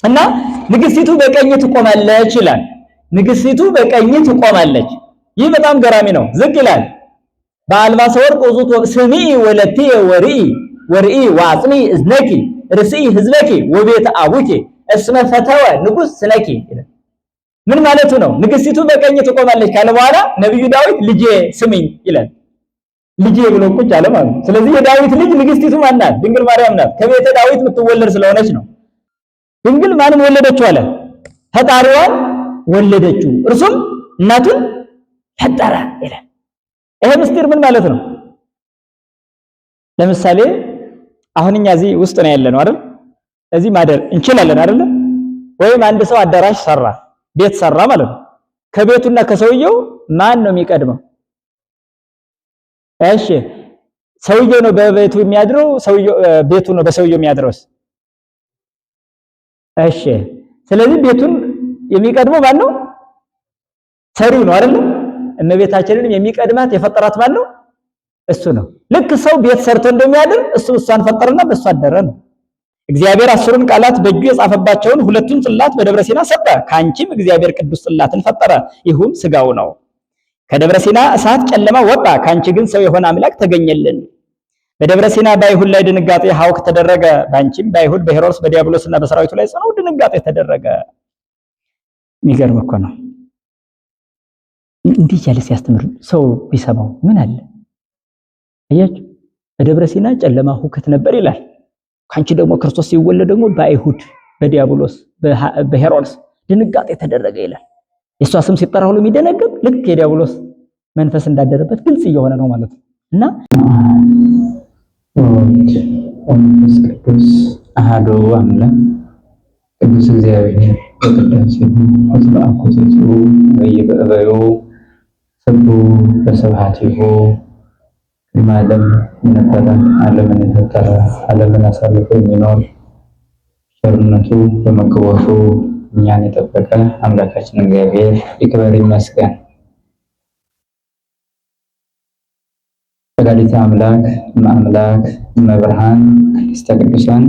እና ንግስቲቱ በቀኝ ትቆማለች ይላል። ንግስቲቱ በቀኝ ትቆማለች። ይህ በጣም ገራሚ ነው። ዝቅ ይላል። በአልባሰ ወርቅ ውዙት ስሚዒ ወለትየ ወርኢ ወርኢ ወአጽሚ እዝነኪ ርስኢ ህዝበኪ ወቤተ አቡኪ እስመ ፈተወ ንጉስ ስነኪ። ምን ማለቱ ነው? ንግስቲቱ በቀኝ ትቆማለች ካለ በኋላ ነብዩ ዳዊት ልጄ ስሚኝ ይላል። ልጄ ብሎ ቁጭ አለ ማለት ነው። ስለዚህ የዳዊት ልጅ ንግስቲቱ ማን ናት? ድንግል ማርያም ናት። ከቤተ ዳዊት የምትወለድ ስለሆነች ነው። ድንግል ማንን ወለደችው አለ? ፈጣሪዋን ወለደችው፣ እርሱም እናቱን ፈጠረ ይላል። ይሄ ምስጢር ምን ማለት ነው? ለምሳሌ አሁን እኛ እዚህ ውስጥ ነው ያለነው አይደል? እዚህ ማደር እንችላለን አይደል? ወይም አንድ ሰው አዳራሽ ሰራ፣ ቤት ሰራ ማለት ነው። ከቤቱና ከሰውየው ማን ነው የሚቀድመው? እሺ ሰውየው ነው በቤቱ የሚያድረው? ሰውየው ቤቱ ነው በሰውየው የሚያድረውስ? እሺ ስለዚህ ቤቱን የሚቀድመው ማን ነው? ሰሪው ነው አይደል? እመቤታችንንም የሚቀድማት የፈጠራት ማን ነው? እሱ ነው። ልክ ሰው ቤት ሰርቶ እንደሚያድር እሱ እሷን ፈጠረና በእሷ አደረ ነው። እግዚአብሔር 10ሩን ቃላት በእጁ የጻፈባቸውን ሁለቱን ጽላት በደብረ ሲና ሰጠ። ካንቺም እግዚአብሔር ቅዱስ ጽላትን ፈጠረ፣ ይሁም ስጋው ነው። ከደብረ ሲና እሳት ጨለማ ወጣ፣ ካንቺ ግን ሰው የሆነ አምላክ ተገኘልን። በደብረ ሲና በአይሁድ ላይ ድንጋጤ ሐውክ ተደረገ፣ ባንቺም በአይሁድ በሄሮድስ በዲያብሎስና በሰራዊቱ ላይ ጽኑ ድንጋጤ ተደረገ። የሚገርም እኮ ነው። እንዲህ እያለ ሲያስተምር ሰው ቢሰማው ምን አለ? አያችሁ፣ በደብረ ሲና ጨለማ ሁከት ነበር ይላል። ካንቺ ደግሞ ክርስቶስ ሲወለድ ደግሞ በአይሁድ በዲያብሎስ በሄሮድስ ድንጋጤ ተደረገ ይላል። የእሷ ስም ሲጠራ ሁሉ የሚደነግጥ ልክ የዲያብሎስ መንፈስ እንዳደረበት ግልጽ እየሆነ ነው ማለት ነው። እና ወወልድ ወመንፈስ ቅዱስ አሐዱ አምላክ ቅዱስ እግዚአብሔር በቅዳሴሁ ወበአኮቴቱ በይበእበዩ ስቡሕ በስብሐቲሁ ቅድመ ዓለም የነበረ ዓለምን የፈጠረ ዓለምን አሳልፎ የሚኖር ቸርነቱ በመግቦቱ እኛን የጠበቀ አምላካችን እግዚአብሔር ይክበር ይመስገን። ወላዲተ አምላክ እመ አምላክ እመብርሃን ቅድስተ ቅዱሳን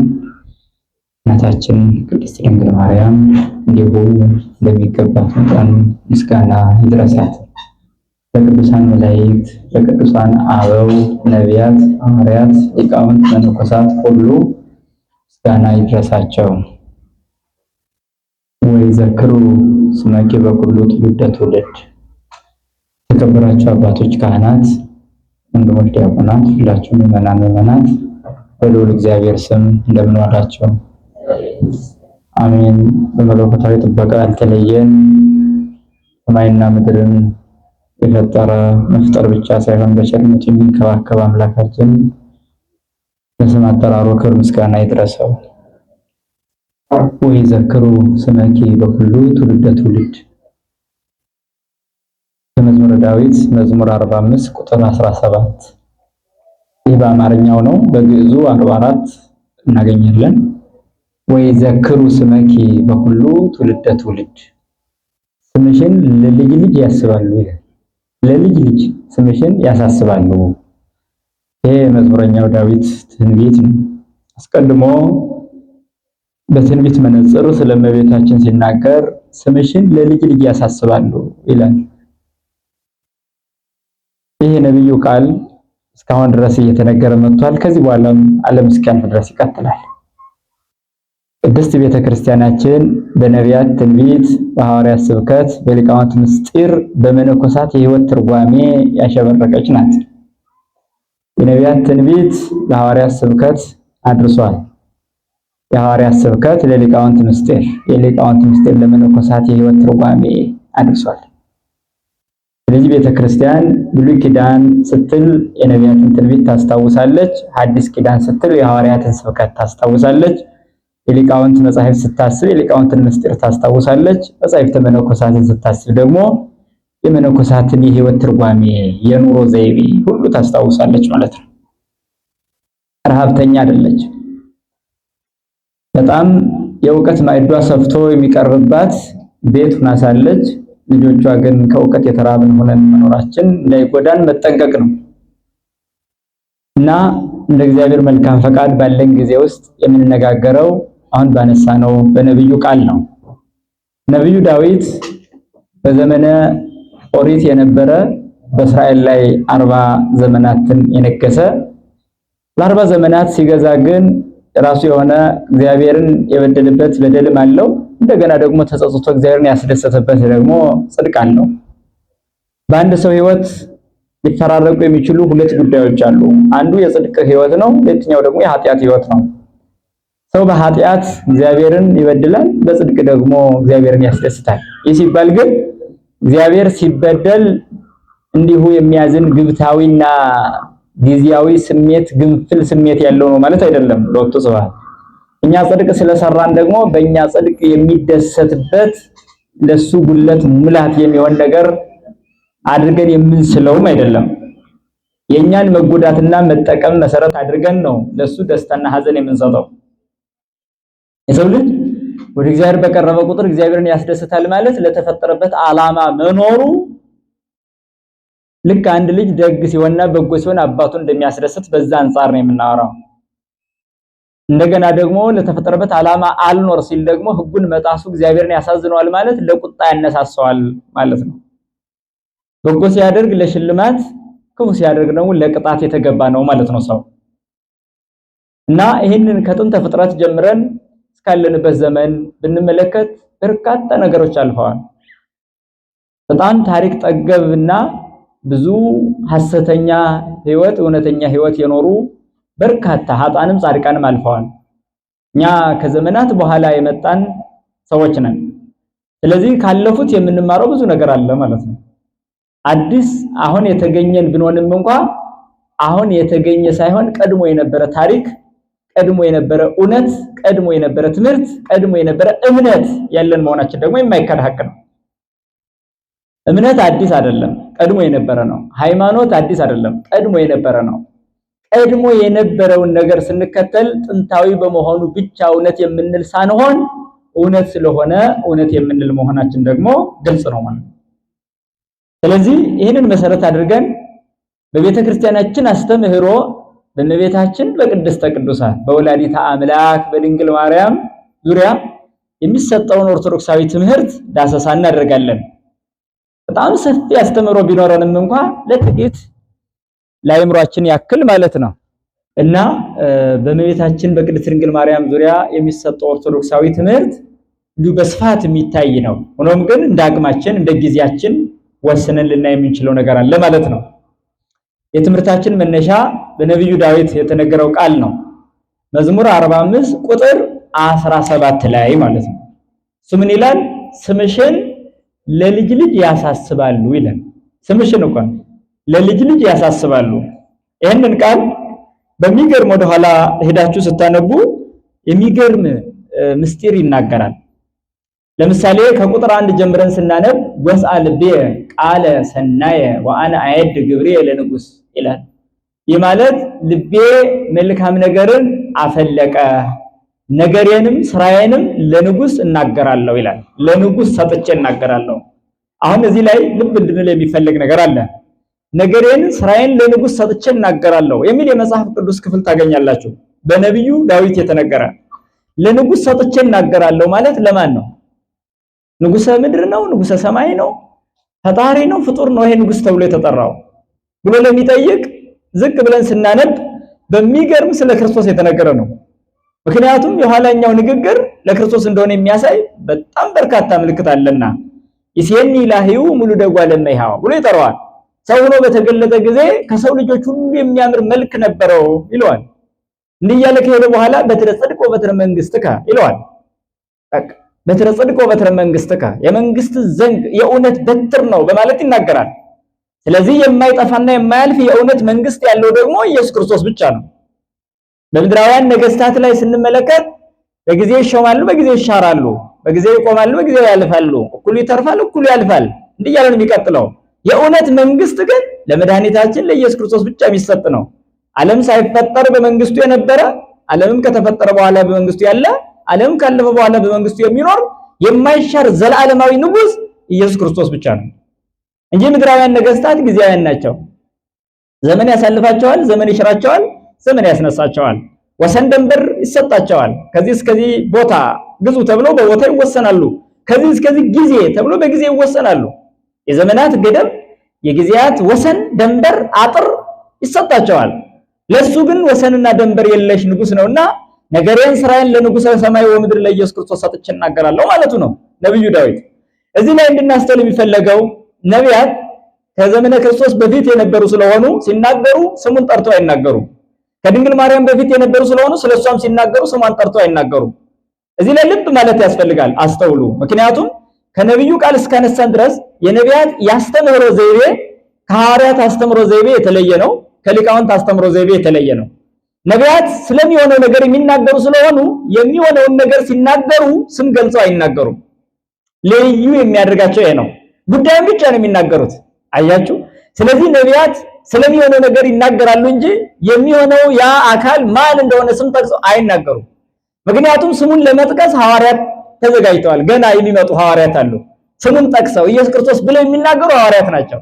እናታችን ቅድስት ድንግል ማርያም እንዲሁ እንደሚገባት መጠን ምስጋና ይድረሳት። ለቅዱሳን መላእክት፣ ለቅዱሳን አበው፣ ነቢያት፣ ሐዋርያት፣ ሊቃውንት፣ መነኮሳት ሁሉ ምስጋና ይድረሳቸው። ወይዘክሩ ስመኪ በኩሉ ትውልደ ትውልድ። የተከበራችሁ አባቶች ካህናት፣ ወንድሞች ዲያቆናት፣ ሁላችሁም ምዕመናን ምዕመናት በልዑል እግዚአብሔር ስም እንደምን ዋላችሁ? አሜን። በመለኮታዊ ጥበቃ ያልተለየን ሰማይና ምድርን የፈጠረ መፍጠር ብቻ ሳይሆን በቸርነቱ የሚንከባከብ አምላካችን ለስም አጠራሩ ክብር ምስጋና ይድረሰው። ወይዘክሩ ስመኪ በኩሉ ትውልደ ትውልድ። በመዝሙረ ዳዊት መዝሙር 45 ቁጥር 17። ይህ በአማርኛው ነው። በግዕዙ 44 እናገኛለን። ወይዘክሩ ስመኪ በኩሉ ትውልደ ትውልድ፣ ስምሽን ለልጅ ልጅ ያስባሉ ይላል። ለልጅ ልጅ ስምሽን ያሳስባሉ። ይሄ መዝሙረኛው ዳዊት ትንቢት ነው። አስቀድሞ በትንቢት መነጽር ስለ እመቤታችን ሲናገር ስምሽን ለልጅ ልጅ ያሳስባሉ ይላል። ይህ የነቢዩ ቃል እስካሁን ድረስ እየተነገረ መጥቷል። ከዚህ በኋላም ዓለም እስኪያልፍ ድረስ ይቀጥላል። ቅድስት ቤተክርስቲያናችን በነቢያት ትንቢት፣ በሐዋርያት ስብከት፣ በሊቃውንት ምስጢር፣ በመነኮሳት የሕይወት ትርጓሜ ያሸበረቀች ናት። የነቢያት ትንቢት ለሐዋርያት ስብከት አድርሷል። የሐዋርያት ስብከት ለሊቃውንት ምስጢር፣ የሊቃውንት ምስጢር ለመነኮሳት የሕይወት ትርጓሜ አድርሷል። ስለዚህ ቤተክርስቲያን ብሉይ ኪዳን ስትል የነቢያትን ትንቢት ታስታውሳለች። ሐዲስ ኪዳን ስትል የሐዋርያትን ስብከት ታስታውሳለች። የሊቃውንት መጻሕፍት ስታስብ የሊቃውንትን ምስጢር ታስታውሳለች። መጻሕፍተ መነኮሳትን ስታስብ ደግሞ የመነኮሳትን የሕይወት ትርጓሜ፣ የኑሮ ዘይቤ ሁሉ ታስታውሳለች ማለት ነው። ረሃብተኛ አይደለች። በጣም የእውቀት ማዕዷ ሰፍቶ የሚቀርብባት ቤት ሆና ሳለች ልጆቿ ግን ከእውቀት የተራብን ሆነን መኖራችን እንዳይጎዳን መጠንቀቅ ነው እና እንደ እግዚአብሔር መልካም ፈቃድ ባለን ጊዜ ውስጥ የምንነጋገረው አሁን ባነሳነው በነብዩ ቃል ነው። ነብዩ ዳዊት በዘመነ ኦሪት የነበረ በእስራኤል ላይ 40 ዘመናትን የነገሰ፣ ለ40 ዘመናት ሲገዛ ግን ራሱ የሆነ እግዚአብሔርን የበደለበት በደልም አለው። እንደገና ደግሞ ተጸጽቶ እግዚአብሔርን ያስደሰተበት ደግሞ ጽድቅ አለው። በአንድ ሰው ሕይወት ሊፈራረቁ የሚችሉ ሁለት ጉዳዮች አሉ። አንዱ የጽድቅ ሕይወት ነው፣ ሁለተኛው ደግሞ የኃጢአት ሕይወት ነው። ሰው በኃጢአት እግዚአብሔርን ይበድላል፣ በጽድቅ ደግሞ እግዚአብሔርን ያስደስታል። ይህ ሲባል ግን እግዚአብሔር ሲበደል እንዲሁ የሚያዝን ግብታዊና ጊዜያዊ ስሜት፣ ግንፍል ስሜት ያለው ነው ማለት አይደለም። ለወቅቱ ስብሐት እኛ ጽድቅ ስለሰራን ደግሞ በእኛ ጽድቅ የሚደሰትበት ለሱ ጉለት ሙላት የሚሆን ነገር አድርገን የምንስለውም አይደለም። የኛን መጎዳትና መጠቀም መሰረት አድርገን ነው ለሱ ደስታና ሀዘን የምንሰጠው። የሰው ልጅ ወደ እግዚአብሔር በቀረበ ቁጥር እግዚአብሔርን ያስደስታል ማለት ለተፈጠረበት ዓላማ መኖሩ፣ ልክ አንድ ልጅ ደግ ሲሆንና በጎ ሲሆን አባቱን እንደሚያስደስት በዛ አንጻር ነው የምናወራው። እንደገና ደግሞ ለተፈጠረበት ዓላማ አልኖር ሲል ደግሞ ሕጉን መጣሱ እግዚአብሔርን ያሳዝነዋል ማለት ለቁጣ ያነሳሰዋል ማለት ነው። በጎ ሲያደርግ ለሽልማት፣ ክፉ ሲያደርግ ደግሞ ለቅጣት የተገባ ነው ማለት ነው ሰው። እና ይህንን ከጥንተ ፍጥረት ጀምረን እስካለንበት ዘመን ብንመለከት በርካታ ነገሮች አልፈዋል። በጣም ታሪክ ጠገብና ብዙ ሐሰተኛ ሕይወት፣ እውነተኛ ሕይወት የኖሩ በርካታ ሀጣንም ጻድቃንም አልፈዋል። እኛ ከዘመናት በኋላ የመጣን ሰዎች ነን። ስለዚህ ካለፉት የምንማረው ብዙ ነገር አለ ማለት ነው። አዲስ አሁን የተገኘን ብንሆንም እንኳ አሁን የተገኘ ሳይሆን ቀድሞ የነበረ ታሪክ፣ ቀድሞ የነበረ እውነት፣ ቀድሞ የነበረ ትምህርት፣ ቀድሞ የነበረ እምነት ያለን መሆናችን ደግሞ የማይካድ ሀቅ ነው። እምነት አዲስ አይደለም፣ ቀድሞ የነበረ ነው። ሃይማኖት አዲስ አይደለም፣ ቀድሞ የነበረ ነው። ቀድሞ የነበረውን ነገር ስንከተል ጥንታዊ በመሆኑ ብቻ እውነት የምንል ሳንሆን እውነት ስለሆነ እውነት የምንል መሆናችን ደግሞ ግልጽ ነው ማለት ነው። ስለዚህ ይህንን መሰረት አድርገን በቤተ ክርስቲያናችን አስተምህሮ በእመቤታችን በቅድስተ ቅዱሳን በወላዲተ አምላክ በድንግል ማርያም ዙሪያ የሚሰጠውን ኦርቶዶክሳዊ ትምህርት ዳሰሳ እናደርጋለን። በጣም ሰፊ አስተምህሮ ቢኖረንም እንኳ ለጥቂት ለአእምሯችን ያክል ማለት ነው። እና በእመቤታችን በቅድስት ድንግል ማርያም ዙሪያ የሚሰጠው ኦርቶዶክሳዊ ትምህርት እንዲሁ በስፋት የሚታይ ነው። ሆኖም ግን እንደ አቅማችን እንደ ጊዜያችን ወስነን ልናይ የምንችለው ነገር አለ ማለት ነው። የትምህርታችን መነሻ በነቢዩ ዳዊት የተነገረው ቃል ነው። መዝሙር 45 ቁጥር 17 ላይ ማለት ነው። እሱ ምን ይላል? ስምሽን ለልጅ ልጅ ያሳስባሉ ይላል። ስምሽን እንኳን ለልጅ ልጅ ያሳስባሉ። ይህንን ቃል በሚገርም ወደኋላ ሄዳችሁ ስታነቡ የሚገርም ምስጢር ይናገራል። ለምሳሌ ከቁጥር 1 ጀምረን ስናነብ ጎስአ ልቤ ቃለ ሰናየ ወአነ አየድ ግብሬ ለንጉስ ይላል። ይህ ማለት ልቤ መልካም ነገርን አፈለቀ፣ ነገሬንም ስራዬንም ለንጉስ እናገራለሁ ይላል። ለንጉስ ሰጥቼ እናገራለሁ። አሁን እዚህ ላይ ልብ እንድንል የሚፈልግ ነገር አለ። ነገሬን ስራዬን ለንጉስ ሰጥቼ እናገራለሁ የሚል የመጽሐፍ ቅዱስ ክፍል ታገኛላችሁ። በነቢዩ ዳዊት የተነገረ። ለንጉስ ሰጥቼ እናገራለሁ ማለት ለማን ነው? ንጉሰ ምድር ነው? ንጉሰ ሰማይ ነው? ፈጣሪ ነው? ፍጡር ነው? ይሄ ንጉስ ተብሎ የተጠራው ብሎ ለሚጠይቅ ዝቅ ብለን ስናነብ በሚገርም ስለ ክርስቶስ የተነገረ ነው። ምክንያቱም የኋላኛው ንግግር ለክርስቶስ እንደሆነ የሚያሳይ በጣም በርካታ ምልክት አለና ይሴኒ ላህዩ ሙሉ ደጓ ለመይሃው ብሎ ይጠራዋል። ሰው ሆኖ በተገለጠ ጊዜ ከሰው ልጆች ሁሉ የሚያምር መልክ ነበረው ይለዋል። እንዲህ እያለ ከሄደ በኋላ በትረ ጽድቅ ወበትረ መንግስትከ ይለዋል። በቃ በትረ ጽድቅ ወበትረ መንግስትከ፣ የመንግስት ዘንግ የእውነት በትር ነው በማለት ይናገራል። ስለዚህ የማይጠፋና የማያልፍ የእውነት መንግስት ያለው ደግሞ ኢየሱስ ክርስቶስ ብቻ ነው። በምድራውያን ነገስታት ላይ ስንመለከት በጊዜ ይሾማሉ፣ በጊዜ ይሻራሉ፣ በጊዜ ይቆማሉ፣ በጊዜ ያልፋሉ፣ እኩሉ ይተርፋል፣ እኩሉ ያልፋል። እንዲህ እያለ ነው የሚቀጥለው። የእውነት መንግስት ግን ለመድኃኒታችን ለኢየሱስ ክርስቶስ ብቻ የሚሰጥ ነው። ዓለም ሳይፈጠር በመንግስቱ የነበረ፣ ዓለምም ከተፈጠረ በኋላ በመንግስቱ ያለ፣ ዓለምም ካለፈ በኋላ በመንግስቱ የሚኖር የማይሻር ዘለዓለማዊ ንጉስ ኢየሱስ ክርስቶስ ብቻ ነው እንጂ ምድራውያን ነገስታት ጊዜያውያን ናቸው። ዘመን ያሳልፋቸዋል፣ ዘመን ይሽራቸዋል፣ ዘመን ያስነሳቸዋል። ወሰን ደንበር ይሰጣቸዋል። ከዚህ እስከዚህ ቦታ ግዙ ተብሎ በቦታ ይወሰናሉ። ከዚህ እስከዚህ ጊዜ ተብሎ በጊዜ ይወሰናሉ። የዘመናት ገደብ፣ የጊዜያት ወሰን፣ ደንበር፣ አጥር ይሰጣቸዋል። ለሱ ግን ወሰንና ደንበር የለሽ ንጉስ ነውና ነገሬን ስራዬን ለንጉሠ ሰማይ ወምድር ለኢየሱስ ክርስቶስ ሰጥቼ እናገራለሁ ማለቱ ነው ነብዩ ዳዊት። እዚህ ላይ እንድናስተውል የሚፈለገው ነቢያት ከዘመነ ክርስቶስ በፊት የነበሩ ስለሆኑ ሲናገሩ ስሙን ጠርተው አይናገሩም። ከድንግል ማርያም በፊት የነበሩ ስለሆኑ ስለሷም ሲናገሩ ስሟን ጠርተው አይናገሩም። እዚህ ላይ ልብ ማለት ያስፈልጋል፣ አስተውሉ። ምክንያቱም ከነቢዩ ቃል እስካነሳን ድረስ የነቢያት ያስተምህሮ ዘይቤ ከሐዋርያት አስተምህሮ ዘይቤ የተለየ ነው። ከሊቃውንት አስተምህሮ ዘይቤ የተለየ ነው። ነቢያት ስለሚሆነው ነገር የሚናገሩ ስለሆኑ የሚሆነውን ነገር ሲናገሩ ስም ገልጸው አይናገሩም። ልዩ የሚያደርጋቸው ይሄ ነው። ጉዳዩን ብቻ ነው የሚናገሩት። አያችሁ። ስለዚህ ነቢያት ስለሚሆነው ነገር ይናገራሉ እንጂ የሚሆነው ያ አካል ማን እንደሆነ ስም ጠቅሰው አይናገሩም። ምክንያቱም ስሙን ለመጥቀስ ሐዋርያት ተዘጋጅተዋል። ገና የሚመጡ ሐዋርያት አሉ። ስሙን ጠቅሰው ኢየሱስ ክርስቶስ ብለው የሚናገሩ ሐዋርያት ናቸው።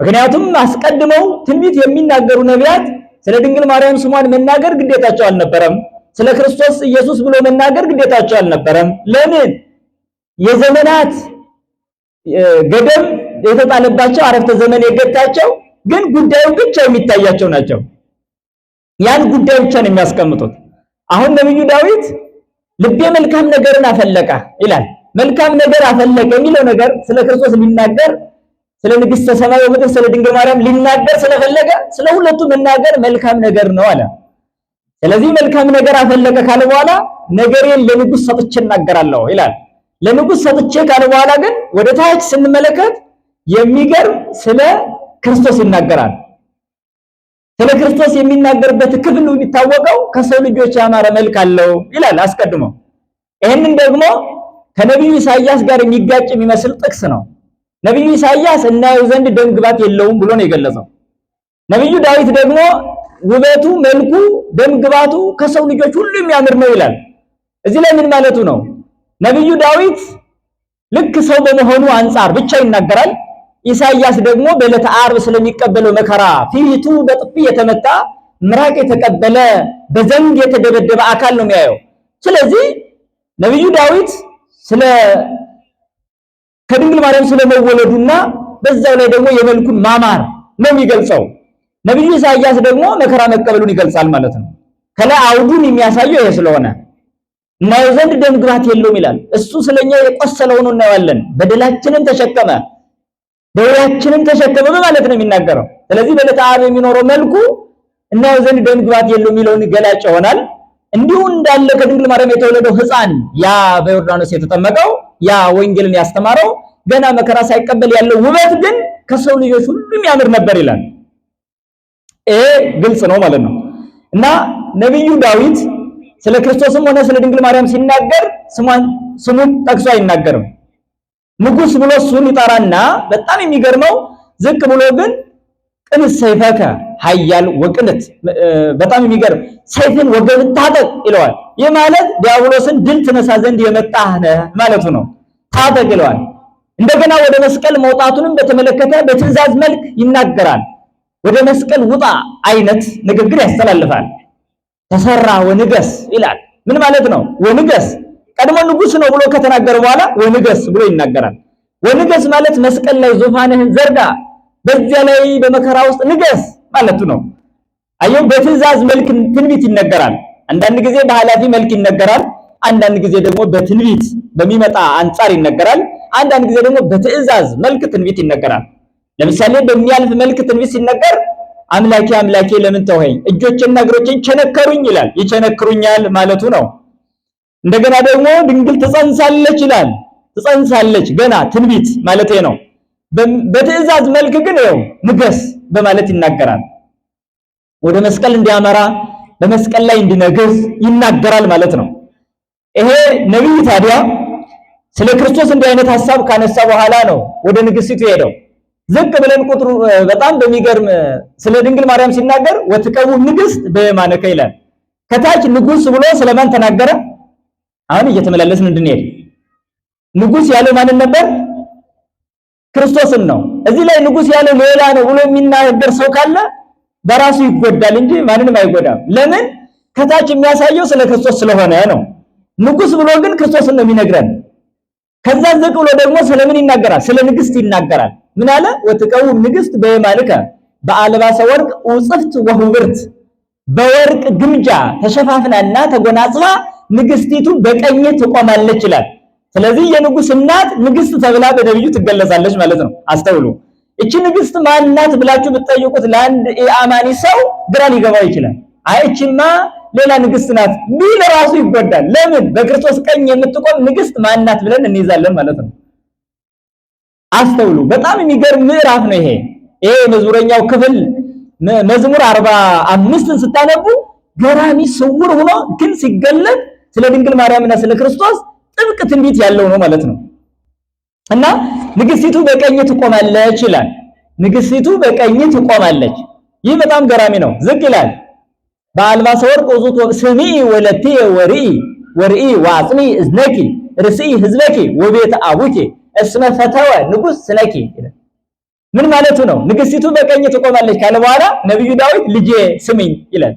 ምክንያቱም አስቀድመው ትንቢት የሚናገሩ ነቢያት ስለ ድንግል ማርያም ስሟን መናገር ግዴታቸው አልነበረም። ስለ ክርስቶስ ኢየሱስ ብሎ መናገር ግዴታቸው አልነበረም። ለምን? የዘመናት ገደብ የተጣለባቸው አረፍተ ዘመን የገታቸው ግን ጉዳዩ ብቻ የሚታያቸው ናቸው። ያን ጉዳይ ብቻ ነው የሚያስቀምጡት። አሁን ነብዩ ዳዊት ልቤ መልካም ነገርን አፈለቀ ይላል። መልካም ነገር አፈለቀ የሚለው ነገር ስለ ክርስቶስ ሊናገር ስለ ንግሥተ ሰማይ ወምድር ስለ ድንግል ማርያም ሊናገር ስለፈለገ ስለ ሁለቱ መናገር መልካም ነገር ነው አለ። ስለዚህ መልካም ነገር አፈለቀ ካለ በኋላ ነገሬን ለንጉሥ ሰጥቼ እናገራለሁ ይላል። ለንጉሥ ሰጥቼ ካለ በኋላ ግን ወደ ታች ስንመለከት የሚገርም ስለ ክርስቶስ ይናገራል። ስለ ክርስቶስ የሚናገርበት ክፍሉ የሚታወቀው ከሰው ልጆች ያማረ መልክ አለው ይላል አስቀድሞ። ይህንን ደግሞ ከነቢዩ ኢሳይያስ ጋር የሚጋጭ የሚመስል ጥቅስ ነው። ነቢዩ ኢሳይያስ እናየው ዘንድ ደም ግባት የለውም ብሎ ነው የገለጸው። ነቢዩ ዳዊት ደግሞ ውበቱ፣ መልኩ፣ ደም ግባቱ ከሰው ልጆች ሁሉ የሚያምር ነው ይላል። እዚህ ላይ ምን ማለቱ ነው? ነቢዩ ዳዊት ልክ ሰው በመሆኑ አንጻር ብቻ ይናገራል። ኢሳይያስ ደግሞ በዕለተ ዓርብ ስለሚቀበለው መከራ ፊቱ በጥፊ የተመታ ምራቅ የተቀበለ በዘንግ የተደበደበ አካል ነው የሚያየው። ስለዚህ ነቢዩ ዳዊት ስለ ከድንግል ማርያም ስለመወለዱና በዛው ላይ ደግሞ የመልኩን ማማር ነው የሚገልጸው። ነቢዩ ኢሳይያስ ደግሞ መከራ መቀበሉን ይገልጻል ማለት ነው። ከላይ አውዱን የሚያሳየው ይሄ ስለሆነ እናየው ዘንድ ደም ግባት የለውም ይላል። እሱ ስለኛ የቆሰለ ሆኖ እናየዋለን። በደላችንን ተሸከመ ደዌያችንን ተሸከመ በማለት ነው የሚናገረው። ስለዚህ በዕለተ ዓርብ የሚኖረው መልኩ እናየው ዘንድ ደም ግባት የለውም የሚለውን ገላጭ ይሆናል። እንዲሁ እንዳለ ከድንግል ማርያም የተወለደው ሕፃን ያ በዮርዳኖስ የተጠመቀው ያ ወንጌልን ያስተማረው ገና መከራ ሳይቀበል ያለው ውበት ግን ከሰው ልጆች ሁሉ የሚያምር ነበር ይላል። ይሄ ግልጽ ነው ማለት ነው። እና ነቢዩ ዳዊት ስለ ክርስቶስም ሆነ ስለ ድንግል ማርያም ሲናገር ስሙን ጠቅሶ አይናገርም። ንጉስ ብሎ እሱን ይጠራና በጣም የሚገርመው ዝቅ ብሎ ግን ቅንት ሰይፈከ ኃያል ወቅንት፣ በጣም የሚገርም ሰይፍን ወገብን ታጠቅ ይለዋል። ይህ ማለት ዲያብሎስን ድል ትነሳ ዘንድ የመጣህ ነህ ማለቱ ነው። ታጠቅ ይለዋል። እንደገና ወደ መስቀል መውጣቱንም በተመለከተ በትዕዛዝ መልክ ይናገራል። ወደ መስቀል ውጣ አይነት ንግግር ያስተላልፋል። ተሰራ ወንገስ ይላል። ምን ማለት ነው? ወንገስ ቀድሞ ንጉስ ነው ብሎ ከተናገረ በኋላ ወንገስ ብሎ ይናገራል። ወንገስ ማለት መስቀል ላይ ዙፋንህን ዘርጋ፣ በዚያ ላይ በመከራ ውስጥ ንገስ ማለቱ ነው። አየው፣ በትዕዛዝ መልክ ትንቢት ይነገራል። አንዳንድ ጊዜ በኃላፊ መልክ ይነገራል። አንዳንድ ጊዜ ደግሞ በትንቢት በሚመጣ አንጻር ይነገራል። አንዳንድ ጊዜ ደግሞ በትዕዛዝ መልክ ትንቢት ይነገራል። ለምሳሌ በሚያልፍ መልክ ትንቢት ሲነገር አምላኬ አምላኬ ለምን ተውኸኝ፣ እጆቼና እግሮቼን ቸነከሩኝ ይላል። ይቸነክሩኛል ማለቱ ነው። እንደገና ደግሞ ድንግል ትጸንሳለች ይላል። ትጸንሳለች ገና ትንቢት ማለት ነው። በትዕዛዝ መልክ ግን ይኸው ንገስ በማለት ይናገራል። ወደ መስቀል እንዲያመራ በመስቀል ላይ እንዲነግስ ይናገራል ማለት ነው። ይሄ ነቢይ ታዲያ ስለ ክርስቶስ እንዲህ አይነት ሐሳብ ካነሳ በኋላ ነው ወደ ንግስቲቱ ሄደው። ዝቅ ብለን ቁጥሩ በጣም በሚገርም ስለ ድንግል ማርያም ሲናገር ወትቀውም ንግስት በየማነከ ይላል። ከታች ንጉስ ብሎ ስለማን ተናገረ? አሁን እየተመላለስን እንድንሄድ ንጉስ ያለው ማንን ነበር? ክርስቶስን ነው። እዚህ ላይ ንጉስ ያለው ሌላ ነው ብሎ የሚናገር ሰው ካለ በራሱ ይጎዳል እንጂ ማንንም አይጎዳም። ለምን? ከታች የሚያሳየው ስለ ክርስቶስ ስለሆነ ነው። ንጉስ ብሎ ግን ክርስቶስን ነው የሚነግረን። ከዛ ዝቅ ብሎ ደግሞ ስለምን ይናገራል? ስለ ንግስት ይናገራል። ምን አለ? ወትቀውም ንግስት በየማንከ በአልባሰ ወርቅ ውጽፍት ወሁብርት፣ በወርቅ ግምጃ ተሸፋፍናና ተጎናጽፋ ንግስቲቱ በቀኝ ትቆማለች ይላል። ስለዚህ የንጉስ እናት ንግስት ተብላ በነብዩ ትገለጻለች ማለት ነው። አስተውሉ። እቺ ንግስት ማናት ብላችሁ ብትጠይቁት ለአንድ ኢአማኒ ሰው ግራ ሊገባው ይችላል። አይ እቺማ ሌላ ንግስት ናት ቢል ራሱ ይጎዳል። ለምን? በክርስቶስ ቀኝ የምትቆም ንግስት ማናት ብለን እንይዛለን ማለት ነው። አስተውሉ። በጣም የሚገርም ምዕራፍ ነው ይሄ። ይሄ የመዝሙረኛው ክፍል መዝሙር 45ን ስታነቡ ገራሚ ስውር ሆኖ ግን ሲገለጥ ስለ ድንግል ማርያምና ስለ ክርስቶስ ጥብቅ ትንቢት ያለው ነው ማለት ነው። እና ንግስቲቱ በቀኝ ትቆማለች ይላል። ንግስቲቱ በቀኝ ትቆማለች። ይህ በጣም ገራሚ ነው። ዝቅ ይላል። በአልባሰ ወርቅ ውዙት ስሚዒ ወለትየ ወርኢ ወርኢ ወአጽሚ እዝነኪ ርስኢ ህዝበኪ ወቤተ አቡኪ እስመ ፈተወ ንጉስ ስነኪ። ምን ማለቱ ነው? ንግስቲቱ በቀኝ ትቆማለች ካለ በኋላ ነብዩ ዳዊት ልጄ ስሚኝ ይላል።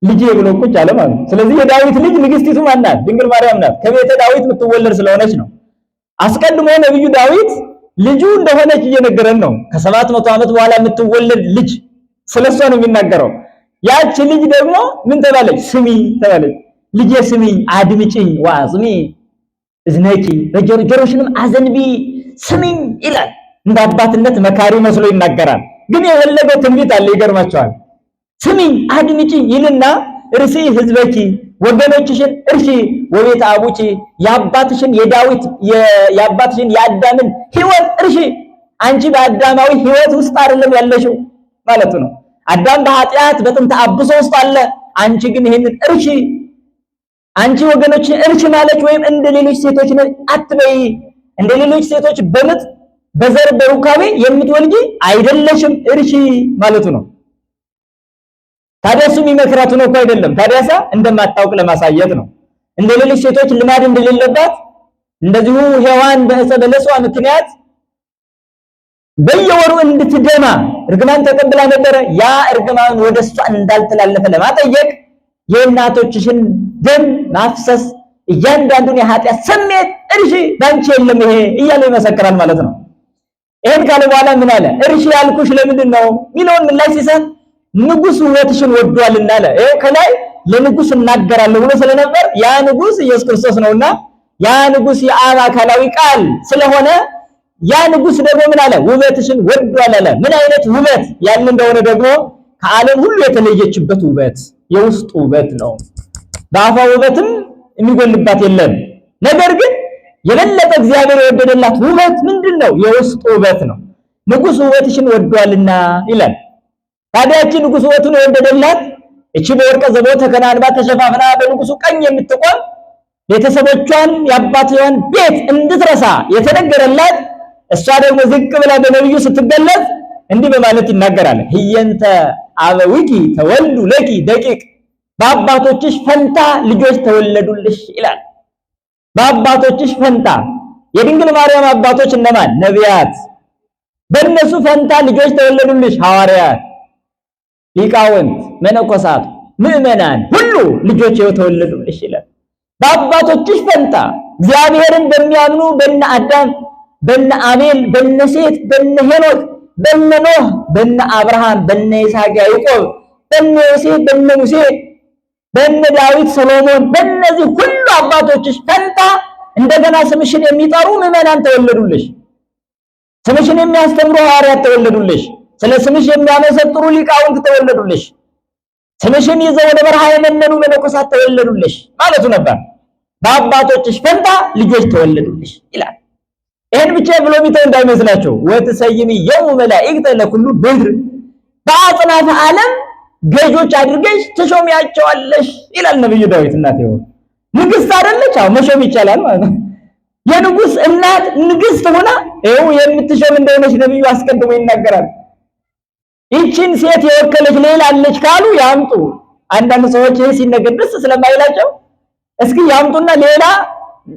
ልጄ ብሎ ቁጭ አለ ማለት ነው። ስለዚህ የዳዊት ልጅ ንግስቲቱ ማን ናት? ድንግል ማርያም ናት። ከቤተ ዳዊት የምትወለድ ስለሆነች ነው። አስቀድሞ ነብዩ ዳዊት ልጁ እንደሆነች እየነገረን ነው። ከ700 ዓመት በኋላ የምትወለድ ልጅ ስለሷ ነው የሚናገረው። ያቺ ልጅ ደግሞ ምን ተባለች? ስሚ ተባለች። ልጄ ስሚኝ፣ አድምጪኝ፣ ወአጽሚ እዝነኪ ጆሮሽንም አዘንቢ ስሚኝ ይላል። እንደ አባትነት መካሪ መስሎ ይናገራል። ግን የፈለገው ትንቢት አለ። ይገርማቸዋል። ስሚኝ አድምጪኝ ይልና ርስኢ ህዝበኪ ወገኖችሽን እርሺ፣ ወቤተ አቡኪ የአባትሽን የዳዊት የአባትሽን የአዳምን ህይወት እርሺ። አንቺ በአዳማዊ ህይወት ውስጥ አይደለም ያለሽው ማለቱ ነው። አዳም በኃጢአት በጥንተ አብሶ ውስጥ አለ። አንቺ ግን ይሄንን እርሺ። አንቺ ወገኖችን እርሺ ማለት ወይም እንደ ሌሎች ሴቶች አትበይ። እንደ ሌሎች ሴቶች በምጥ በዘር በሩካቤ የምትወልጂ አይደለሽም፣ እርሺ ማለቱ ነው። ታዲያ እሱ የሚመክራት ነው እኮ አይደለም። ታዲያሳ እንደማታውቅ ለማሳየት ነው። እንደ ሌሎች ሴቶች ልማድ እንደሌለባት እንደዚሁ ሔዋን በዕፀ በለሷ ምክንያት በየወሩ እንድትደማ እርግማን ተቀብላ ነበረ። ያ እርግማን ወደ እሷ እንዳልተላለፈ ለማጠየቅ የእናቶችሽን ደም ማፍሰስ እያንዳንዱን የኃጢአት ስሜት እርሺ፣ ባንቺ የለም ይሄ እያለ ይመሰክራል ማለት ነው። ይሄን ካለ በኋላ ምን አለ? እርሺ ያልኩሽ ለምንድን ነው የሚለውን ምላሽ ሲሰጥ ንጉስ ውበትሽን ወዷልና አለ። ይሄው ከላይ ለንጉስ እናገራለሁ ብሎ ስለነበር ያ ንጉስ ኢየሱስ ክርስቶስ ነውና ያ ንጉስ የአብ አካላዊ ቃል ስለሆነ ያ ንጉስ ደግሞ ምን አለ? ውበትሽን ወዷል አለ። ምን አይነት ውበት ያን እንደሆነ ደግሞ ከዓለም ሁሉ የተለየችበት ውበት የውስጥ ውበት ነው። በአፏ ውበትም የሚጎልባት የለም። ነገር ግን የበለጠ እግዚአብሔር የወደደላት ውበት ምንድን ነው? የውስጥ ውበት ነው። ንጉስ ውበትሽን ወዷልና ይላል። ታዲያ እቺ ንጉስ ውበቱን የወደደላት እቺ በወርቀ ዘቦ ተከናንባ ተሸፋፍና በንጉሱ ቀኝ የምትቆም ቤተሰቦቿን የአባቷን ቤት እንድትረሳ የተነገረላት እሷ ደግሞ ዝቅ ብላ በነብዩ ስትገለጽ እንዲህ በማለት ይናገራል። ህየንተ አበዊኪ ተወልዱ ለኪ ደቂቅ፣ በአባቶችሽ ፈንታ ልጆች ተወለዱልሽ ይላል። በአባቶችሽ ፈንታ የድንግል ማርያም አባቶች እነማን? ነቢያት። በእነሱ ፈንታ ልጆች ተወለዱልሽ ሐዋርያት፣ ሊቃውንት፣ መነኮሳት፣ ምዕመናን ሁሉ ልጆች ተወለዱልሽ ይላል። በአባቶችሽ ፈንታ እግዚአብሔርን በሚያምኑ በነ አዳም፣ በነ አቤል፣ በነ ሴት፣ በነ ሄኖክ፣ በነ ኖህ፣ በነ አብርሃም፣ በነ ይስሐቅ፣ ያዕቆብ፣ በነ ዮሴፍ፣ በነ ሙሴ፣ በነ ዳዊት፣ ሰሎሞን፣ በእነዚህ ሁሉ አባቶችሽ ፈንታ እንደገና ስምሽን የሚጠሩ ምዕመናን ተወለዱልሽ። ስምሽን የሚያስተምሩ ሐዋርያት ተወለዱልሽ። ስለ ስምሽ የሚያመሰጥሩ ሊቃውንት ተወለዱልሽ። ስምሽን ይዘው ወደ በረሃ የመነኑ መነኮሳት ተወለዱልሽ ማለቱ ነበር። በአባቶችሽ ፈንታ ልጆች ተወለዱልሽ ይላል። ይሄን ብቻ ብሎ የሚተው እንዳይመስላችሁ። ወትሰይሚ የውመ መላእክተ ለኩሉ ምድር፣ በአጽናፈ ዓለም ገዦች አድርገሽ ትሾሚያቸዋለሽ ይላል ነብዩ ዳዊት። እናቴ ሆይ ንግስት አይደለች? አዎ መሾም ይቻላል ማለት ነው። የንጉስ እናት ንግስት ሆና ይኸው የምትሾም እንደሆነች ነብዩ አስቀድሞ ይናገራል። ይቺን ሴት የወከለች ሌላ አለች ካሉ ያምጡ። አንዳንድ ሰዎች ይሄ ሲነገር ደስ ስለማይላቸው እስኪ ያምጡና ሌላ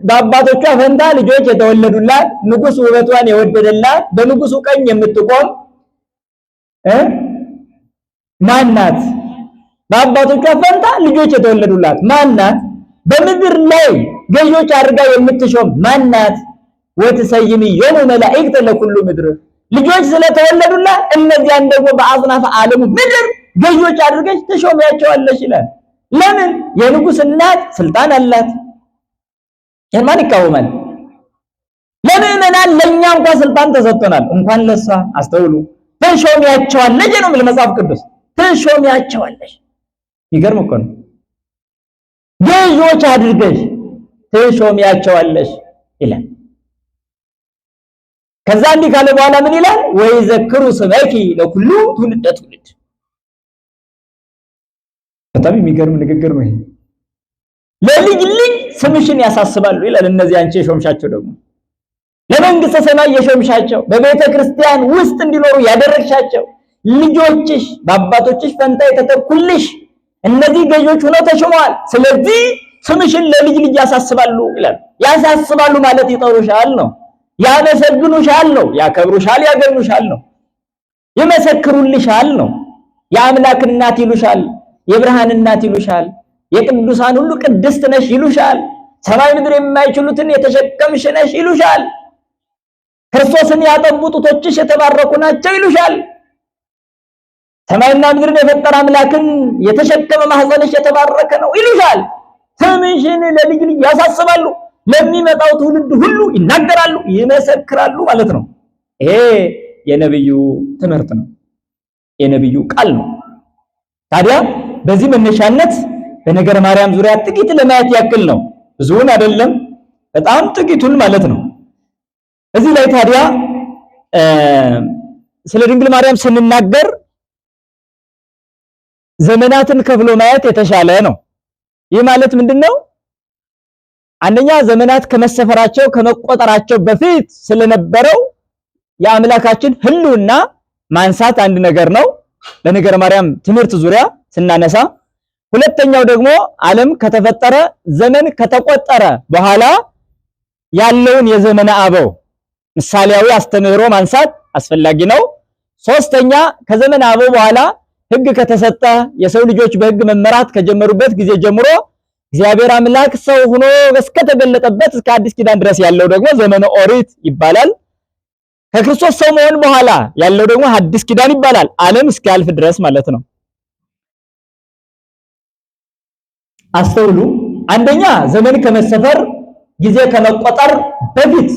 በአባቶቿ ፈንታ ልጆች የተወለዱላት ንጉስ ውበቷን የወደደላት በንጉሱ ቀኝ የምትቆም ማን ናት? በአባቶቿ ፈንታ ልጆች የተወለዱላት ማናት? በምድር ላይ ገዢዎች አድርጋ የምትሾም ማናት? ወትሰይምዮሙ መላእክተ ለኩሉ ምድር። ልጆች ስለተወለዱላት እነዚያን ደግሞ በአጽናፈ ዓለሙ ምድር ገዢዎች አድርገሽ ትሾሚያቸዋለሽ ይላል። ለምን? የንጉስ እናት ስልጣን አላት። ይህን ማን ይቃወማል? ለምዕመናን ለእኛ እንኳን ስልጣን ተሰጥቶናል። እንኳን ለሷ አስተውሉ። ትሾሚያቸዋለሽ ነው የሚል መጽሐፍ ቅዱስ። ትሾሚያቸዋለሽ። ይገርም እኮ ነው። ገዢዎች አድርገሽ ትሾሚያቸዋለሽ ይላል። ከዛ እንዲህ ካለ በኋላ ምን ይላል? ወይዘክሩ ስመኪ ለኩሉ ትውልደ ትውልድ። በጣም የሚገርም ንግግር ነው ይሄ። ለልጅ ልጅ ስምሽን ያሳስባሉ ይላል። እነዚህ አንቺ የሾምሻቸው ደግሞ ለመንግስተ ሰማይ የሾምሻቸው በቤተ ክርስቲያን ውስጥ እንዲኖሩ ያደረግሻቸው ልጆችሽ በአባቶችሽ ፈንታ የተተኩልሽ እነዚህ ገዢዎች ሆነው ተሾመዋል። ስለዚህ ስምሽን ለልጅ ልጅ ያሳስባሉ ይላል። ያሳስባሉ ማለት ይጠሩሻል ነው፣ ያመሰግኑሻል ነው፣ ያከብሩሻል፣ ያገኙሻል ነው፣ ይመሰክሩልሻል ነው። የአምላክ እናት ይሉሻል፣ የብርሃን እናት ይሉሻል፣ የቅዱሳን ሁሉ ቅድስት ነሽ ይሉሻል፣ ሰማይ ምድር የማይችሉትን የተሸከምሽ ነሽ ይሉሻል፣ ክርስቶስን ያጠቡ ጡቶችሽ የተባረኩ ናቸው ይሉሻል፣ ሰማይና ምድርን የፈጠረ አምላክን የተሸከመ ማህፀንሽ የተባረከ ነው ይሉሻል። ስምሽን ለልጅ ልጅ ያሳስባሉ፣ ለሚመጣው ትውልድ ሁሉ ይናገራሉ፣ ይመሰክራሉ ማለት ነው። ይሄ የነብዩ ትምህርት ነው፣ የነብዩ ቃል ነው። ታዲያ በዚህ መነሻነት በነገረ ማርያም ዙሪያ ጥቂት ለማየት ያክል ነው፣ ብዙውን አይደለም፣ በጣም ጥቂቱን ማለት ነው። እዚህ ላይ ታዲያ ስለ ድንግል ማርያም ስንናገር ዘመናትን ከፍሎ ማየት የተሻለ ነው። ይህ ማለት ምንድነው? አንደኛ ዘመናት ከመሰፈራቸው ከመቆጠራቸው በፊት ስለነበረው የአምላካችን ሕልውና ማንሳት አንድ ነገር ነው፣ በነገረ ማርያም ትምህርት ዙሪያ ስናነሳ። ሁለተኛው ደግሞ ዓለም ከተፈጠረ ዘመን ከተቆጠረ በኋላ ያለውን የዘመነ አበው ምሳሌያዊ አስተምህሮ ማንሳት አስፈላጊ ነው። ሶስተኛ ከዘመነ አበው በኋላ ሕግ ከተሰጠ የሰው ልጆች በሕግ መመራት ከጀመሩበት ጊዜ ጀምሮ እግዚአብሔር አምላክ ሰው ሆኖ እስከተገለጠበት እስከ አዲስ ኪዳን ድረስ ያለው ደግሞ ዘመነ ኦሪት ይባላል። ከክርስቶስ ሰው መሆን በኋላ ያለው ደግሞ አዲስ ኪዳን ይባላል። ዓለም እስኪያልፍ ድረስ ማለት ነው። አስተውሉ። አንደኛ ዘመን ከመሰፈር ጊዜ ከመቆጠር በፊት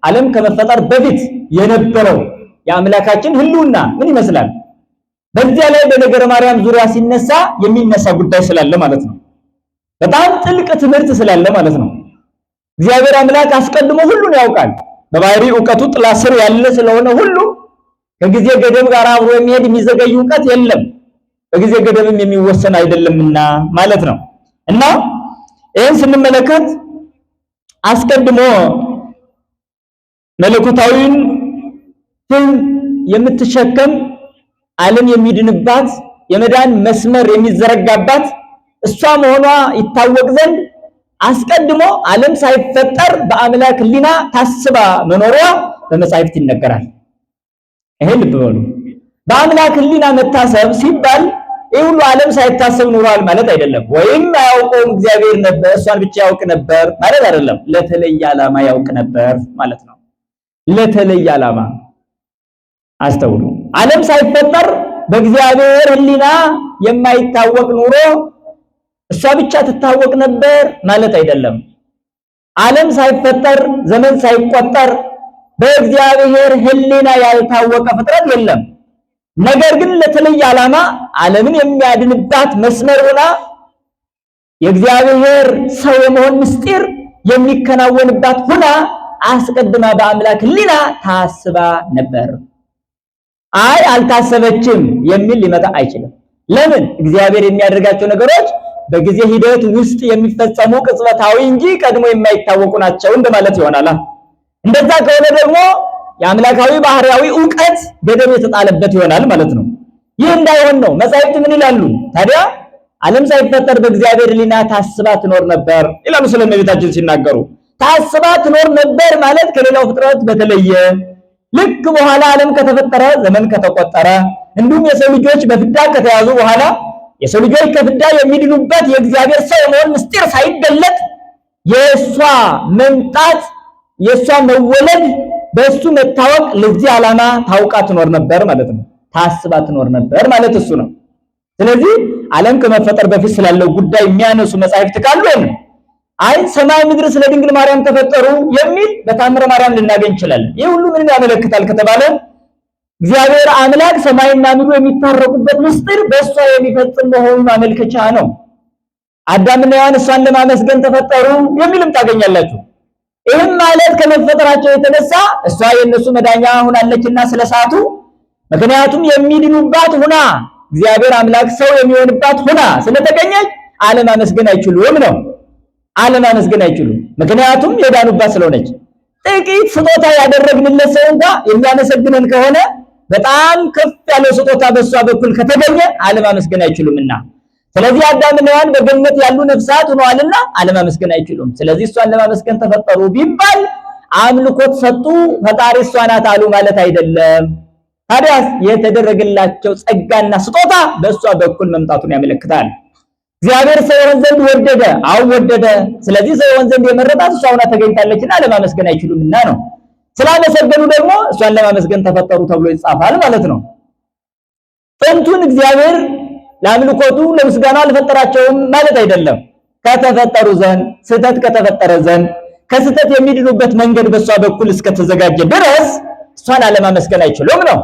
ዓለም ከመፈጠር በፊት የነበረው የአምላካችን ሕልውና ምን ይመስላል? በዚያ ላይ በነገረ ማርያም ዙሪያ ሲነሳ የሚነሳ ጉዳይ ስላለ ማለት ነው። በጣም ጥልቅ ትምህርት ስላለ ማለት ነው። እግዚአብሔር አምላክ አስቀድሞ ሁሉን ያውቃል። በባህሪ እውቀቱ ጥላ ስር ያለ ስለሆነ ሁሉ ከጊዜ ገደብ ጋር አብሮ የሚሄድ የሚዘገይ እውቀት የለም። በጊዜ ገደብም የሚወሰን አይደለምና ማለት ነው። እና ይህን ስንመለከት አስቀድሞ መለኮታዊን ፍም የምትሸከም ዓለም የሚድንባት የመዳን መስመር የሚዘረጋባት እሷ መሆኗ ይታወቅ ዘንድ አስቀድሞ ዓለም ሳይፈጠር በአምላክ ሕሊና ታስባ መኖሯ በመጻሕፍት ይነገራል። ይሄ ልብ በሉ። በአምላክ ሕሊና መታሰብ ሲባል ይህ ሁሉ ዓለም ሳይታሰብ ኑሯል ማለት አይደለም። ወይም አያውቀውም እግዚአብሔር ነበር እሷን ብቻ ያውቅ ነበር ማለት አይደለም። ለተለየ ዓላማ ያውቅ ነበር ማለት ነው። ለተለየ ዓላማ አስተውሉ። ዓለም ሳይፈጠር በእግዚአብሔር ሕሊና የማይታወቅ ኑሮ እሷ ብቻ ትታወቅ ነበር ማለት አይደለም። ዓለም ሳይፈጠር ዘመን ሳይቆጠር በእግዚአብሔር ሕሊና ያልታወቀ ፍጥረት የለም። ነገር ግን ለተለየ ዓላማ ዓለምን የሚያድንባት መስመር ሆና የእግዚአብሔር ሰው የመሆን ምስጢር የሚከናወንባት ሆና አስቀድማ በአምላክ ሕሊና ታስባ ነበር። አይ አልታሰበችም የሚል ሊመጣ አይችልም። ለምን? እግዚአብሔር የሚያደርጋቸው ነገሮች በጊዜ ሂደት ውስጥ የሚፈጸሙ ቅጽበታዊ እንጂ ቀድሞ የማይታወቁ ናቸው እንደማለት ይሆናል። እንደዛ ከሆነ ደግሞ የአምላካዊ ባህሪያዊ ዕውቀት ገደብ የተጣለበት ይሆናል ማለት ነው። ይህ እንዳይሆን ነው መጻሕፍት ምን ይላሉ ታዲያ? ዓለም ሳይፈጠር በእግዚአብሔር ሕሊና ታስባ ትኖር ነበር ይላሉ ስለ እመቤታችን ሲናገሩ። ታስባ ትኖር ነበር ማለት ከሌላው ፍጥረት በተለየ ልክ በኋላ ዓለም ከተፈጠረ ዘመን ከተቆጠረ እንዲሁም የሰው ልጆች በፍዳ ከተያዙ በኋላ የሰው ልጆች ከፍዳ የሚድኑበት የእግዚአብሔር ሰው የመሆን ምስጢር ሳይገለጥ የእሷ መምጣት የእሷ መወለድ በእሱ መታወቅ ለዚህ ዓላማ ታውቃ ትኖር ነበር ማለት ነው። ታስባ ትኖር ነበር ማለት እሱ ነው። ስለዚህ ዓለም ከመፈጠር በፊት ስላለው ጉዳይ የሚያነሱ መጻሕፍት ካሉ ወይም አይ ሰማይ ምድር ስለ ድንግል ማርያም ተፈጠሩ የሚል በታምረ ማርያም ልናገኝ እንችላለን። ይህ ሁሉ ምንን ያመለክታል ከተባለ እግዚአብሔር አምላክ ሰማይና ምድሩ የሚታረቁበት ምስጢር በእሷ የሚፈጽም መሆኑን ማመልከቻ ነው። አዳምና ሔዋን እሷን ለማመስገን ተፈጠሩ የሚልም ታገኛላችሁ። ይህም ማለት ከመፈጠራቸው የተነሳ እሷ የእነሱ መዳኛ ሆናለችና ስለሳቱ፣ ምክንያቱም የሚድኑባት ሁና እግዚአብሔር አምላክ ሰው የሚሆንባት ሁና ስለተገኘች አለማመስገን አይችሉም ነው። አለማመስገን አይችሉም፣ ምክንያቱም የዳኑባት ስለሆነች። ጥቂት ስጦታ ያደረግንለት ሰው እንኳ የሚያመሰግነን ከሆነ በጣም ከፍ ያለው ስጦታ በእሷ በኩል ከተገኘ አለማመስገን አይችሉምና፣ ስለዚህ አዳምና ሔዋን በገነት ያሉ ነፍሳት ሆነዋልና አለማመስገን አይችሉም። ስለዚህ እሷን ለማመስገን ተፈጠሩ ቢባል አምልኮት ሰጡ፣ ፈጣሪ እሷ ናት አሉ ማለት አይደለም። ታዲያስ የተደረገላቸው ጸጋና ስጦታ በእሷ በኩል መምጣቱን ያመለክታል። እግዚአብሔር ሰው ይሆን ዘንድ ወደደ፣ አው ወደደ። ስለዚህ ሰው ይሆን ዘንድ የመረጣት እሷ ሆና ተገኝታለችና አለማመስገን አይችሉምና ነው። ስላመሰገኑ ደግሞ እሷን ለማመስገን ተፈጠሩ ተብሎ ይጻፋል ማለት ነው። ጥንቱን እግዚአብሔር ለአምልኮቱ ለምስጋና አልፈጠራቸውም ማለት አይደለም። ከተፈጠሩ ዘንድ ስህተት ከተፈጠረ ዘንድ ከስህተት የሚድኑበት መንገድ በእሷ በኩል እስከተዘጋጀ ድረስ እሷን አለማመስገን አይችሉም ነው።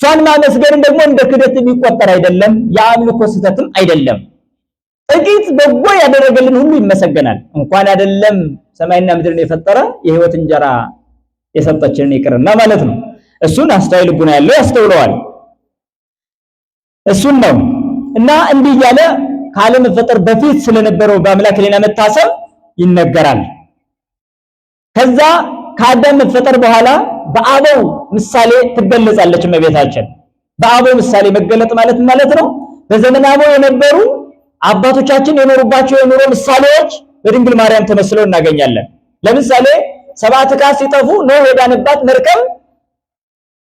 እሷን ማመስገን ደግሞ እንደ ክደት የሚቆጠር አይደለም፣ የአምልኮ ስህተትም አይደለም። ጥቂት በጎ ያደረገልን ሁሉ ይመሰገናል። እንኳን አይደለም ሰማይና ምድርን የፈጠረ የሕይወት እንጀራ የሰጠችንን ይቅርና ማለት ነው። እሱን አስተዋይ ልቡና ያለው ያስተውለዋል። እሱን ነው እና እንዲህ እያለ ከዓለም መፈጠር በፊት ስለነበረው በአምላክ ሕሊና መታሰብ ይነገራል። ከዛ ከአዳም መፈጠር በኋላ በአበው ምሳሌ ትገለጻለች እመቤታችን። በአበው ምሳሌ መገለጥ ማለት ማለት ነው በዘመነ አበው የነበሩ አባቶቻችን የኖሩባቸው የኑሮ ምሳሌዎች በድንግል ማርያም ተመስለው እናገኛለን። ለምሳሌ ሰብአ ትካት ሲጠፉ ኖህ የዳነባት መርከብ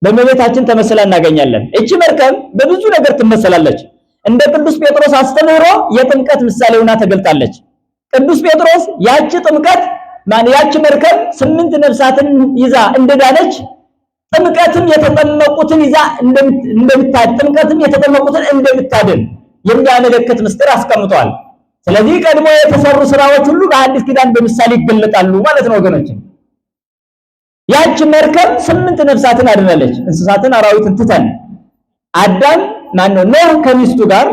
በእመቤታችን ተመስላ እናገኛለን። እቺ መርከብ በብዙ ነገር ትመሰላለች። እንደ ቅዱስ ጴጥሮስ አስተምህሮ የጥምቀት ምሳሌ ሆና ተገልጣለች። ቅዱስ ጴጥሮስ ያቺ ጥምቀት ማን ያቺ መርከብ 8 ነፍሳትን ይዛ እንደዳነች ጥምቀትም የተጠመቁትን ይዛ ጥምቀትም የተጠመቁትን እንደምታድን የሚያመለክት ምስጢር አስቀምጧል። ስለዚህ ቀድሞ የተሰሩ ስራዎች ሁሉ በአዲስ ኪዳን በምሳሌ ይገለጣሉ ማለት ነው ወገኖች። ያቺ መርከብ 8 ነፍሳትን አድናለች። እንስሳትን አራዊትን ትተን አዳም ማነው ኖህ ከሚስቱ ጋር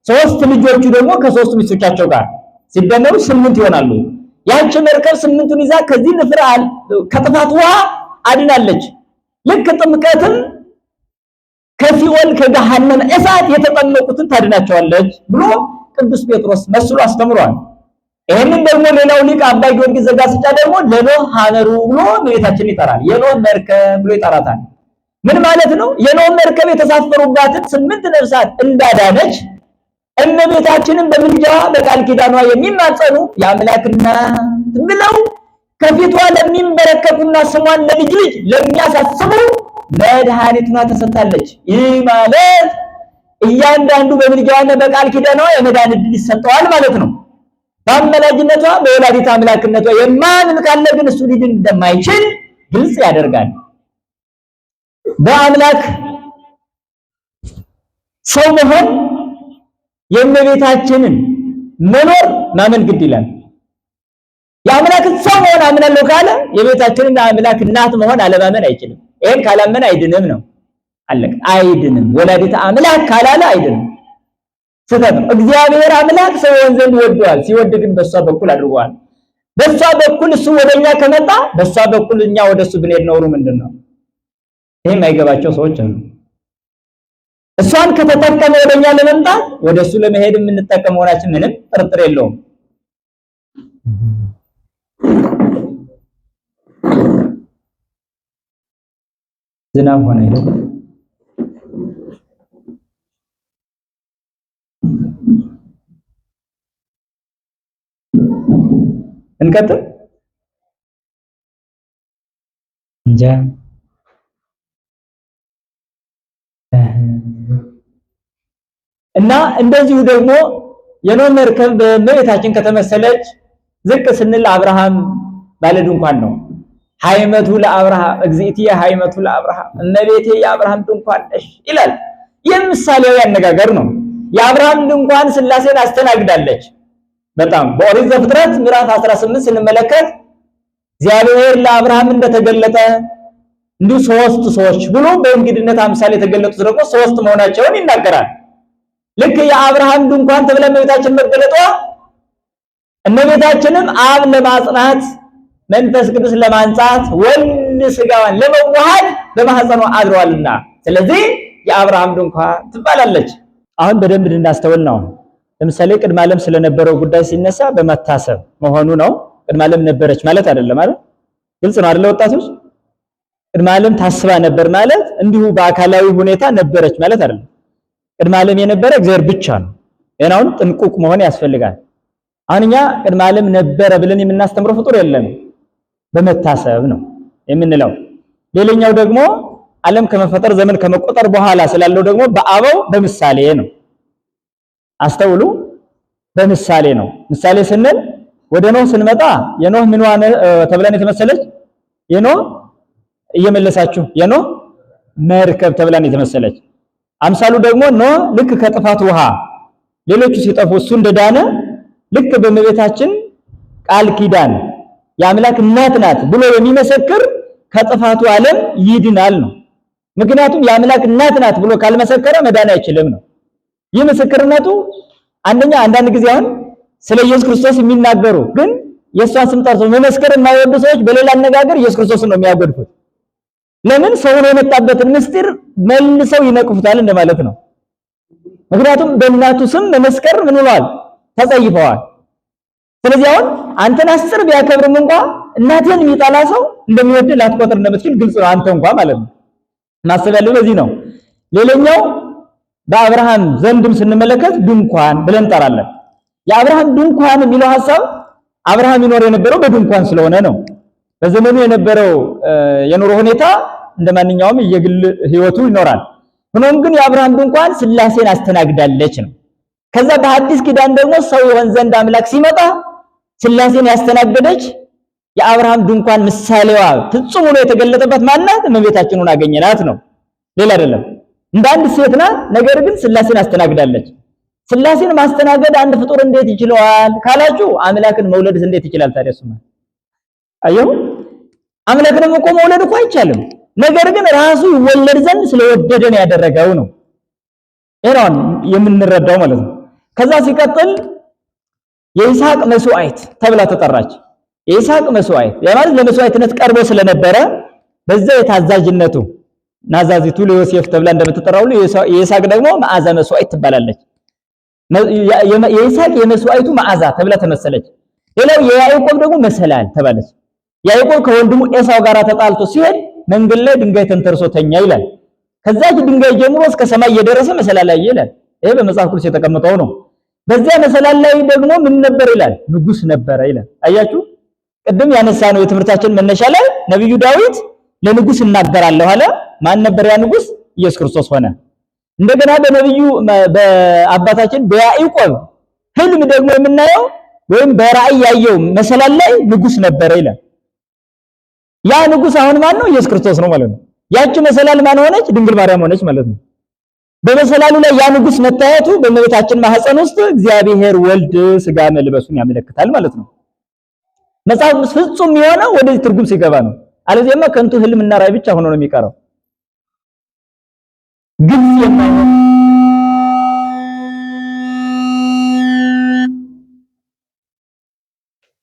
3 ልጆቹ ደግሞ ከ3 ሚስቶቻቸው ጋር ሲደመሩ 8 ይሆናሉ። ያቺ መርከብ 8ቱን ይዛ ከዚህ ንፍር ከጥፋት ውሃ አድናለች። ልክ ጥምቀትም ከሲኦል ከገሃነም እሳት የተጠመቁትን ታድናቸዋለች ብሎ ቅዱስ ጴጥሮስ መስሎ አስተምሯል። ይሄንን ደግሞ ሌላው ሊቅ አባ ጊዮርጊስ ዘጋስጫ ደግሞ ለኖህ ሐመሩ ብሎ እመቤታችንን ይጠራል። የኖህ መርከብ ብሎ ይጠራታል። ምን ማለት ነው? የኖህ መርከብ የተሳፈሩባትን 8 ነፍሳት እንዳዳነች እመቤታችንን በምልጃዋ በቃል ኪዳኗ የሚማጸኑ የአምላክ እናት ብለው ከፊቷ ለሚንበረከኩና ስሟን ለልጅ ልጅ ለሚያሳስቡ መድኃኒቷ ተሰጥታለች። ይህ ማለት እያንዳንዱ በምልጃዋና በቃል ኪዳኗ የመዳን ዕድል ይሰጠዋል ማለት ነው። በአማላጅነቷ በወላዲተ አምላክነቷ የማያምን ካለ ግን እሱ ሊድን እንደማይችል ግልጽ ያደርጋል። በአምላክ ሰው መሆን የእመቤታችንን መኖር ማመን ግድ ይላል። የአምላክን ሰው መሆን አምናለሁ ካለ የቤታችንን አምላክ እናት መሆን አለማመን አይችልም። ይሄን ካላመነ አይድንም ነው። አለቀ። አይድንም። ወላዲተ አምላክ ካላለ አይድንም። ስህተት ነው። እግዚአብሔር አምላክ ሰው ይሆን ዘንድ ወዷል። ሲወድ ግን በሷ በኩል አድርጓል። በሷ በኩል እሱ ወደኛ ከመጣ በሷ በኩል እኛ ወደሱ ብንሄድ ነውሩ ምንድነው? ይሄ የማይገባቸው ሰዎች አሉ። እሷን ከተጠቀመ ወደኛ ለመምጣት ወደሱ ለመሄድ የምንጠቀም መሆናችን ምንም ጥርጥር የለውም። ዝናብ ሆነ አይደል? እንቀጥል እንጃ። እና እንደዚሁ ደግሞ የኖህ መርከብ በእመቤታችን ከተመሰለች ዝቅ ስንል አብርሃም ባለ ድንኳን ነው። ሃይመቱ ለአብርሃም እግዚእትየ ሃይመቱ ለአብርሃም፣ እመቤቴ የአብርሃም ድንኳን ነሽ ይላል። ይህ ምሳሌያዊ አነጋገር ነው። የአብርሃም ድንኳን ስላሴን አስተናግዳለች። በጣም በኦሪት ዘፍጥረት ምዕራፍ 18 ስንመለከት እግዚአብሔር ለአብርሃም እንደተገለጠ እንዲሁ ሶስት ሰዎች ብሎ በእንግድነት አምሳል የተገለጡት ደግሞ ሶስት መሆናቸውን ይናገራል። ልክ የአብርሃም ድንኳን ተብላ እመቤታችን መገለጧ እመቤታችንም አብ ለማጽናት መንፈስ ቅዱስ ለማንጻት ወልድ ስጋዋን ለመዋሃድ በማህፀኗ አድሯልና ስለዚህ የአብርሃም ድንኳን ትባላለች። አሁን በደንብ እንድናስተውል ነው። ለምሳሌ ቅድመ ዓለም ስለነበረው ጉዳይ ሲነሳ በመታሰብ መሆኑ ነው። ቅድመ ዓለም ነበረች ማለት አይደለም አይደል? ግልጽ ነው አይደል? ወጣቶች ቅድመ ዓለም ታስባ ነበር ማለት እንዲሁ በአካላዊ ሁኔታ ነበረች ማለት አይደለም። ቅድመ ዓለም የነበረ እግዚአብሔር ብቻ ነው። ይሄን አሁን ጥንቁቅ መሆን ያስፈልጋል። አሁን እኛ ቅድመ ዓለም ነበረ ብለን የምናስተምረው ፍጡር የለንም። በመታሰብ ነው የምንለው። ሌላኛው ደግሞ ዓለም ከመፈጠር ዘመን ከመቆጠር በኋላ ስላለው ደግሞ በአበው በምሳሌ ነው። አስተውሉ፣ በምሳሌ ነው። ምሳሌ ስንል ወደ ኖህ ስንመጣ የኖህ ምንዋ ተብለን የተመሰለች የኖህ እየመለሳችሁ የኖህ መርከብ ተብለን የተመሰለች አምሳሉ ደግሞ ኖህ ልክ ከጥፋት ውሃ ሌሎቹ ሲጠፉ እሱ እንደዳነ ልክ በእመቤታችን ቃል ኪዳን የአምላክ እናት ናት ብሎ የሚመሰክር ከጥፋቱ ዓለም ይድናል ነው። ምክንያቱም የአምላክ እናት ናት ብሎ ካልመሰከረ መዳን አይችልም ነው። ይህ ምስክርነቱ አንደኛ አንዳንድ ጊዜ አሁን ስለ ኢየሱስ ክርስቶስ የሚናገሩ ግን የእሷን ስም ጠርቶ መመስከር የማይወዱ ሰዎች በሌላ አነጋገር ኢየሱስ ክርስቶስን ነው የሚያጎድፉት። ለምን ሰውን የመጣበትን ምስጢር መልሰው ይነቅፉታል እንደማለት ነው። ምክንያቱም በእናቱ ስም መመስከር ምን ብለዋል? ተጸይፈዋል። ስለዚህ አሁን አንተን አስር ቢያከብርም እንኳ እናትህን የሚጠላ ሰው እንደሚወድ ላትቆጥር እንደምትችል ግልጽ ነው። አንተ እንኳ ማለት ነው ማሰብ ያለው በዚህ ነው። ሌላኛው በአብርሃም ዘንድም ስንመለከት ድንኳን ብለን እንጠራለን። የአብርሃም ድንኳን የሚለው ሐሳብ አብርሃም ይኖር የነበረው በድንኳን ስለሆነ ነው። በዘመኑ የነበረው የኑሮ ሁኔታ እንደማንኛውም የግል ህይወቱ ይኖራል። ሆኖም ግን የአብርሃም ድንኳን ስላሴን አስተናግዳለች ነው። ከዛ በሐዲስ ኪዳን ደግሞ ሰው ይሆን ዘንድ አምላክ ሲመጣ ስላሴን ያስተናገደች የአብርሃም ድንኳን ምሳሌዋ ፍጹም ሆኖ የተገለጠበት ማናት? እመቤታችን ሆና አገኘናት ነው። ሌላ አይደለም። እንደ አንድ ሴት ናት፣ ነገር ግን ስላሴን አስተናግዳለች። ስላሴን ማስተናገድ አንድ ፍጡር እንዴት ይችለዋል ካላችሁ አምላክን መውለድስ እንዴት ይችላል ታዲያ? እሱማ አየሁ፣ አምላክንም እኮ መውለድ እኮ አይቻልም። ነገር ግን ራሱ ይወለድ ዘንድ ስለወደደ ነው ያደረገው ነው። ይሄን የምንረዳው ማለት ነው። ከዛ ሲቀጥል የይስሐቅ መስዋዕት ተብላ ተጠራች። የይስሐቅ መስዋዕት ያ ማለት ለመስዋዕትነት ቀርቦ ስለነበረ በዛ የታዛዥነቱ ናዛዚቱ ለዮሴፍ ተብላ እንደምትጠራው ሁሉ የይስሐቅ ደግሞ መዓዛ መስዋዕት ትባላለች። የይስሐቅ የመስዋዕቱ መዓዛ ተብላ ተመሰለች። ሌላው የያዕቆብ ደግሞ መሰላል ተባለች። ያዕቆብ ከወንድሙ ኤሳው ጋር ተጣልቶ ሲሄድ መንገድ ላይ ድንጋይ ተንተርሶ ተኛ ይላል። ከዛች ድንጋይ ጀምሮ እስከ ሰማይ የደረሰ መሰላል ላይ ይላል። ይሄ በመጽሐፍ ቅዱስ የተቀመጠው ነው። በዚያ መሰላል ላይ ደግሞ ምን ነበር ይላል? ንጉስ ነበረ ይላል። አያችሁ፣ ቅድም ያነሳነው የትምህርታችን መነሻ ላይ ነብዩ ዳዊት ለንጉስ እናገራለሁ አለ። ማን ነበር ያ ንጉስ? ኢየሱስ ክርስቶስ ሆነ። እንደገና በነብዩ በአባታችን በያዕቆብ ህልም ደግሞ የምናየው ወይም በራእይ ያየው መሰላል ላይ ንጉስ ነበረ ይላል። ያ ንጉስ አሁን ማን ነው? ኢየሱስ ክርስቶስ ነው ማለት ነው። ያቺ መሰላል ማን ሆነች? ድንግል ማርያም ሆነች ማለት ነው። በመሰላሉ ላይ ያ ንጉስ መታየቱ በእመቤታችን ማህፀን ውስጥ እግዚአብሔር ወልድ ስጋ መልበሱን ያመለክታል ማለት ነው። መጽሐፍ ቅዱስ ፍጹም የሆነው ወደዚህ ትርጉም ሲገባ ነው። አለዚያማ ከንቱ ህልምና ራእይ ብቻ ሆኖ ነው የሚቀረው። ግልጽ የማይሆን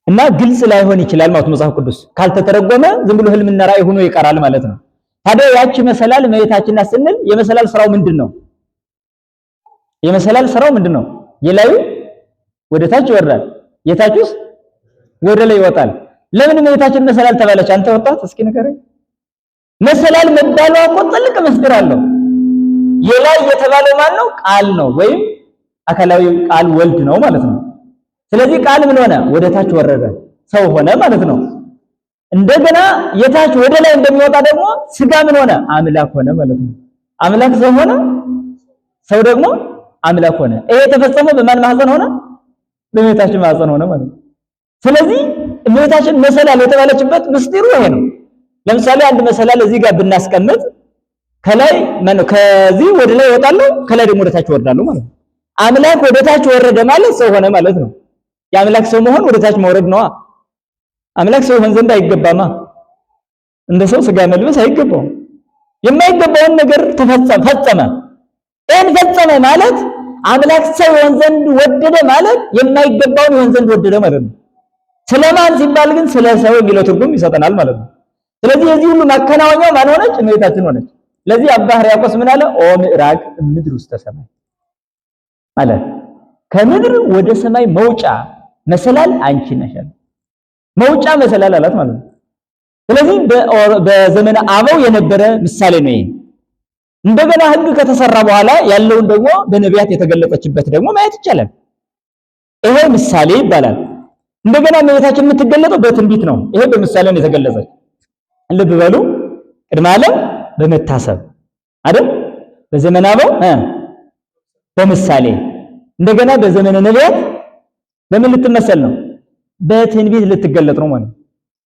እና ግልጽ ላይሆን ይችላል ማለት መጽሐፍ ቅዱስ ካልተተረጎመ ዝም ብሎ ህልምና ራእይ ሆኖ ይቀራል ማለት ነው። ታዲያ ያቺ መሰላል እመቤታችን ናት ስንል የመሰላል ስራው ምንድን ነው? የመሰላል ስራው ምንድን ነው? የላዩ ወደ ታች ይወርዳል፣ የታቹስ ወደ ላይ ይወጣል። ለምን እመቤታችን መሰላል ተባለች? አንተ ወጣት እስኪ ንገረኝ። መሰላል መባሏ እኮ ጥልቅ ምስጢር አለው። የላይ የተባለው ማን ነው? ቃል ነው፣ ወይም አካላዊ ቃል ወልድ ነው ማለት ነው። ስለዚህ ቃል ምን ሆነ? ወደ ታች ወረደ፣ ሰው ሆነ ማለት ነው። እንደገና የታች ወደ ላይ እንደሚወጣ ደግሞ ስጋ ምን ሆነ? አምላክ ሆነ ማለት ነው። አምላክ ሰው ሆነ፣ ሰው ደግሞ አምላክ ሆነ። ይሄ የተፈጸመው በማን ማህፀን ሆነ? በእመቤታችን ማህፀን ሆነ ማለት ነው። ስለዚህ እመቤታችን መሰላል የተባለችበት ምስጢሩ ይሄ ነው። ለምሳሌ አንድ መሰላል እዚህ ጋር ብናስቀምጥ ከላይ ማነው ከዚህ ወደ ላይ እወጣለሁ፣ ከላይ ደግሞ ወደ ታች እወርዳለሁ ማለት ነው። አምላክ ወደ ታች ወረደ ማለት ሰው ሆነ ማለት ነው። የአምላክ ሰው መሆን ወደ ታች መውረድ ነዋ። አምላክ ሰው ይሆን ዘንድ አይገባማ። እንደ ሰው ስጋ መልበስ አይገባውም። የማይገባውን ነገር ፈጸመ። ይህን ፈጸመ ማለት አምላክ ሰው ይሆን ዘንድ ወደደ ማለት የማይገባውን ይሆን ዘንድ ወደደ ማለት ነው። ስለማን ሲባል ግን ስለ ሰው የሚለው ትርጉም ይሰጠናል ማለት ነው። ስለዚህ የዚህ ሁሉ ማከናወኛው ማን ሆነች? እመቤታችን ሆነች። ለዚህ አባ ሕርያቆስ ምን አለ? ኦ ምዕራግ እምድር ውስተ ሰማይ አለ። ከምድር ወደ ሰማይ መውጫ መሰላል አንቺ ነሽ አለ። መውጫ መሰላል አላት ማለት ነው። ስለዚህ በዘመነ አበው የነበረ ምሳሌ ነው ይሄ። እንደገና ሕግ ከተሰራ በኋላ ያለውን ደግሞ በነቢያት የተገለጠችበት ደግሞ ማየት ይቻላል። ይሄ ምሳሌ ይባላል። እንደገና እመቤታችን የምትገለጠው በትንቢት ነው። ይሄ በምሳሌ ነው የተገለጸች። ልብ በሉ፣ ቅድመ ዓለም በመታሰብ አይደል? በዘመነ አበው በምሳሌ፣ እንደገና በዘመነ ነቢያት በምን ልትመሰል ነው? በትንቢት ልትገለጥ ነው ማለት ነው።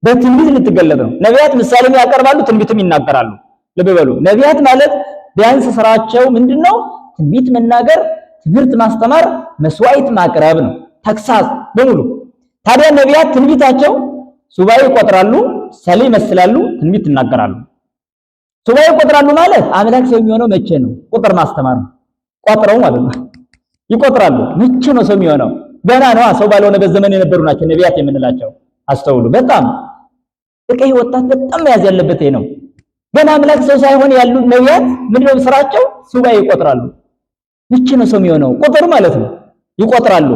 በትንቢት ልትገለጥ ነው። ነቢያት ምሳሌም ያቀርባሉ፣ ትንቢትም ይናገራሉ። ልብ በሉ፣ ነቢያት ማለት ቢያንስ ስራቸው ምንድነው? ትንቢት መናገር፣ ትምህርት ማስተማር፣ መስዋዕት ማቅረብ ነው። ተግሳጽ በሙሉ። ታዲያ ነቢያት ትንቢታቸው ሱባኤ ይቆጥራሉ፣ ምሳሌ ይመስላሉ፣ ትንቢት ይናገራሉ። ሱባኤ ይቆጥራሉ ማለት አምላክ ሰው የሚሆነው መቼ ነው? ቁጥር ማስተማር ነው። ቆጥረው ማለት ነው። ይቆጥራሉ። መቼ ነው ሰው የሚሆነው? ገና ነዋ። ሰው ባልሆነበት ዘመን የነበሩ ናቸው ነቢያት የምንላቸው። አስተውሉ። በጣም በቃ ይሄ ወጣት በጣም መያዝ ያለበት ይሄ ነው። ገና አምላክ ሰው ሳይሆን ያሉ ነቢያት ምንድነው ስራቸው? ሱባኤ ይቆጥራሉ። መቼ ነው ሰው የሚሆነው? ቁጥር ማለት ነው። ይቆጥራሉ።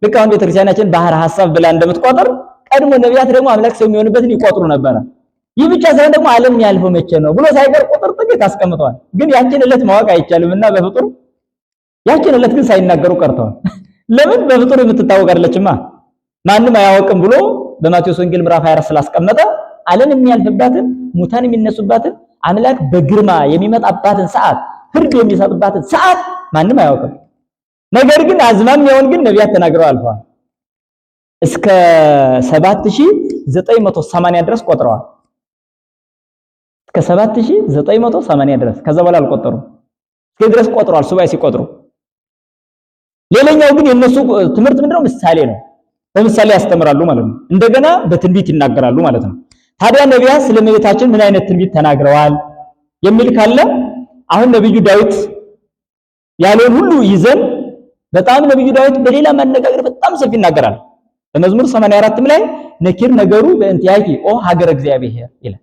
ልክ አሁን ቤተክርስቲያናችን ባህረ ሐሳብ ብላ እንደምትቆጥር ቀድሞ ነቢያት ደግሞ አምላክ ሰው የሚሆንበትን ይቆጥሩ ነበረ። ይህ ብቻ ሳይሆን ደግሞ ዓለም ያልፈው መቼ ነው ብሎ ሳይቀር ቁጥር ጥቂት አስቀምጠዋል። ግን ያችን ዕለት ማወቅ አይቻልምና በፍጡር ያችን ዕለት ግን ሳይናገሩ ቀርተዋል። ለምን? በፍጡር የምትታወቅ አይደለችማ። ማንም አያወቅም ብሎ በማቴዎስ ወንጌል ምዕራፍ 24 ስላስቀመጠ ዓለም የሚያልፍባትን፣ ሙታን የሚነሱባትን፣ አምላክ በግርማ የሚመጣባትን ሰዓት፣ ፍርድ የሚሰጥባትን ሰዓት ማንም አያውቅም። ነገር ግን አዝማሚያውን ግን ነቢያት ተናግረው አልፈዋል። እስከ 7980 ድረስ ቆጥረዋል። እስከ 7980 ድረስ፣ ከዛ በኋላ አልቆጠሩም። እስከ ድረስ ቆጥረዋል ሱባኤ ሲቆጥሩ። ሌላኛው ግን የነሱ ትምህርት ምንድነው? ምሳሌ ነው። በምሳሌ ያስተምራሉ ማለት ነው። እንደገና በትንቢት ይናገራሉ ማለት ነው። ታዲያ ነቢያት ስለ እመቤታችን ምን አይነት ትንቢት ተናግረዋል የሚል ካለ አሁን ነብዩ ዳዊት ያለውን ሁሉ ይዘን፣ በጣም ነብዩ ዳዊት በሌላ ማነጋገር በጣም ሰፊ ይናገራል። በመዝሙር 84ም ላይ ነኪር ነገሩ በእንቲአኪ ኦ ሀገረ እግዚአብሔር ይላል።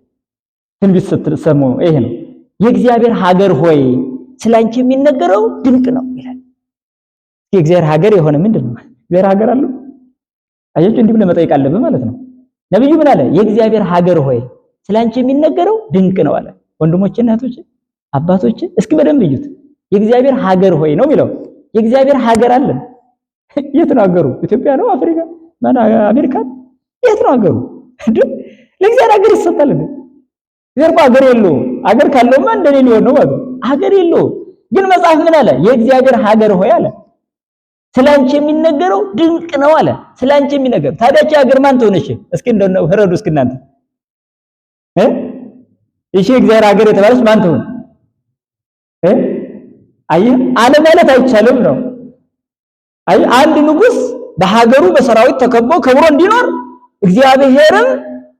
ትንቢት ስትሰሙ ይሄ ነው። የእግዚአብሔር ሀገር ሆይ ስላንቺ የሚነገረው ድንቅ ነው ይላል። የእግዚአብሔር ሀገር የሆነ ምንድን ነው? እግዚአብሔር ሀገር አለው? አያችሁ፣ እንዲህ ብለህ መጠየቅ አለብህ ማለት ነው። ነብዩ ምን አለ? የእግዚአብሔር ሀገር ሆይ ስላንቺ የሚነገረው ድንቅ ነው አለ። ወንድሞቼ፣ እናቶቼ፣ አባቶቼ እስኪ በደንብ እዩት። የእግዚአብሔር ሀገር ሆይ ነው የሚለው። የእግዚአብሔር ሀገር አለ። የት ነው ሀገሩ? ኢትዮጵያ ነው? አፍሪካ? ማን አሜሪካ? የት ነው ሀገሩ? እንዴ ለእግዚአብሔር ሀገር ይሰጣል እንዴ? እግዚአብሔር እኮ ሀገር የለውም። ሀገር ካለውማ እንደኔ ሊሆን ነው ማለት ነው። ሀገር የለውም። ግን መጽሐፍ ምን አለ? የእግዚአብሔር ሀገር ሆይ አለ። ስላንቺ የሚነገረው ድንቅ ነው አለ። ስላንቺ የሚነገረው ታዲያ እቺ ሀገር ማን ትሆነሽ? እስኪ እንደው ህረዱ እስኪ እናንተ እ እሺ የእግዚአብሔር ሀገር የተባለች ማን ትሆን? እ አይ አለ ማለት አይቻልም ነው። አይ አንድ ንጉስ በሀገሩ በሰራዊት ተከቦ ከብሮ እንዲኖር እግዚአብሔርም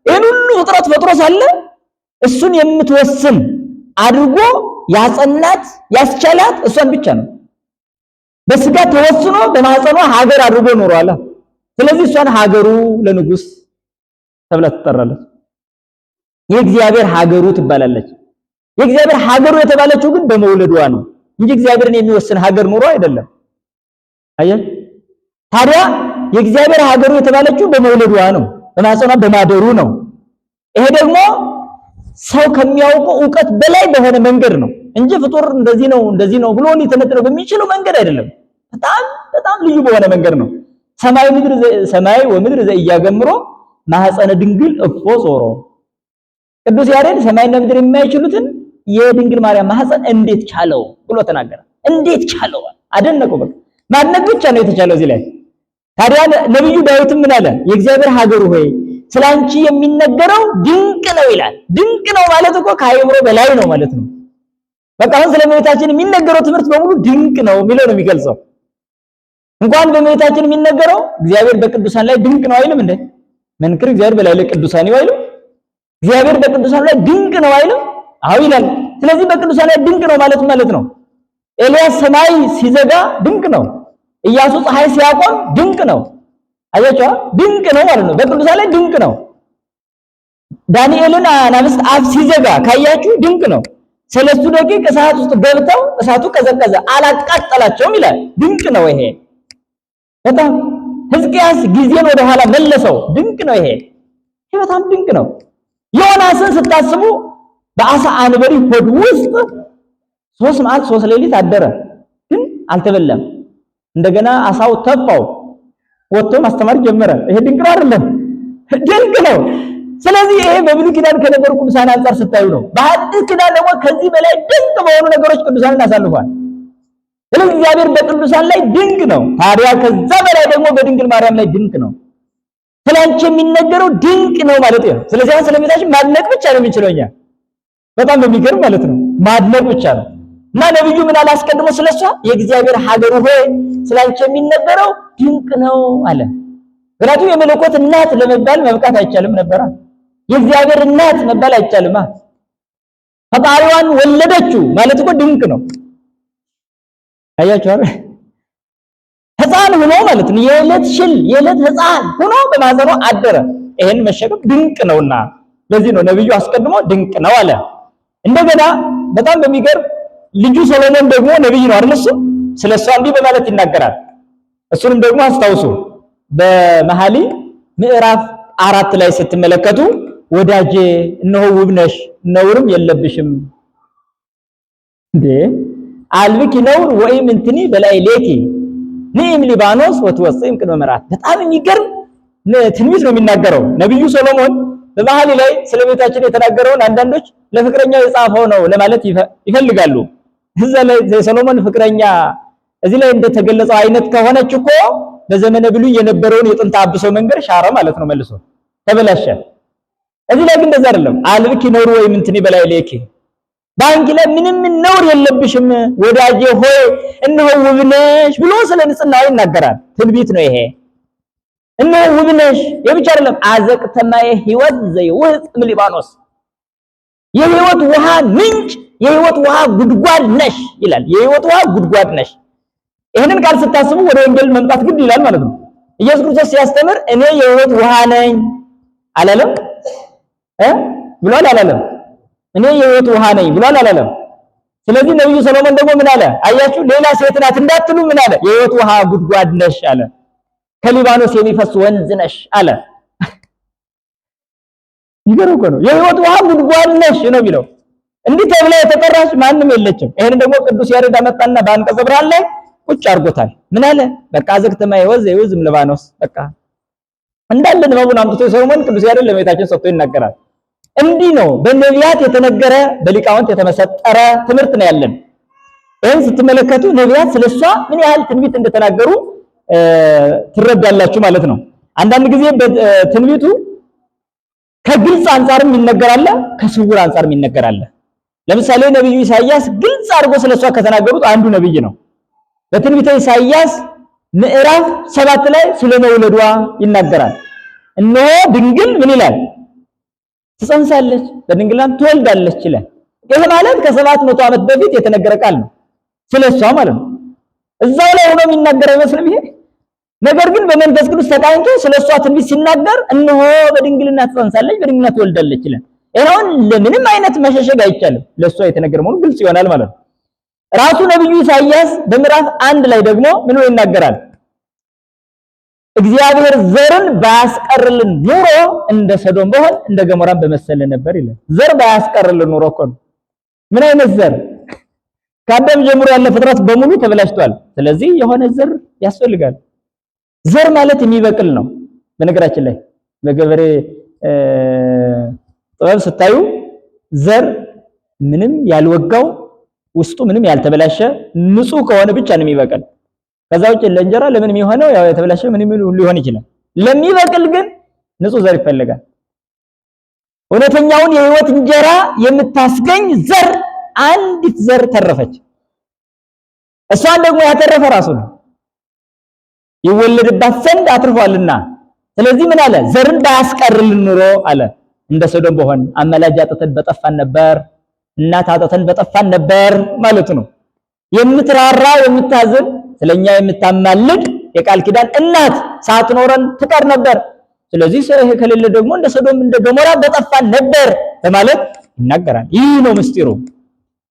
ይህን ሁሉ ፍጥረት ፈጥሮ ሳለ እሱን የምትወስን አድርጎ ያጸናት ያስቻላት እሷን ብቻ ነው። በስጋ ተወስኖ በማህፀኗ ሀገር አድርጎ ኖሯል። ስለዚህ እሷን ሀገሩ ለንጉስ ተብላ ትጠራለች። የእግዚአብሔር ሀገሩ ትባላለች። የእግዚአብሔር ሀገሩ የተባለችው ግን በመውለዷ ነው እንጂ እግዚአብሔርን የሚወስን ሀገር ኑሮ አይደለም። አየህ፣ ታዲያ የእግዚአብሔር ሀገሩ የተባለችው በመውለዷ ነው፣ በማህፀኗ በማደሩ ነው። ይሄ ደግሞ ሰው ከሚያውቀው እውቀት በላይ በሆነ መንገድ ነው እንጂ ፍጡር እንደዚህ ነው እንደዚህ ነው ብሎ ሊተነትነው በሚችለው መንገድ አይደለም። በጣም በጣም ልዩ በሆነ መንገድ ነው። ሰማይ ምድር ሰማይ ወምድር ዘኢያገምሮ ማህፀነ ድንግል እፎ ጾሮ። ቅዱስ ያሬድ ሰማይና ምድር የማይችሉትን የድንግል ማርያም ማህፀን እንዴት ቻለው ብሎ ተናገረ። እንዴት ቻለው? አደነቁ። በቃ ማድነቅ ብቻ ነው የተቻለው እዚህ ላይ። ታዲያ ነብዩ ዳዊትም ምን አለ? የእግዚአብሔር ሀገሩ ሆይ ስላንቺ የሚነገረው ድንቅ ነው ይላል። ድንቅ ነው ማለት እኮ ከአእምሮ በላይ ነው ማለት ነው። በቃ አሁን ስለ እመቤታችን የሚነገረው ትምህርት በሙሉ ድንቅ ነው የሚለው ነው የሚገልጸው። እንኳን በእመቤታችን የሚነገረው እግዚአብሔር በቅዱሳን ላይ ድንቅ ነው አይልም እንዴ? መንክር እግዚአብሔር በላይ ለቅዱሳን አይልም? እግዚአብሔር በቅዱሳን ላይ ድንቅ ነው አይልም? አዎ ይላል። ስለዚህ በቅዱሳን ላይ ድንቅ ነው ማለት ማለት ነው። ኤልያስ ሰማይ ሲዘጋ ድንቅ ነው። ኢያሱ ፀሐይ ሲያቆም ድንቅ ነው። አያችሁ፣ ድንቅ ነው ማለት ነው። በቅዱሳን ላይ ድንቅ ነው። ዳንኤልን አናብስት አፍ ሲዘጋ ካያችሁ ድንቅ ነው። ሰለስቱ ደቂቅ እሳት ውስጥ ገብተው እሳቱ ቀዘቀዘ አላቃጠላቸውም ይላል። ድንቅ ነው ይሄ በጣም። ሕዝቅያስ ጊዜን ወደ ኋላ መለሰው። ድንቅ ነው ይሄ በጣም ድንቅ ነው። ዮናስን ስታስቡ በአሳ አንበሪ ሆድ ውስጥ 3 መዓልት 3 ሌሊት አደረ፣ ግን አልተበላም። እንደገና አሳው ተፋው፣ ወጥቶ ማስተማር ጀመረ። ይሄ ድንቅ ነው አይደለም? ድንቅ ነው። ስለዚህ ይሄ በብሉይ ኪዳን ከነበሩ ቅዱሳን አንፃር ስታዩ ነው። በሐዲስ ኪዳን ደግሞ ከዚህ በላይ ድንቅ በሆኑ ነገሮች ቅዱሳንን አሳልፏል። ስለዚህ እግዚአብሔር በቅዱሳን ላይ ድንቅ ነው። ታዲያ ከዛ በላይ ደግሞ በድንግል ማርያም ላይ ድንቅ ነው። ስላንቺ የሚነገረው ድንቅ ነው ማለት ነው። ስለዚህ አሁን ስለእመቤታችን ማድነቅ ብቻ ነው የምንችለው እኛ፣ በጣም በሚገርም ማለት ነው። ማድነቅ ብቻ ነው። እና ነብዩ ምን አለ አስቀድሞ ስለሷ? የእግዚአብሔር ሀገሩ ሆይ ስላንቺ የሚነገረው ድንቅ ነው አለ። ምክንያቱም የመለኮት እናት ለመባል መብቃት አይቻልም ነበራ። የእግዚአብሔር እናት መባል አይቻልማ። ፈጣሪዋን ወለደችው ማለት እኮ ድንቅ ነው። አያችሁ አይደል? ሕፃን ሆኖ ማለት ነው። የዕለት ሽል የዕለት ሕፃን ሆኖ በማህፀኗ አደረ። ይሄን መሸከም ድንቅ ነውና ለዚህ ነው ነብዩ አስቀድሞ ድንቅ ነው አለ። እንደገና በጣም በሚገርም ልጁ ሰሎሞን ደግሞ ነብይ ነው አይደል? እሱ ስለሷ እንዲህ በማለት ይናገራል። እሱንም ደግሞ አስታውሱ። በመኃልየ ምዕራፍ 4 ላይ ስትመለከቱ ወዳጄ እነሆ ውብ ነሽ ነውርም የለብሽም እንዴ አልብኪ ነውር ወይም እንትኒ በላይ ሌኪ ንኢም ሊባኖስ ወትወጽኢም ቅድመ መርዓት። በጣም የሚገርም ትንቢት ነው የሚናገረው ነብዩ ሰሎሞን በመኃልየ ላይ ስለቤታችን የተናገረውን አንዳንዶች ለፍቅረኛው የጻፈው ነው ለማለት ይፈልጋሉ። እዛ ላይ የሰሎሞን ፍቅረኛ እዚህ ላይ እንደተገለጸው አይነት ከሆነች እኮ በዘመነ ብሉይ የነበረውን የጥንተ አብሶ መንገድ ሻረ ማለት ነው፣ መልሶ ተበላሸ። እዚህ ላይ ግን እንደዛ አይደለም። አልብኪ ነውር ወይም እንትኒ በላይ ሌኪ ባንኪ ላይ ምንም ነውር የለብሽም ወዳጄ ሆይ እነሆ ውብ ነሽ ብሎ ስለ ንጽህናዋ ይናገራል። ትንቢት ነው ይሄ። እነሆ ውብ ነሽ የብቻ አይደለም፣ አዘቅተ ማየ ሕይወት ዘይውህጥ እምሊባኖስ የሕይወት ውሃ ምንጭ የሕይወት ውሃ ጉድጓድ ነሽ ይላል። የሕይወት ውሃ ጉድጓድ ነሽ። ይሄንን ቃል ስታስቡ ወደ ወንጌል መምጣት ግድ ይላል ማለት ነው። ኢየሱስ ክርስቶስ ሲያስተምር እኔ የሕይወት ውሃ ነኝ አላለም? ብሏል አላለም? እኔ የሕይወት ውሃ ነኝ ብሏል አላለም? ስለዚህ ነብዩ ሰሎሞን ደግሞ ምን አለ? አያችሁ፣ ሌላ ሴት ናት እንዳትሉ ምን አለ? የሕይወት ውሃ ጉድጓድ ነሽ አለ። ከሊባኖስ የሚፈስ ወንዝ ነሽ አለ። ይገርም እኮ ነው። የሕይወት ውሃ ጉድጓድ ነሽ ነው የሚለው። እንዲህ ተብላ የተጠራች ማንም የለችም። ይሄን ደግሞ ቅዱስ ያሬድ አመጣና በአንቀጸ ብርሃን ላይ ቁጭ አድርጎታል። ምን አለ? በቃ አዘቅተ ማየ ሕይወት ዘይውህዝ እምሊባኖስ። በቃ እንዳለ ንባቡን አምጥቶ ሰሎሞን ቅዱስ ያሬድ ለእመቤታችን ሰጥቶ ይናገራል። እንዲህ ነው በነቢያት የተነገረ በሊቃውንት የተመሰጠረ ትምህርት ነው ያለን። ይሄን ስትመለከቱ ነቢያት ስለሷ ምን ያህል ትንቢት እንደተናገሩ ትረዳላችሁ ማለት ነው። አንዳንድ ጊዜ ትንቢቱ ከግልጽ አንጻርም ይነገራል፣ ከስውር አንጻርም ይነገራል። ለምሳሌ ነብዩ ኢሳይያስ ግልጽ አድርጎ ስለሷ ከተናገሩት አንዱ ነብይ ነው። በትንቢተ ኢሳይያስ ምዕራፍ 7 ላይ ስለ መውለዷ ይናገራል። እነሆ ድንግል ምን ይላል? ትጸንሳለች፣ በድንግልናም ትወልዳለች ይላል። ይሄ ማለት ከ700 ዓመት በፊት የተነገረ ቃል ነው ስለሷ ማለት ነው። እዛው ላይ ሆኖ የሚናገር አይመስልም ይሄ ነገር ግን በመንፈስ ቅዱስ ተቃኝቶ ስለሷ ትንቢት ሲናገር እነሆ በድንግልና ትጸንሳለች፣ በድንግልና ትወልዳለች ይላል። ይሄውን ለምንም አይነት መሸሸግ አይቻልም። ለሷ የተነገረ መሆኑ ግልጽ ይሆናል ማለት ነው። ራሱ ነብዩ ኢሳይያስ በምዕራፍ 1 ላይ ደግሞ ምን ብሎ ይናገራል? እግዚአብሔር ዘርን ባያስቀርልን ኑሮ እንደ ሰዶም በሆን እንደ ገሞራም በመሰለ ነበር ይላል። ዘር ባያስቀርልን ኑሮ እኮ ነው። ምን አይነት ዘር? ከአዳም ጀምሮ ያለ ፍጥረት በሙሉ ተበላሽቷል። ስለዚህ የሆነ ዘር ያስፈልጋል። ዘር ማለት የሚበቅል ነው። በነገራችን ላይ በገበሬ ጥበብ ስታዩ ዘር ምንም ያልወጋው ውስጡ ምንም ያልተበላሸ ንጹህ ከሆነ ብቻ ነው የሚበቅል። ከዛ ውጭ ለእንጀራ ለምን የሚሆነው ያው የተበላሸ ምንም ሊሆን ይችላል። ለሚበቅል ግን ንጹህ ዘር ይፈልጋል። እውነተኛውን የህይወት እንጀራ የምታስገኝ ዘር አንዲት ዘር ተረፈች። እሷን ደግሞ ያተረፈ ራሱ ነው፣ ይወለድባት ዘንድ አትርፏልና። ስለዚህ ምን አለ? ዘርን ባያስቀርልን ኑሮ አለ እንደ ሶዶም በሆን አማላጅ አጥተን በጠፋን ነበር፣ እናት አጥተን በጠፋን ነበር ማለት ነው። የምትራራ የምታዝን ስለኛ የምታማልድ የቃል ኪዳን እናት ሳትኖረን ትቀር ነበር። ስለዚህ ይሄ ከሌለ ደግሞ እንደ ሶዶም እንደ ገሞራ በጠፋን ነበር በማለት ይናገራል። ይህ ነው ምስጢሩ።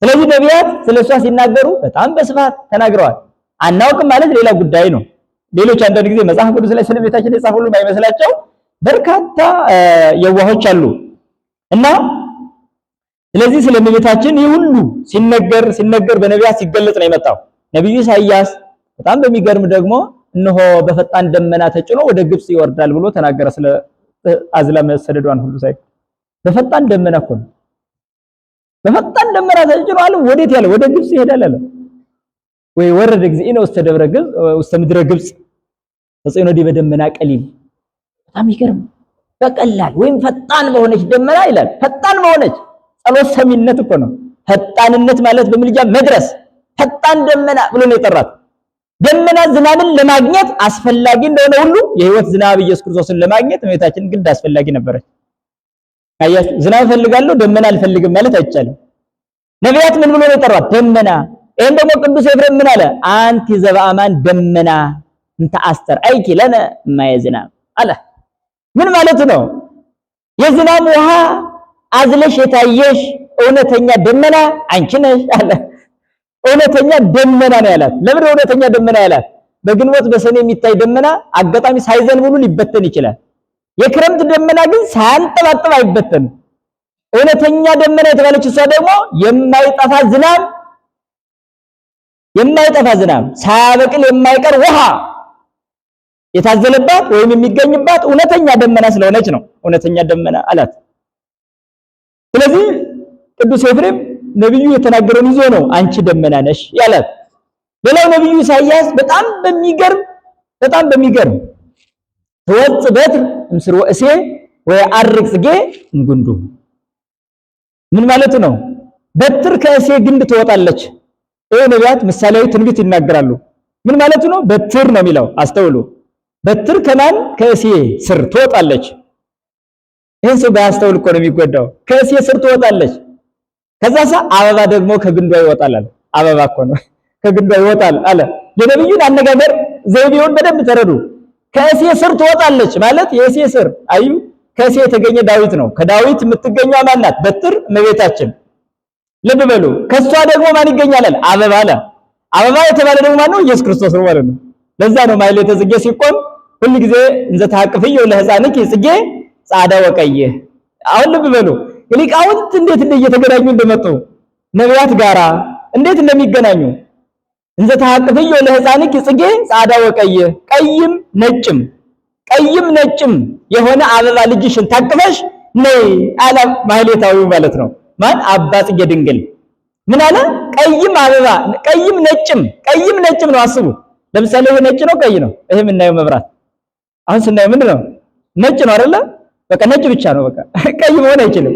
ስለዚህ ነቢያት ስለሷ ሲናገሩ በጣም በስፋት ተናግረዋል። አናውቅም ማለት ሌላ ጉዳይ ነው። ሌሎች አንዳንድ ጊዜ መጽሐፍ ቅዱስ ላይ ስለ ቤታችን የጻፉ ሁሉ የማይመስላቸው በርካታ የዋሆች አሉ እና ስለዚህ ስለ እመቤታችን ይህ ሁሉ ሲነገር ሲነገር በነቢያት ሲገለጽ ነው የመጣው። ነቢዩ ኢሳይያስ በጣም በሚገርም ደግሞ እነሆ በፈጣን ደመና ተጭኖ ወደ ግብጽ ይወርዳል ብሎ ተናገረ። ስለ አዝላ መሰደዷን ሁሉ ሳይ በፈጣን ደመና እኮ ነው። በፈጣን ደመና ተጭኖ አለ። ወዴት ያለ? ወደ ግብጽ ይሄዳል አለ። ወይ ወረደ እግዚእነ ውስተ ደብረ ግብጽ ውስተ ምድረ ግብጽ ተጽዕኖ ዲበ ደመና ቀሊል። በጣም ይገርም። በቀላል ወይም ፈጣን በሆነች ደመና ይላል። ፈጣን በሆነች ጸሎት ሰሚነት እኮ ነው። ፈጣንነት ማለት በምልጃ መድረስ። ፈጣን ደመና ብሎ ነው የጠራት። ደመና ዝናብን ለማግኘት አስፈላጊ እንደሆነ ሁሉ የህይወት ዝናብ ኢየሱስ ክርስቶስን ለማግኘት እመቤታችን ግድ አስፈላጊ ነበረች። አያችሁ፣ ዝናብ እፈልጋለሁ ደመና አልፈልግም ማለት አይቻልም። ነቢያት ምን ብሎ ነው የጠራት? ደመና። ይሄን ደግሞ ቅዱስ ኤፍሬም ምን አለ? አንቲ ዘበአማን ደመና እንተ አስተርአይኪ ለነ እማየ ዝናብ አለ። ምን ማለት ነው? የዝናብ ውሃ አዝለሽ የታየሽ እውነተኛ ደመና አንቺ ነሽ አለ። እውነተኛ ደመና ነው ያላት። ለምን እውነተኛ ደመና ያላት? በግንቦት በሰኔ የሚታይ ደመና አጋጣሚ ሳይዘንብ ሁሉ ሊበተን ይችላል። የክረምት ደመና ግን ሳያንጠባጥብ አይበተንም። እውነተኛ ደመና የተባለች እሷ ደግሞ የማይጠፋ ዝናብ የማይጠፋ ዝናብ ሳያበቅል የማይቀር ውሃ የታዘለባት ወይም የሚገኝባት እውነተኛ ደመና ስለሆነች ነው እውነተኛ ደመና አላት። ስለዚህ ቅዱስ ኤፍሬም ነብዩ የተናገረውን ይዞ ነው አንቺ ደመና ነሽ ያላት። ሌላው ነብዩ ኢሳይያስ በጣም በሚገርም በጣም በሚገርም ትወጽእ በትር እምስርወ እሴይ ወየዐርግ ጽጌ እምጉንዱ። ምን ማለቱ ነው? በትር ከእሴይ ግንድ ትወጣለች። ይሄ ነቢያት ምሳሌያዊ ትንቢት ይናገራሉ። ምን ማለቱ ነው? በትር ነው የሚለው አስተውሉ። በትር ከማን? ከእሴይ ስር ትወጣለች። ይህን ሰው ባያስተውል እኮ ነው የሚጎዳው። ከእሴይ ስር ትወጣለች። ከዛሳ አበባ ደግሞ ከግንዷ ይወጣል አለ። አበባ እኮ ነው ከግንዷ ይወጣል አለ። የነብዩን አነጋገር ዘይቤውን በደንብ ተረዱ። ከእሴይ ስር ትወጣለች ማለት የእሴይ ስር አዩ፣ ከእሴይ የተገኘ ዳዊት ነው። ከዳዊት የምትገኘው ማን ናት? በትር እመቤታችን። ልብ በሉ። ከሷ ደግሞ ማን ይገኛል አለ? አበባ አለ። አበባ የተባለ ደግሞ ማን ነው? ኢየሱስ ክርስቶስ ነው ማለት ነው። ለዛ ነው ማኅሌተ ጽጌ ሲቆም ሁል ጊዜ እንዘ ተሐቅፍዮ ለሕፃንኪ ጽጌ ጻዕዳ ወቀይህ። አሁን ልብ በሉ ሊቃውንት እንዴት እየተገናኙ እንደመጡ ነቢያት ጋራ እንዴት እንደሚገናኙ እንዘ ተሐቅፍዮ ለሕፃንኪ ጽጌ ጻዕዳ ወቀይህ፣ ቀይም ነጭም ቀይም ነጭም የሆነ አበባ ልጅሽን ታቅፈሽ ነይ አለ ማህሌታዊው ማለት ነው። ማን? አባ ጽጌ ድንግል ምን አለ? ቀይም አበባ ቀይም ነጭም ቀይም ነጭም ነው። አስቡ። ለምሳሌ ይሄ ነጭ ነው፣ ቀይ ነው። ይሄ የምናየው መብራት አሁን ስናየው ምንድን ነው? ነጭ ነው አይደለ? በቃ ነጭ ብቻ ነው። በቃ ቀይ መሆን አይችልም።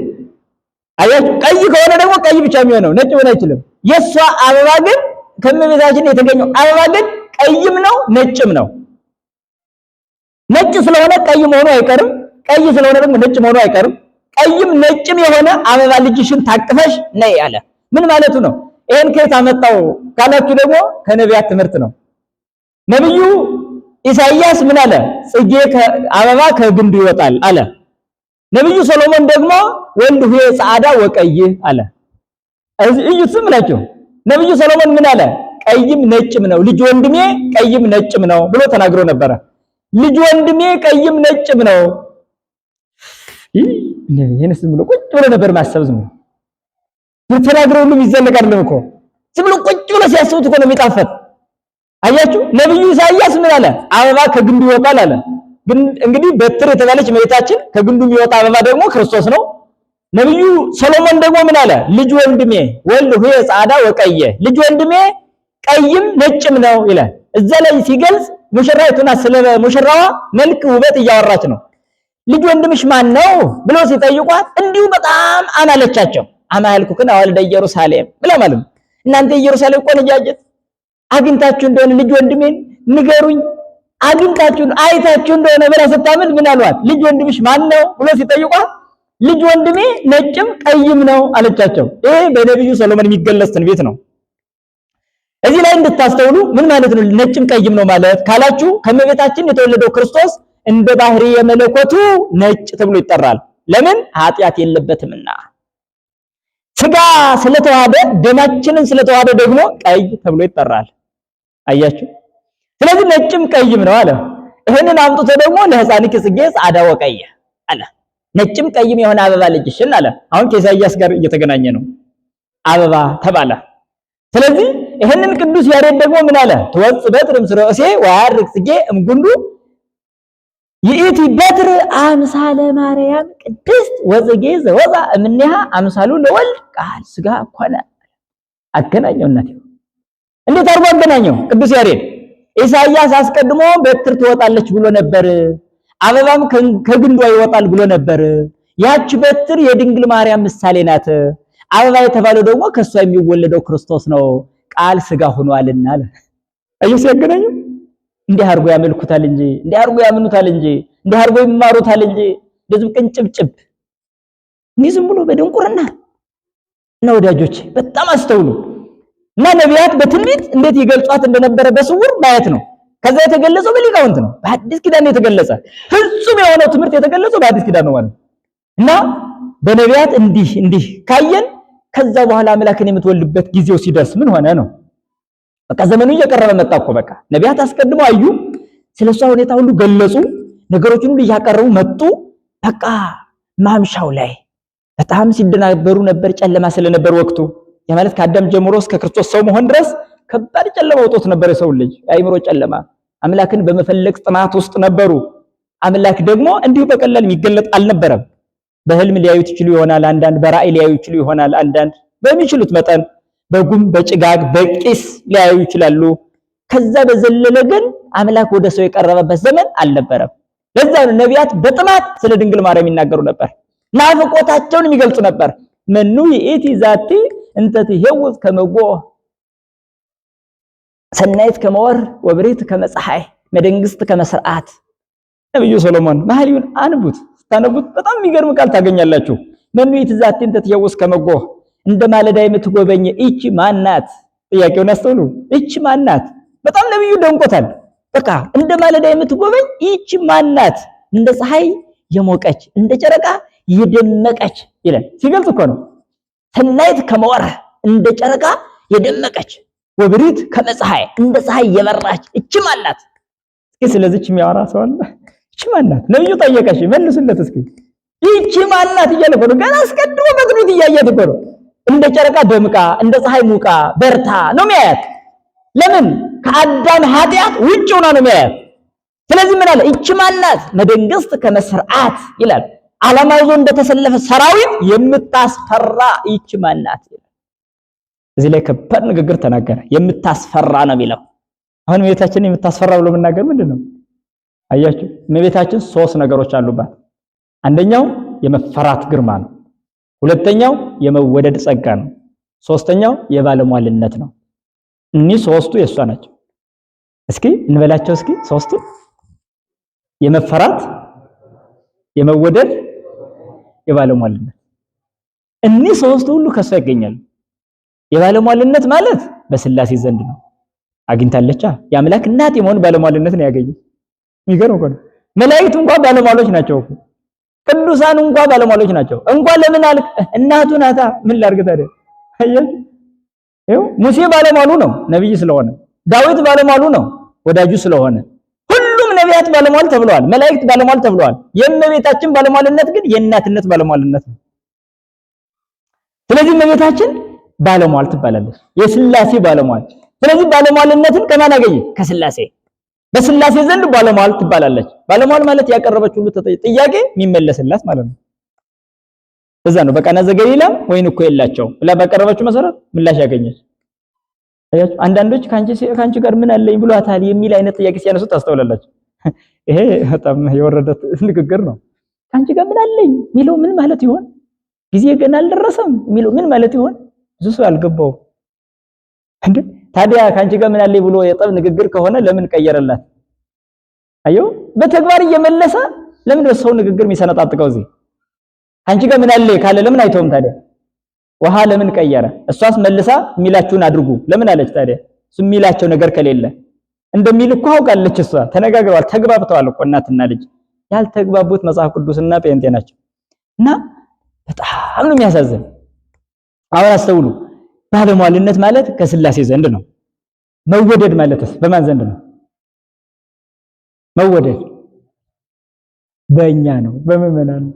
አያችሁ፣ ቀይ ከሆነ ደግሞ ቀይ ብቻ የሚሆነው ነጭ መሆን አይችልም። የሷ አበባ ግን ከእመቤታችን የተገኘው አበባ ግን ቀይም ነው ነጭም ነው። ነጭ ስለሆነ ቀይ መሆኑ አይቀርም። ቀይ ስለሆነ ደግሞ ነጭ መሆኑ አይቀርም። ቀይም ነጭም የሆነ አበባ ልጅሽን ታቅፈሽ ነይ አለ። ምን ማለቱ ነው? ይሄን ከየት አመጣው ካላችሁ ደግሞ ከነቢያት ትምህርት ነው። ነብዩ ኢሳይያስ ምን አለ? ጽጌ አበባ ከግንዱ ይወጣል አለ። ነብዩ ሰሎሞን ደግሞ ወልድ ሁዬ ጻዕዳ ወቀይህ አለ። እዩት፣ ዝም ብላችሁ ነብዩ ሰሎሞን ምን አለ? ቀይም ነጭም ነው ልጅ ወንድሜ ቀይም ነጭም ነው ብሎ ተናግሮ ነበረ። ልጅ ወንድሜ ቀይም ነጭም ነው። ይሄንስ ዝም ብሎ ቁጭ ብሎ ነበር ማሰብ። ዝም ብሎ ተናግሮ ሁሉ የሚዘለቅ አይደለም እኮ ዝም ብሎ ቁጭ ብሎ ሲያስቡት እኮ ነው የሚጣፈጥ። አያችሁ፣ ነብዩ ኢሳይያስ ምን አለ? አበባ ከግንዱ ይወጣል አለ። እንግዲህ በትር የተባለች እመቤታችን ከግንዱ የሚወጣ አበባ ደግሞ ክርስቶስ ነው። ነብዩ ሰሎሞን ደግሞ ምን አለ? ልጅ ወንድሜ ወልድ ሁየ ጻዳ ወቀየ፣ ልጅ ወንድሜ ቀይም ነጭም ነው ይላል። እዛ ላይ ሲገልጽ ሙሽራይቱና ስለ ሙሽራዋ መልክ ውበት እያወራች ነው። ልጅ ወንድምሽ ማን ነው ብለው ሲጠይቋት እንዲሁ በጣም አማለቻቸው። አማልኩክን አወልደ ኢየሩሳሌም ብላ ማለት ነው። እናንተ ኢየሩሳሌም ቆነጃጀት አግኝታችሁ እንደሆነ ልጅ ወንድሜን ንገሩኝ፣ አግኝታችሁ አይታችሁ እንደሆነ ብላ ስታምል ምን አሏት? ልጅ ወንድምሽ ማን ነው ብሎ ሲጠይቋት ልጅ ወንድሜ ነጭም ቀይም ነው አለቻቸው። ይሄ በነቢዩ ሰሎሞን የሚገለጽ ትንቢት ነው። እዚህ ላይ እንድታስተውሉ ምን ማለት ነው ነጭም ቀይም ነው ማለት ካላችሁ ከእመቤታችን የተወለደው ክርስቶስ እንደ ባህሪ የመለኮቱ ነጭ ተብሎ ይጠራል። ለምን? ኃጢአት የለበትምና። ስጋ ስለተዋሃደ ደማችንን ስለተዋሃደ ደግሞ ቀይ ተብሎ ይጠራል። አያችሁ። ስለዚህ ነጭም ቀይም ነው አለ። ይህንን አምጥቶ ደግሞ ለሕፃንኪ ጽጌ ጻዕዳ ወቀየ አለ። ነጭም ቀይም የሆነ አበባ ልጅሽን አለ። አሁን ከኢሳይያስ ጋር እየተገናኘ ነው። አበባ ተባለ። ስለዚህ ይህንን ቅዱስ ያሬድ ደግሞ ምን አለ? ትወጽእ በትር እምስረ እሴይ ወያርግ ጽጌ እምጉንዱ ይእቲ በትር አምሳለ ማርያም ቅድስት ወጽጌ ዘወፃ እምኔሃ አምሳሉ ለወልድ ቃል ስጋ ኮነ። አገናኘው። እናቴ እንዴት አድርጎ አገናኘው? ቅዱስ ያሬድ ኢሳይያስ አስቀድሞ በትር ትወጣለች ብሎ ነበር፣ አበባም ከግንዷ ይወጣል ብሎ ነበር። ያች በትር የድንግል ማርያም ምሳሌ ናት። አበባ የተባለው ደግሞ ከሷ የሚወለደው ክርስቶስ ነው፣ ቃል ስጋ ሆኗልና አለ። አየህ ሲያገናኘው እንዲህ አድርጎ ያመልኩታል እንጂ እንዲህ አድርጎ ያምኑታል እንጂ እንዲህ አድርጎ ይማሩታል እንጂ እንደዚህም ቅንጭብጭብ እንዲህ ዝም ብሎ በድንቁርና እና ወዳጆች በጣም አስተውሉ። እና ነቢያት በትንቢት እንዴት ይገልጿት እንደነበረ በስውር ማየት ነው። ከዛ የተገለጸው በሊቃውንት ነው። በአዲስ ኪዳን የተገለጸ ፍጹም የሆነው ትምህርት የተገለጸው በአዲስ ኪዳን ነው ማለት እና በነቢያት እንዲህ እንዲህ ካየን ከዛ በኋላ አምላክን የምትወልድበት ጊዜው ሲደርስ ምን ሆነ ነው? በቃ ዘመኑ እየቀረበ መጣ እኮ። በቃ ነቢያት አስቀድመው አዩ፣ ስለሷ ሁኔታ ሁሉ ገለጹ፣ ነገሮችን ሁሉ እያቀረቡ መጡ። በቃ ማምሻው ላይ በጣም ሲደናበሩ ነበር፣ ጨለማ ስለነበር ወቅቱ። ያ ማለት ከአዳም ጀምሮ እስከ ክርስቶስ ሰው መሆን ድረስ ከባድ ጨለማ ወጦት ነበር የሰው ልጅ የአእምሮ ጨለማ። አምላክን በመፈለግ ጥማት ውስጥ ነበሩ። አምላክ ደግሞ እንዲሁ በቀላል የሚገለጥ አልነበረም። በህልም ሊያዩት ይችሉ ይሆናል አንዳንድ፣ በራእይ ሊያዩ ይችሉ ይሆናል አንዳንድ፣ በሚችሉት መጠን በጉም በጭጋግ በቂስ ሊያዩ ይችላሉ። ከዛ በዘለለ ግን አምላክ ወደ ሰው የቀረበበት ዘመን አልነበረም። ለዛ ነው ነቢያት በጥማት ስለ ድንግል ማርያም ይናገሩ ነበር። ናፍቆታቸውን የሚገልጹ ነበር። መኑ ይእቲ ዛቲ እንተ ትሄውዝ ከመጎ ሰናይት ከመወር ወብሪት ከመፀሐይ መደንግስት ከመስርዓት። ነብዩ ሰሎሞን መኃልዩን አንቡት። ስታነቡት በጣም የሚገርም ቃል ታገኛላችሁ። መኑ ይእቲ ዛቲ እንተ ትሄውዝ ከመጎ፣ እንደ ማለዳ የምትጎበኝ ይቺ ማናት? ጥያቄውን አስተውሉ። ይቺ ማናት? በጣም ነብዩ ደንቆታል። በቃ እንደ ማለዳ የምትጎበኝ ይቺ ማናት? እንደ ፀሐይ የሞቀች እንደ ጨረቃ የደመቀች ይላል። ሲገልጽ እኮ ነው። ሰናይት ከመወር እንደ ጨረቃ የደመቀች ወብሪት ከመፀሐይ እንደ ፀሐይ የበራች እቺ ማናት? እስኪ ስለዚች የሚያወራ ሰው አለ? እቺ ማናት? ነብዩ ጠየቀሽ፣ መልሱለት እስኪ። ይቺ ማናት እያለ እኮ ነው። ገና አስቀድሞ በትንቢት እያያት እኮ ነው። እንደ ጨረቃ ደምቃ እንደ ፀሐይ ሙቃ በርታ ነው የሚያያት። ለምን? ከአዳም ኃጢአት ውጭ ሆና ነው የሚያያት። ስለዚህ ምን አለ? እቺ ማናት? መደንግስት ከመስርዓት ይላል። ዓላማ ይዞ እንደተሰለፈ ሰራዊት የምታስፈራ ይቺ ማናት ይላል። እዚህ ላይ ከባድ ንግግር ተናገረ። የምታስፈራ ነው የሚለው። አሁን እመቤታችንን የምታስፈራ ብሎ መናገር ምንድን ነው? አያችሁ፣ እመቤታችን ሶስት ነገሮች አሉባት። አንደኛው የመፈራት ግርማ ነው። ሁለተኛው የመወደድ ጸጋ ነው። ሶስተኛው የባለሟልነት ነው። እኒህ ሶስቱ የእሷ ናቸው። እስኪ እንበላቸው እስኪ ሶስቱ የመፈራት፣ የመወደድ፣ የባለሟልነት። እኒህ ሶስቱ ሁሉ ከእሷ ይገኛሉ። የባለሟልነት ማለት በስላሴ ዘንድ ነው። አግኝታለቻ። የአምላክ እናት የመሆን ባለሟልነት ነው ያገኘች። የሚገርም እኮ ነው። መላእክት እንኳን ባለሟሎች ናቸው እኮ። ቅዱሳን እንኳን ባለሟሎች ናቸው። እንኳን ለምን አልክ? እናቱ ናታ። ምን ላድርግ ታዲያ? አያችሁ፣ ይኸው ሙሴ ባለሟሉ ነው ነብይ ስለሆነ፣ ዳዊት ባለሟሉ ነው ወዳጁ ስለሆነ፣ ሁሉም ነቢያት ባለሟል ተብለዋል። መላእክት ባለሟል ተብለዋል። የእመቤታችን ባለሟልነት ግን የእናትነት ባለሟልነት ነው። ስለዚህ እመቤታችን ባለሟል ትባላለች፣ የስላሴ ባለሟል። ስለዚህ ባለሟልነትን ከማን አገኘ? ከስላሴ። በስላሴ ዘንድ ባለሟል ትባላለች። ባለሟል ማለት ያቀረበች ሁሉ ጥያቄ የሚመለስላት ማለት ነው። እዛ ነው በቃና ዘገሊላም ወይን እኮ የላቸውም ብላ ባቀረበችው መሰረት ምላሽ ያገኘች። አያችሁ፣ አንዳንዶች ካንቺ ጋር ምን አለኝ ብሏታል የሚል አይነት ጥያቄ ሲያነሱ ታስተውላላችሁ። ይሄ በጣም የወረደ ንግግር ነው። ካንቺ ጋር ምን አለኝ የሚለው ምን ማለት ይሆን? ጊዜ ገና አልደረሰም የሚለው ምን ማለት ይሆን? ብዙ ሰው አልገባው እንዴ። ታዲያ ካንቺ ጋር ምን አለኝ ብሎ የጠብ ንግግር ከሆነ ለምን ቀየረላት? አየው፣ በተግባር እየመለሰ ለምን ሰው ንግግር የሚሰነጣጥቀው? እዚህ ካንቺ ጋር ምን አለኝ ካለ ለምን አይተውም ታዲያ? ውሃ ለምን ቀየረ? እሷስ መልሳ የሚላችሁን አድርጉ ለምን አለች ታዲያ? እሱ የሚላቸው ነገር ከሌለ እንደሚል እኮ አውቃለች እሷ። ተነጋግረዋል፣ ተግባብተዋል እኮ እናትና ልጅ። ያልተግባቡት መጽሐፍ ቅዱስና ጴንጤ ናቸው። እና በጣም ነው የሚያሳዝን። አሁን አስተውሉ። ባለሟልነት ማለት ከስላሴ ዘንድ ነው። መወደድ ማለትስ በማን ዘንድ ነው? መወደድ በእኛ ነው፣ በምዕመናን ነው።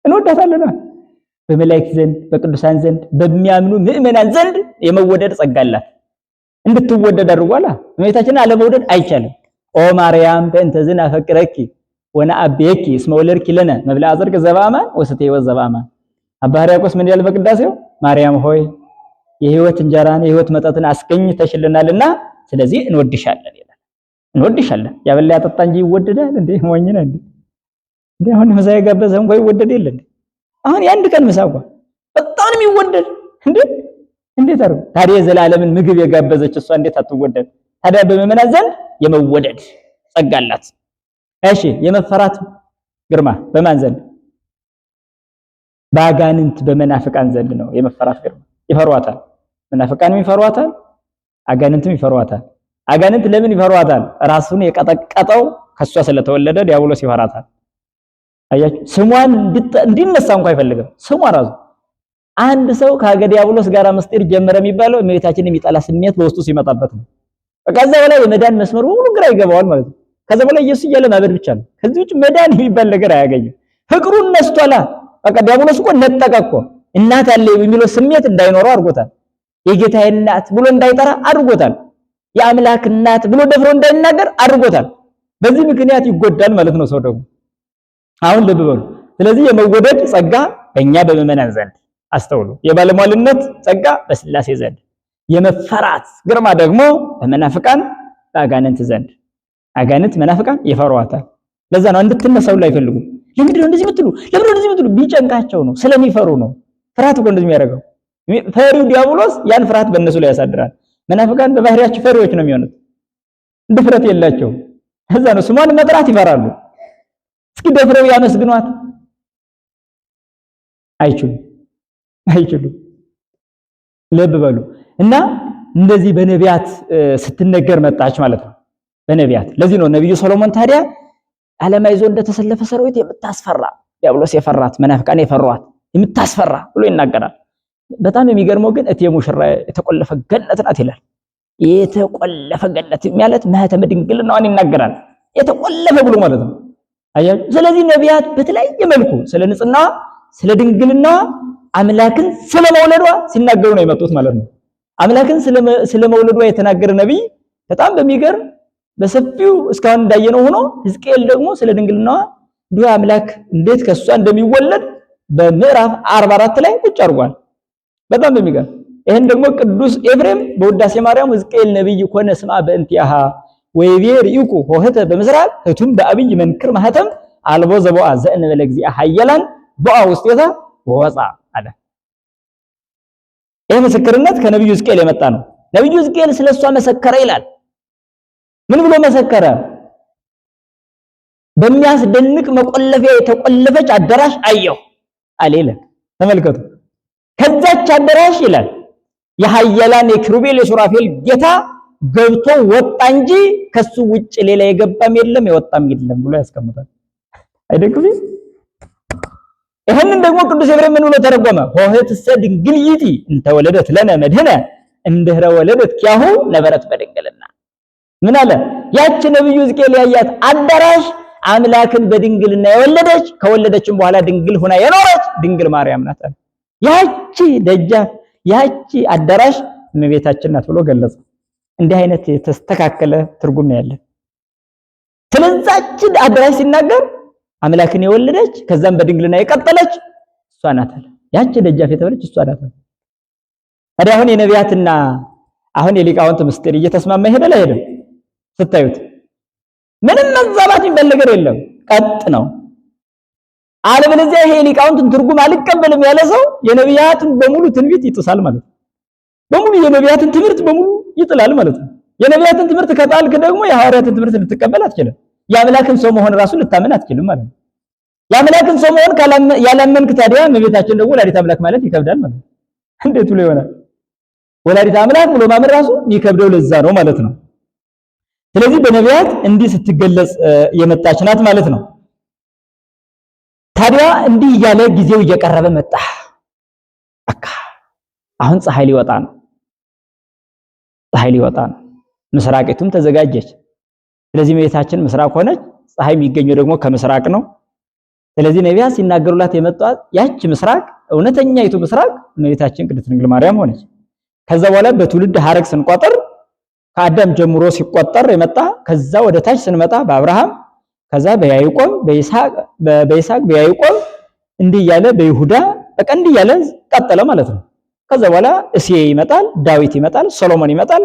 እንወዳታለን። በመላእክት ዘንድ፣ በቅዱሳን ዘንድ፣ በሚያምኑ ምዕመናን ዘንድ የመወደድ ጸጋ አላት። እንድትወደድ አድርጓላ። እመቤታችንን አለመውደድ አይቻልም። ኦ ማርያም በእንተ ዝናፈቅረኪ ወነአብየኪ እስመ ወለድኪ ለነ መብልዐ ጽድቅ ዘበአማን ወስቴ ሕይወት ዘበአማን። አባ ሕርያቆስ ምን ይላል በቅዳሴው? ማርያም ሆይ የሕይወት እንጀራን የሕይወት መጠጥን አስገኝተሽልናልና ስለዚህ እንወድሻለን ይላል። እንወድሻለን። ያበላ ያጠጣ እንጂ ይወደዳል እንዴ? ሞኝ ነህ እንዴ? እንዴ አሁን ምሳ የጋበዘ እንኳን ይወደድ የለ እንዴ? አሁን የአንድ ቀን ምሳ እንኳን በጣም ነው የሚወደድ እንዴ! እንዴት አድርጎ ታዲያ የዘላለምን ምግብ የጋበዘች እሷ እንዴት አትወደድ? ታዲያ በምዕመናን ዘንድ የመወደድ ጸጋ አላት። እሺ የመፈራት ግርማ በማን ዘንድ? በአጋንንት በመናፍቃን ዘንድ ነው የመፈራት ግርማ። ይፈሯታል። መናፍቃንም ይፈሯታል፣ አጋንንትም ይፈሯታል። አጋንንት ለምን ይፈሯታል? ራሱን የቀጠቀጠው ከሷ ስለተወለደ ዲያብሎስ ይፈራታል። አያችሁ፣ ስሟን እንዲነሳ እንኳን አይፈልግም። ስሟ ራሱ አንድ ሰው ከዲያብሎስ ጋር ምስጢር ጀመረ የሚባለው እመቤታችንን የሚጠላ ስሜት በውስጡ ሲመጣበት ነው። በቃ ከዛ በላይ የመዳን መስመር ሁሉ ግራ ይገባዋል ማለት ነው። ከዛ በላይ ኢየሱስ እያለ ማበድ ብቻ ነው። ከዚህ ውጭ መዳን የሚባል ነገር አያገኝም። ፍቅሩን ነስቷላ። በቃ ዲያብሎስ እኮ ነጠቀ እኮ። እናት አለ የሚለው ስሜት እንዳይኖረው አድርጎታል። የጌታዬ እናት ብሎ እንዳይጠራ አድርጎታል። የአምላክ እናት ብሎ ደፍሮ እንዳይናገር አድርጎታል። በዚህ ምክንያት ይጎዳል ማለት ነው ሰው ደግሞ። አሁን ልብ በሉ። ስለዚህ የመወደድ ጸጋ በእኛ በምዕመናን ዘንድ አስተውሉ። የባለሟልነት ጸጋ በስላሴ ዘንድ፣ የመፈራት ግርማ ደግሞ በመናፍቃን በአጋንንት ዘንድ። አጋንንት መናፍቃን ይፈሯታል። ለዛ ነው እንድትነሳው ላይ አይፈልጉም። ለምንድን ነው እንደዚህ የምትሉ? ለምንድን ነው እንደዚህ የምትሉ? ቢጨንቃቸው ነው፣ ስለሚፈሩ ነው። ፍርሃት እኮ እንደዚህ የሚያደርገው ፈሪው ዲያብሎስ ያን ፍርሃት በእነሱ ላይ ያሳድራል። መናፍቃን በባህሪያቸው ፈሪዎች ነው የሚሆኑት፣ ድፍረት የላቸውም። ለዛ ነው ስሟን መጥራት ይፈራሉ። እስኪ ደፍረው ያመስግኗት አይችሉም፣ አይችሉም። ልብ በሉ እና እንደዚህ በነቢያት ስትነገር መጣች ማለት ነው። በነቢያት ለዚህ ነው ነብዩ ሰሎሞን ታዲያ ዓላማ ይዞ እንደተሰለፈ ሰራዊት የምታስፈራ ዲያብሎስ የፈራት መናፍቃን የፈሯት የምታስፈራ ብሎ ይናገራል። በጣም የሚገርመው ግን እቴ ሙሽራ የተቆለፈ ገነት ናት ይላል። የተቆለፈ ገነት ማለት ማህተመ ድንግልናዋን ይናገራል። የተቆለፈ ብሎ ማለት ነው። አያችሁ። ስለዚህ ነቢያት በተለያየ መልኩ ስለ ንጽህናዋ፣ ስለ ድንግልናዋ፣ አምላክን ስለ መውለዷ ሲናገሩ ነው የመጡት ማለት ነው። አምላክን ስለ መውለዷ የተናገረ ነቢይ በጣም በሚገርም በሰፊው እስካሁን እንዳየነው ሆኖ ሕዝቅኤል ደግሞ ስለ ድንግልናዋ እንዲሁ አምላክ እንዴት ከሷ እንደሚወለድ በምዕራፍ 44 ላይ ቁጭ አድርጓል። በጣም በሚገርም ይሄን ደግሞ ቅዱስ ኤፍሬም በውዳሴ ማርያም ሕዝቅኤል ነቢይ ኮነ ስምዐ በእንቲአሃ ወይቤ ርኢኩ ሆህተ በምስራቅ ህቱም በአብይ መንክር ማህተም አልቦ ዘቦአ ዘእንበለ እግዚአ ኃያላን ቦአ ውስጤታ ወወፃ አለ። ይህ ምስክርነት ከነቢዩ ሕዝቅኤል የመጣ ነው። ነቢዩ ሕዝቅኤል ስለሷ መሰከረ ይላል። ምን ብሎ መሰከረ? በሚያስደንቅ መቆለፊያ የተቆለፈች አዳራሽ አየሁ አለ ይላል። ተመልከቱ። ከዛች አዳራሽ ይላል የኃያላን የኪሩቤል የሱራፌል ጌታ ገብቶ ወጣ እንጂ ከሱ ውጭ ሌላ የገባም የለም የወጣም የለም ብሎ ያስቀምጣል። አይደግም? ይህንን ደግሞ ቅዱስ ኤፍሬም ምን ብሎ ተረጎመ? ሆህትሰ ድንግል ይእቲ እንተ ወለደት ለነ መድህነ እምድኅረ ወለደት ኪያሁ ነበረት በድንግልና። ምን አለ? ያች ነብዩ ሕዝቅኤል ያያት አዳራሽ አምላክን በድንግልና የወለደች ከወለደችም በኋላ ድንግል ሆና የኖረች ድንግል ማርያም ናት። ያቺ ደጃፍ ያቺ አዳራሽ እመቤታችን ናት ብሎ ገለጸ። እንዲህ አይነት የተስተካከለ ትርጉም ነው ያለን። ስለዛች አዳራሽ ሲናገር አምላክን የወለደች ከዛም በድንግልና የቀጠለች እሷ እሷ ናት አለ። ያቺ ደጃፍ የተባለች እሷ ናት አለ። ታዲያ አሁን የነቢያትና አሁን የሊቃውንት ምስጢር እየተስማማ ይሄዳል አይሄድም? ስታዩት ምንም መዛባት የሚባል ነገር የለም፣ ቀጥ ነው። አለበለዚያ ይሄ የሊቃውንትን ትርጉም አልቀበልም ያለ ሰው የነቢያትን በሙሉ ትንቢት ይጥሳል ማለት ነው። በሙሉ የነቢያትን ትምህርት በሙሉ ይጥላል ማለት ነው። የነቢያትን ትምህርት ከጣልክ ደግሞ የሐዋርያትን ትምህርት ልትቀበል አትችልም። የአምላክን ሰው መሆን ራሱ ልታምን አትችልም ማለት ነው። የአምላክን ሰው መሆን ያላመንክ ታዲያ እመቤታችን ደግሞ ወላዲተ አምላክ ማለት ይከብዳል ማለት ነው። እንዴት ብሎ ይሆናል? ወላዲተ አምላክ ብሎ ማመን ራሱ የሚከብደው ለዛ ነው ማለት ነው። ስለዚህ በነቢያት እንዲህ ስትገለጽ የመጣች ናት ማለት ነው። ታዲያ እንዲህ እያለ ጊዜው እየቀረበ መጣ። በቃ አሁን ፀሐይ ሊወጣ ነው። ፀሐይ ሊወጣ ነው። ምስራቂቱም ተዘጋጀች። ስለዚህ እመቤታችን ምስራቅ ሆነች። ፀሐይ የሚገኘው ደግሞ ከምስራቅ ነው። ስለዚህ ነቢያት ሲናገሩላት የመጧት ያች ምስራቅ እውነተኛይቱ ምስራቅ እመቤታችን ቅድስት ድንግል ማርያም ሆነች። ከዛ በኋላ በትውልድ ሐረግ ስንቆጥር ከአዳም ጀምሮ ሲቆጠር የመጣ ከዛ ወደ ታች ስንመጣ በአብርሃም ከዛ በያዕቆብ በይስሐቅ በያዕቆብ እንዲህ እያለ በይሁዳ በቃ እንዲህ እያለ ቀጠለ ማለት ነው። ከዛ በኋላ እሴይ ይመጣል፣ ዳዊት ይመጣል፣ ሰሎሞን ይመጣል።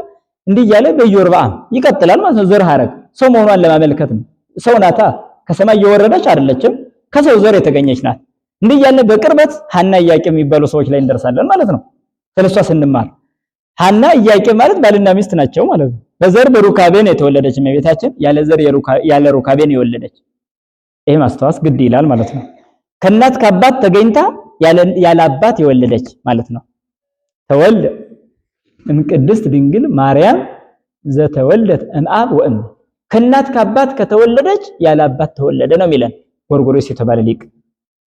እንዲህ እያለ በኢዮርብዓም ይቀጥላል ማለት ነው። ዘር ሐረግ ሰው መሆኗን ለማመልከት ነው። ሰው ናታ፣ ከሰማይ የወረደች አይደለችም፣ ከሰው ዘር የተገኘች ናት። እንዲህ እያለ በቅርበት ሐና ኢያቄም የሚባሉ ሰዎች ላይ እንደርሳለን ማለት ነው። ስለሷ ስንማር ሐና ኢያቄም ማለት ባልና ሚስት ናቸው ማለት ነው። በዘር በሩካቤ ነው የተወለደች እመቤታችን፣ ያለ ዘር ያለ ሩካቤ ነው የወለደች። ይሄ ማስታወስ ግድ ይላል ማለት ነው። ከእናት ከአባት ተገኝታ ያለ አባት የወለደች ማለት ነው። ተወልደ እምቅድስት ድንግል ማርያም ዘተወልደት እምአብ ወእም፣ ከእናት ከአባት ከተወለደች ያለ አባት ተወለደ ነው የሚለን ጎርጎርዮስ የተባለ ሊቅ።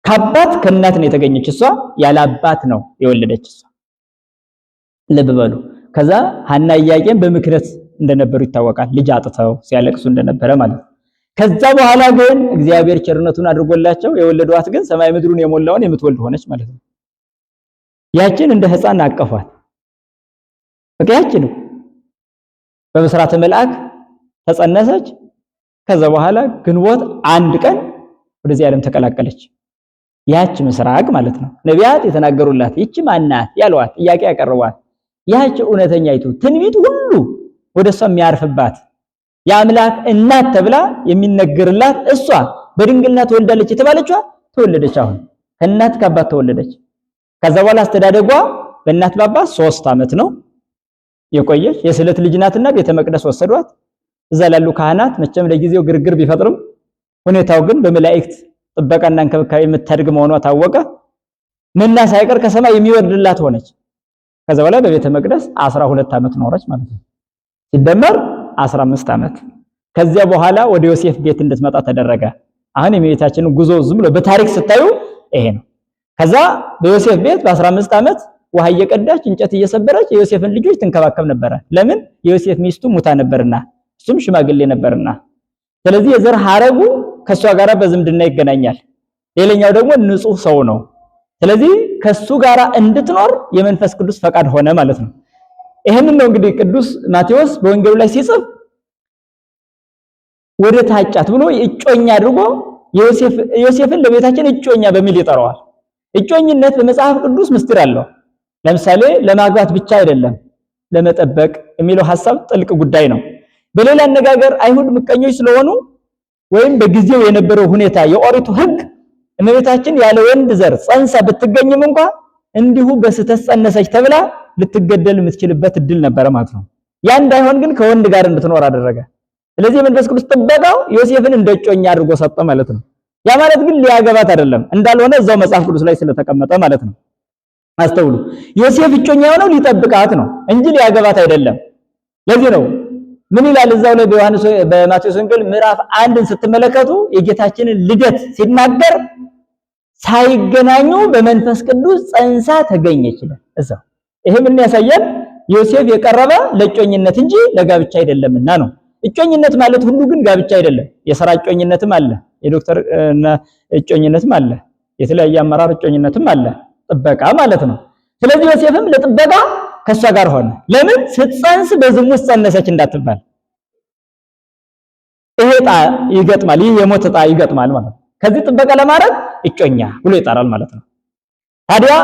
ከአባት ከእናት ነው የተገኘች እሷ፣ ያለ አባት ነው የወለደች እሷ። ልብ በሉ። ከዛ ሐና ኢያቄም በምክንያት እንደነበሩ ይታወቃል። ልጅ አጥተው ሲያለቅሱ እንደነበረ ማለት ነው። ከዛ በኋላ ግን እግዚአብሔር ቸርነቱን አድርጎላቸው የወለዷት ግን ሰማይ ምድሩን የሞላውን የምትወልድ ሆነች ማለት ነው። ያችን እንደ ሕፃን አቀፏት። በቃ ያችን በብስራተ መልአክ ተጸነሰች። ከዛ በኋላ ግንቦት 1 ቀን ወደዚህ ዓለም ተቀላቀለች። ያች ምስራቅ ማለት ነው። ነቢያት የተናገሩላት ይቺ ማናት ያሏት ጥያቄ ያቀርቧት ያች እውነተኛይቱ ትንቢት ሁሉ ወደሷ የሚያርፍባት የአምላክ እናት ተብላ የሚነገርላት እሷ በድንግልና ተወልዳለች የተባለችዋ ተወለደች። አሁን ከእናት ከአባት ተወለደች። ከዛ በኋላ አስተዳደጓ በእናት በአባት 3 ዓመት ነው የቆየች። የስለት ልጅ ናትና ቤተ መቅደስ ወሰዷት። እዛ ላሉ ካህናት መቼም ለጊዜው ግርግር ቢፈጥርም ሁኔታው ግን በመላእክት ጥበቃና እንክብካቤ የምታድግ መሆኗ ታወቀ። መና ሳይቀር ከሰማይ የሚወርድላት ሆነች። ከዛ በኋላ በቤተ መቅደስ 12 ዓመት ኖረች ማለት ነው። ሲደመር 15 ዓመት። ከዚያ በኋላ ወደ ዮሴፍ ቤት እንድትመጣ ተደረገ። አሁን የእመቤታችንን ጉዞ ዝም ብሎ በታሪክ ስታዩ ይሄ ነው። ከዛ በዮሴፍ ቤት በ15 ዓመት ውሃ እየቀዳች እንጨት እየሰበረች የዮሴፍን ልጆች ትንከባከብ ነበረ። ለምን? የዮሴፍ ሚስቱ ሙታ ነበርና እሱም ሽማግሌ ነበርና። ስለዚህ የዘር ሐረጉ ከሷ ጋር በዝምድና ይገናኛል። ሌላኛው ደግሞ ንጹህ ሰው ነው። ስለዚህ ከሱ ጋር እንድትኖር የመንፈስ ቅዱስ ፈቃድ ሆነ ማለት ነው። ይሄንን ነው እንግዲህ ቅዱስ ማቴዎስ በወንጌሉ ላይ ሲጽፍ ወደ ታጫት ብሎ እጮኛ አድርጎ ዮሴፍን ለቤታችን እጮኛ በሚል ይጠራዋል። እጮኝነት በመጽሐፍ ቅዱስ ምስጢር አለው። ለምሳሌ ለማግባት ብቻ አይደለም፣ ለመጠበቅ የሚለው ሐሳብ ጥልቅ ጉዳይ ነው። በሌላ አነጋገር አይሁድ ምቀኞች ስለሆኑ ወይም በጊዜው የነበረው ሁኔታ የኦሪቱ ሕግ እመቤታችን ያለ ወንድ ዘር ጸንሳ ብትገኝም እንኳ እንዲሁ በስህተት ጸነሰች ተብላ ልትገደል የምትችልበት እድል ነበረ ማለት ነው። ያ እንዳይሆን ግን ከወንድ ጋር እንድትኖር አደረገ። ስለዚህ የመንፈስ ቅዱስ ጥበቃው ዮሴፍን እንደ እጮኛ አድርጎ ሰጠ ማለት ነው። ያ ማለት ግን ሊያገባት አይደለም፣ እንዳልሆነ እዛው መጽሐፍ ቅዱስ ላይ ስለተቀመጠ ማለት ነው። አስተውሉ። ዮሴፍ እጮኛ የሆነው ሊጠብቃት ነው እንጂ ሊያገባት አይደለም። ለዚህ ነው ምን ይላል እዛው ላይ በዮሐንስ በማቴዎስ ወንጌል ምዕራፍ 1ን ስትመለከቱ የጌታችንን ልደት ሲናገር ሳይገናኙ በመንፈስ ቅዱስ ጸንሳ ተገኘች ይላል እዛው። ይሄ ምን ያሳያል? ዮሴፍ የቀረበ ለእጮኝነት እንጂ ለጋብቻ አይደለምና ነው። እጮኝነት ማለት ሁሉ ግን ጋብቻ አይደለም። የሥራ እጮኝነትም አለ፣ የዶክተር እጮኝነትም አለ፣ የተለያየ አመራር እጮኝነትም አለ፣ ጥበቃ ማለት ነው። ስለዚህ ዮሴፍም ለጥበቃ ከሷ ጋር ሆነ። ለምን? ስትጸንስ በዝሙት ጸነሰች እንዳትባል። ይሄ ዕጣ ይገጥማል፣ ይህ የሞት ዕጣ ይገጥማል ማለት ነው። ከዚህ ጥበቃ ለማድረግ እጮኛ ብሎ ይጠራል ማለት ነው። ታዲያ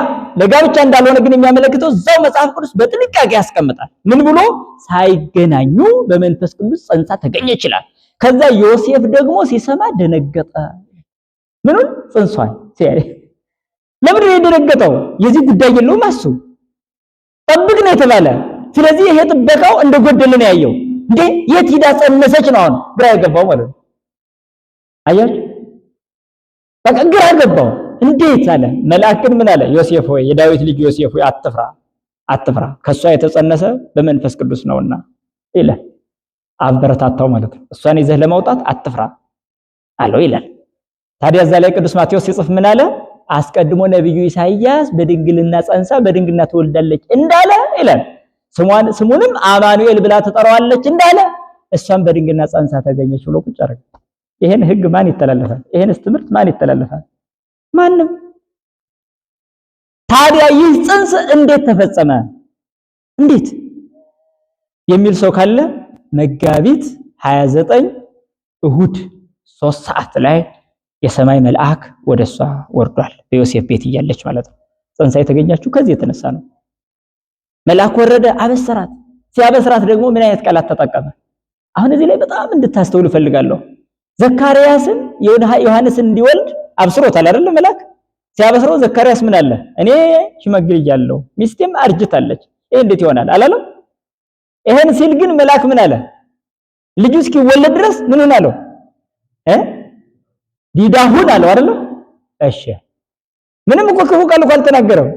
ለጋብቻ እንዳልሆነ ግን የሚያመለክተው እዛው መጽሐፍ ቅዱስ በጥንቃቄ ያስቀምጣል። ምን ብሎ? ሳይገናኙ በመንፈስ ቅዱስ ጸንሳ ተገኘ ይችላል። ከዛ ዮሴፍ ደግሞ ሲሰማ ደነገጠ። ምኑን? ጽንሷን ሲያይ። ለምንድን ነው የደነገጠው? የዚህ ጉዳይ የለውም እሱ ጠብቅ ነው የተባለ። ስለዚህ ይሄ ጥበቃው እንደጎደለ ነው ያየው። እንዴ የት ሂዳ ጸነሰች ነው አሁን ግራ የገባው ማለት ነው። አያችሁ፣ በቃ ግራ ገባው። እንዴት አለ። መልአክ ግን ምን አለ? ዮሴፍ ሆይ፣ የዳዊት ልጅ ዮሴፍ ሆይ አትፍራ፣ አትፍራ፣ ከሷ የተጸነሰ በመንፈስ ቅዱስ ነውና ይላል። አበረታታው ማለት ነው። እሷን ይዘህ ለመውጣት አትፍራ አለው ይላል። ታዲያ እዛ ላይ ቅዱስ ማቴዎስ ሲጽፍ ምን አለ? አስቀድሞ ነቢዩ ኢሳይያስ በድንግልና ጸንሳ በድንግልና ትወልዳለች እንዳለ ይላል። ስሙንም አማኑኤል ብላ ትጠራዋለች እንዳለ እሷን በድንግልና ጸንሳ ተገኘች ብሎ ቁጭ አደረገ። ይሄን ህግ ማን ይተላለፋል? ይሄንስ ትምህርት ማን ይተላለፋል? ማንም። ታዲያ ይህ ጽንስ እንዴት ተፈጸመ? እንዴት የሚል ሰው ካለ መጋቢት 29 እሁድ 3 ሰዓት ላይ የሰማይ መልአክ ወደ እሷ ወርዷል። በዮሴፍ ቤት እያለች ማለት ነው። ጽንሳ የተገኛችው ከዚህ የተነሳ ነው። መልአክ ወረደ፣ አበሰራት። ሲያበስራት ደግሞ ምን አይነት ቃላት ተጠቀመ? አሁን እዚህ ላይ በጣም እንድታስተውሉ እፈልጋለሁ። ዘካርያስን ዮሐንስን እንዲወልድ አብስሮታል አይደል? መልአክ ሲያበስረው ዘካርያስ ምን አለ? እኔ ሽማግሌ እያለሁ ሚስቴም አርጅታለች፣ ይሄ እንዴት ይሆናል አላለም? ይሄን ሲል ግን መልአክ ምን አለ? ልጁ እስኪወለድ ድረስ ምን ሆነ አለው? ዲዳ ሁን አለው አይደል? እሺ ምንም እኮ ክፉ ቃል እኮ አልተናገረም።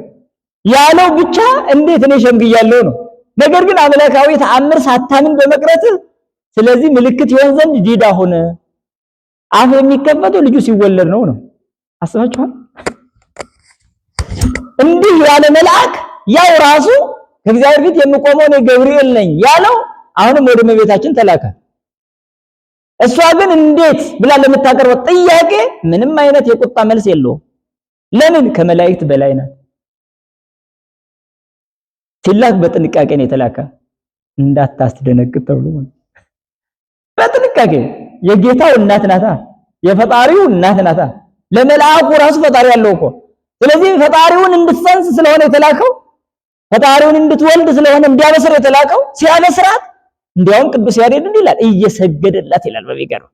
ያለው ብቻ እንዴት እኔ ሸምግያለሁ ነው። ነገር ግን አምላካዊ ተአምር ሳታምን በመቅረትህ ስለዚህ ምልክት ይሆን ዘንድ ዲዳ ሁን። አፍ የሚከፈተው ልጁ ሲወለድ ነው ነው። አስባችኋል? እንዲህ ያለ መልአክ ያው ራሱ ከእግዚአብሔር ፊት የምቆመው እኔ ገብርኤል ነኝ ያለው አሁንም ወደ እመቤታችን ተላከ። እሷ ግን እንዴት ብላ ለምታቀርበው ጥያቄ ምንም አይነት የቁጣ መልስ የለውም። ለምን? ከመላእክት በላይ ናት። ሲላክ በጥንቃቄ ነው የተላከ፣ እንዳታስደነግጥ ተብሎ በጥንቃቄ። የጌታው እናት ናታ፣ የፈጣሪው እናት ናታ። ለመልአኩ ራሱ ፈጣሪ ያለው እኮ። ስለዚህ ፈጣሪውን እንድትጸንስ ስለሆነ የተላከው፣ ፈጣሪውን እንድትወልድ ስለሆነ እንዲያበስር የተላከው፣ ሲያበስራት እንዲያውም ቅዱስ ያሬድ እንዲህ ይላል፣ እየሰገደላት ይላል። በሚገርም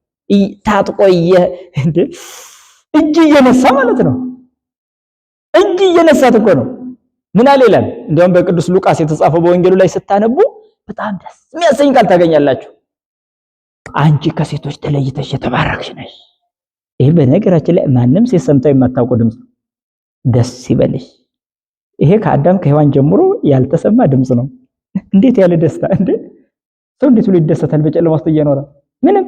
ታጥቆ እጅ እየነሳ ማለት ነው። እጅ እየነሳት እኮ ነው። ምን አለ ይላል። እንዲያውም በቅዱስ ሉቃስ የተጻፈው በወንጌሉ ላይ ስታነቡ በጣም ደስ የሚያሰኝ ቃል ታገኛላችሁ። አንቺ ከሴቶች ተለይተሽ የተባረክሽ ነሽ። ይሄ በነገራችን ላይ ማንም ሴት ሰምታው የማታውቀው ድምፅ ነው። ደስ ይበልሽ። ይሄ ከአዳም ከሔዋን ጀምሮ ያልተሰማ ድምፅ ነው። እንዴት ያለ ደስታ! እንዴ ሰው እንዴት ብሎ ይደሰታል በጨለማ ውስጥ እየኖረ ምንም።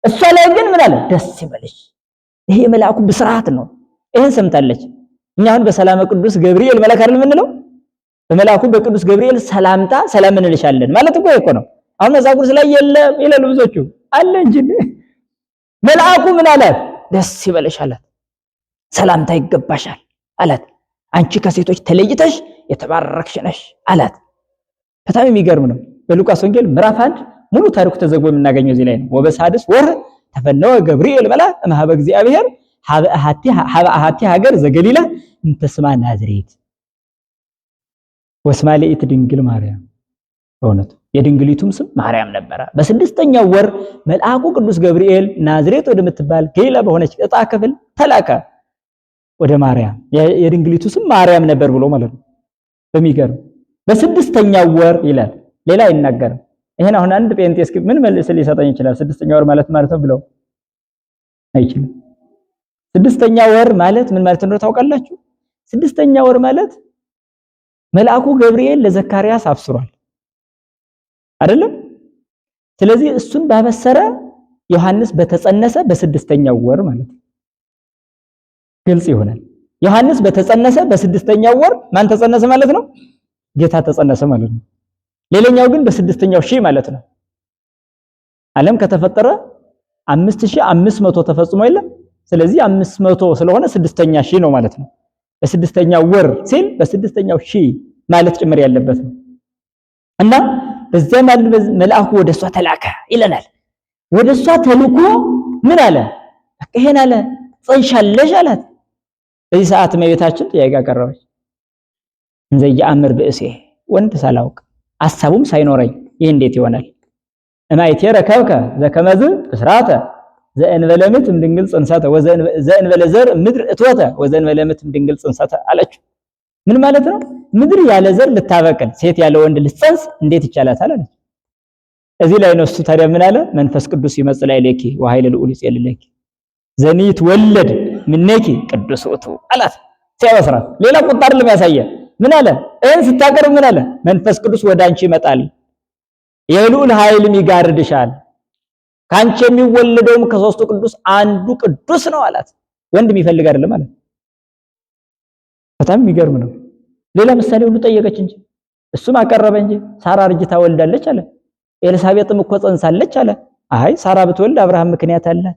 እሷ ላይ ግን ምን አለ? ደስ ይበልሽ። ይሄ የመልአኩ ብስራት ነው። ይሄን ሰምታለች። እኛ አሁን በሰላመ ቅዱስ ገብርኤል መልአክ አይደል የምንለው? በመልአኩ በቅዱስ ገብርኤል ሰላምታ ሰላም እንልሻለን ማለት እኮ እኮ ነው። አሁን መጽሐፍ ቅዱስ ላይ የለም ይላሉ ብዙዎቹ፣ አለ እንጂ። መልአኩ ምን አላት? ደስ ይበልሽ አላት። ሰላምታ ይገባሻል አላት። አንቺ ከሴቶች ተለይተሽ የተባረክሽ ነሽ አላት። በጣም የሚገርም ነው። በሉቃስ ወንጌል ምዕራፍ 1 ሙሉ ታሪኩ ተዘግቦ የምናገኘው እዚህ ላይ ነው። ወበሳድስ ወር ተፈነወ ገብርኤል መልአክ እምኀበ እግዚአብሔር ሀበ አሐቲ ሀገር ዘገሊላ እንተ ስማ ናዝሬት ወስማ ለኢት ድንግል ማርያም። በእውነቱ የድንግሊቱም ስም ማርያም ነበረ። በስድስተኛው ወር መልአኩ ቅዱስ ገብርኤል ናዝሬት ወደምትባል ገሊላ በሆነች ዕጣ ክፍል ተላከ ወደ ማርያም። የድንግሊቱ ስም ማርያም ነበር ብሎ ማለት ነው። በሚገርም በስድስተኛው ወር ይላል፣ ሌላ አይናገርም። ይሄን አሁን አንድ ጴንጤ እስኪ ምን መልስ ሊሰጠኝ ይችላል? ስድስተኛ ወር ማለት ማለት ነው ብለው አይችልም። ስድስተኛ ወር ማለት ምን ማለት እንደሆነ ታውቃላችሁ? ስድስተኛ ወር ማለት መልአኩ ገብርኤል ለዘካርያስ አብስሯል አይደለም? ስለዚህ እሱን ባበሰረ ዮሐንስ በተጸነሰ በስድስተኛው ወር ማለት ነው። ግልጽ ይሆናል። ዮሐንስ በተጸነሰ በስድስተኛው ወር ማን ተጸነሰ ማለት ነው? ጌታ ተጸነሰ ማለት ነው። ሌላኛው ግን በስድስተኛው ሺህ ማለት ነው። ዓለም ከተፈጠረ 5500 ተፈጽሞ የለም። ስለዚህ 500 ስለሆነ ስድስተኛ ሺህ ነው ማለት ነው። በስድስተኛው ወር ሲል በስድስተኛው ሺህ ማለት ጭምር ያለበት ነው። እና በዚያ ማለት መልአኩ ወደ እሷ ተላከ ይለናል። ወደ እሷ ተልኮ ምን አለ? በቃ ይሄን አለ፣ ጸንሻለሽ አላት። በዚህ ሰዓት እመቤታችን ጥያቄ አቀረበች። እንዘ ኢየአምር ብእሴ፣ ወንድ ሳላውቅ ሐሳቡም ሳይኖረኝ ይህ እንዴት ይሆናል? እማይቴ ረከብከ ዘከመዝ ብስራተ ዘእንበለ ምት እምድንግል ጽንሰተ ወዘእንበለ ዘር ምድር እትወተ ወዘእንበለ ምት እምድንግል ጽንሰተ አለችው። ምን ማለት ነው? ምድር ያለ ዘር ልታበቅል ሴት ያለ ወንድ ልትጸንስ እንዴት ይቻላታል አለች። እዚህ ላይ ነው እሱ ታዲያ ምን አለ? መንፈስ ቅዱስ ይመጽእ ላዕሌኪ ወኃይለ ልዑል ይጼልለኪ ዘኒትወለድ እምኔኪ ቅዱስ ውእቱ አላት። ሲያበስራት ሌላ ቁጣ አይደለም ያሳየ። ምን አለ? ይህን ስታቀርብ ምን አለ? መንፈስ ቅዱስ ወደ አንቺ ይመጣል፣ የልዑል ኃይልም ይጋርድሻል፣ ካንቺ የሚወለደውም ከሶስቱ ቅዱስ አንዱ ቅዱስ ነው አላት። ወንድ የሚፈልግ አይደለም ማለት በጣም የሚገርም ነው። ሌላ ምሳሌ ሁሉ ጠየቀች እንጂ እሱም አቀረበ እንጂ ሳራ አርጅታ ወልዳለች አለ። ኤልሳቤጥም እኮ ጸንሳለች አለ። አይ ሳራ ብትወልድ አብርሃም ምክንያት አላት፣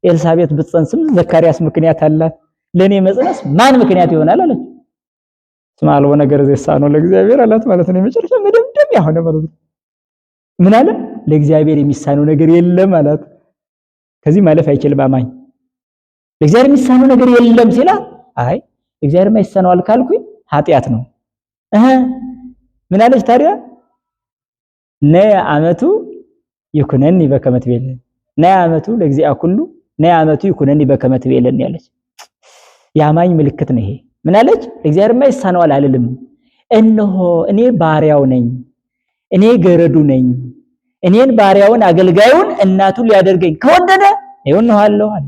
ኤልሳቤጥ ብትጸንስም ዘካርያስ ምክንያት አላት። ለኔ መጽነስ ማን ምክንያት ይሆናል አለች። ስማ አልቦ ነገር ዘይሳነው ለእግዚአብሔር አላት ማለት ነው። የመጨረሻ መደምደሚያ ሆነ ማለት ነው። ምን አለ? ለእግዚአብሔር የሚሳነው ነገር የለም አላት። ከዚህ ማለፍ አይችልም አማኝ። ለእግዚአብሔር የሚሳነው ነገር የለም ሲላ አይ እግዚአብሔር የማይሳነዋል ካልኩኝ ኃጢአት ነው። እህ ምን አለች ታዲያ? ነየ አመቱ ይኩነኒ በከመ ትቤለኒ፣ ነየ አመቱ ለእግዚአ ኩሉ፣ ነየ አመቱ ይኩነኒ በከመ ትቤለኒ ያለች የአማኝ ምልክት ነው ይሄ። ምን አለች? እግዚአብሔር የማይሳነዋል አልልም። እነሆ እኔ ባሪያው ነኝ፣ እኔ ገረዱ ነኝ። እኔን ባሪያውን አገልጋዩን እናቱን ሊያደርገኝ ከወደደ ይኸው እነሆ አለች።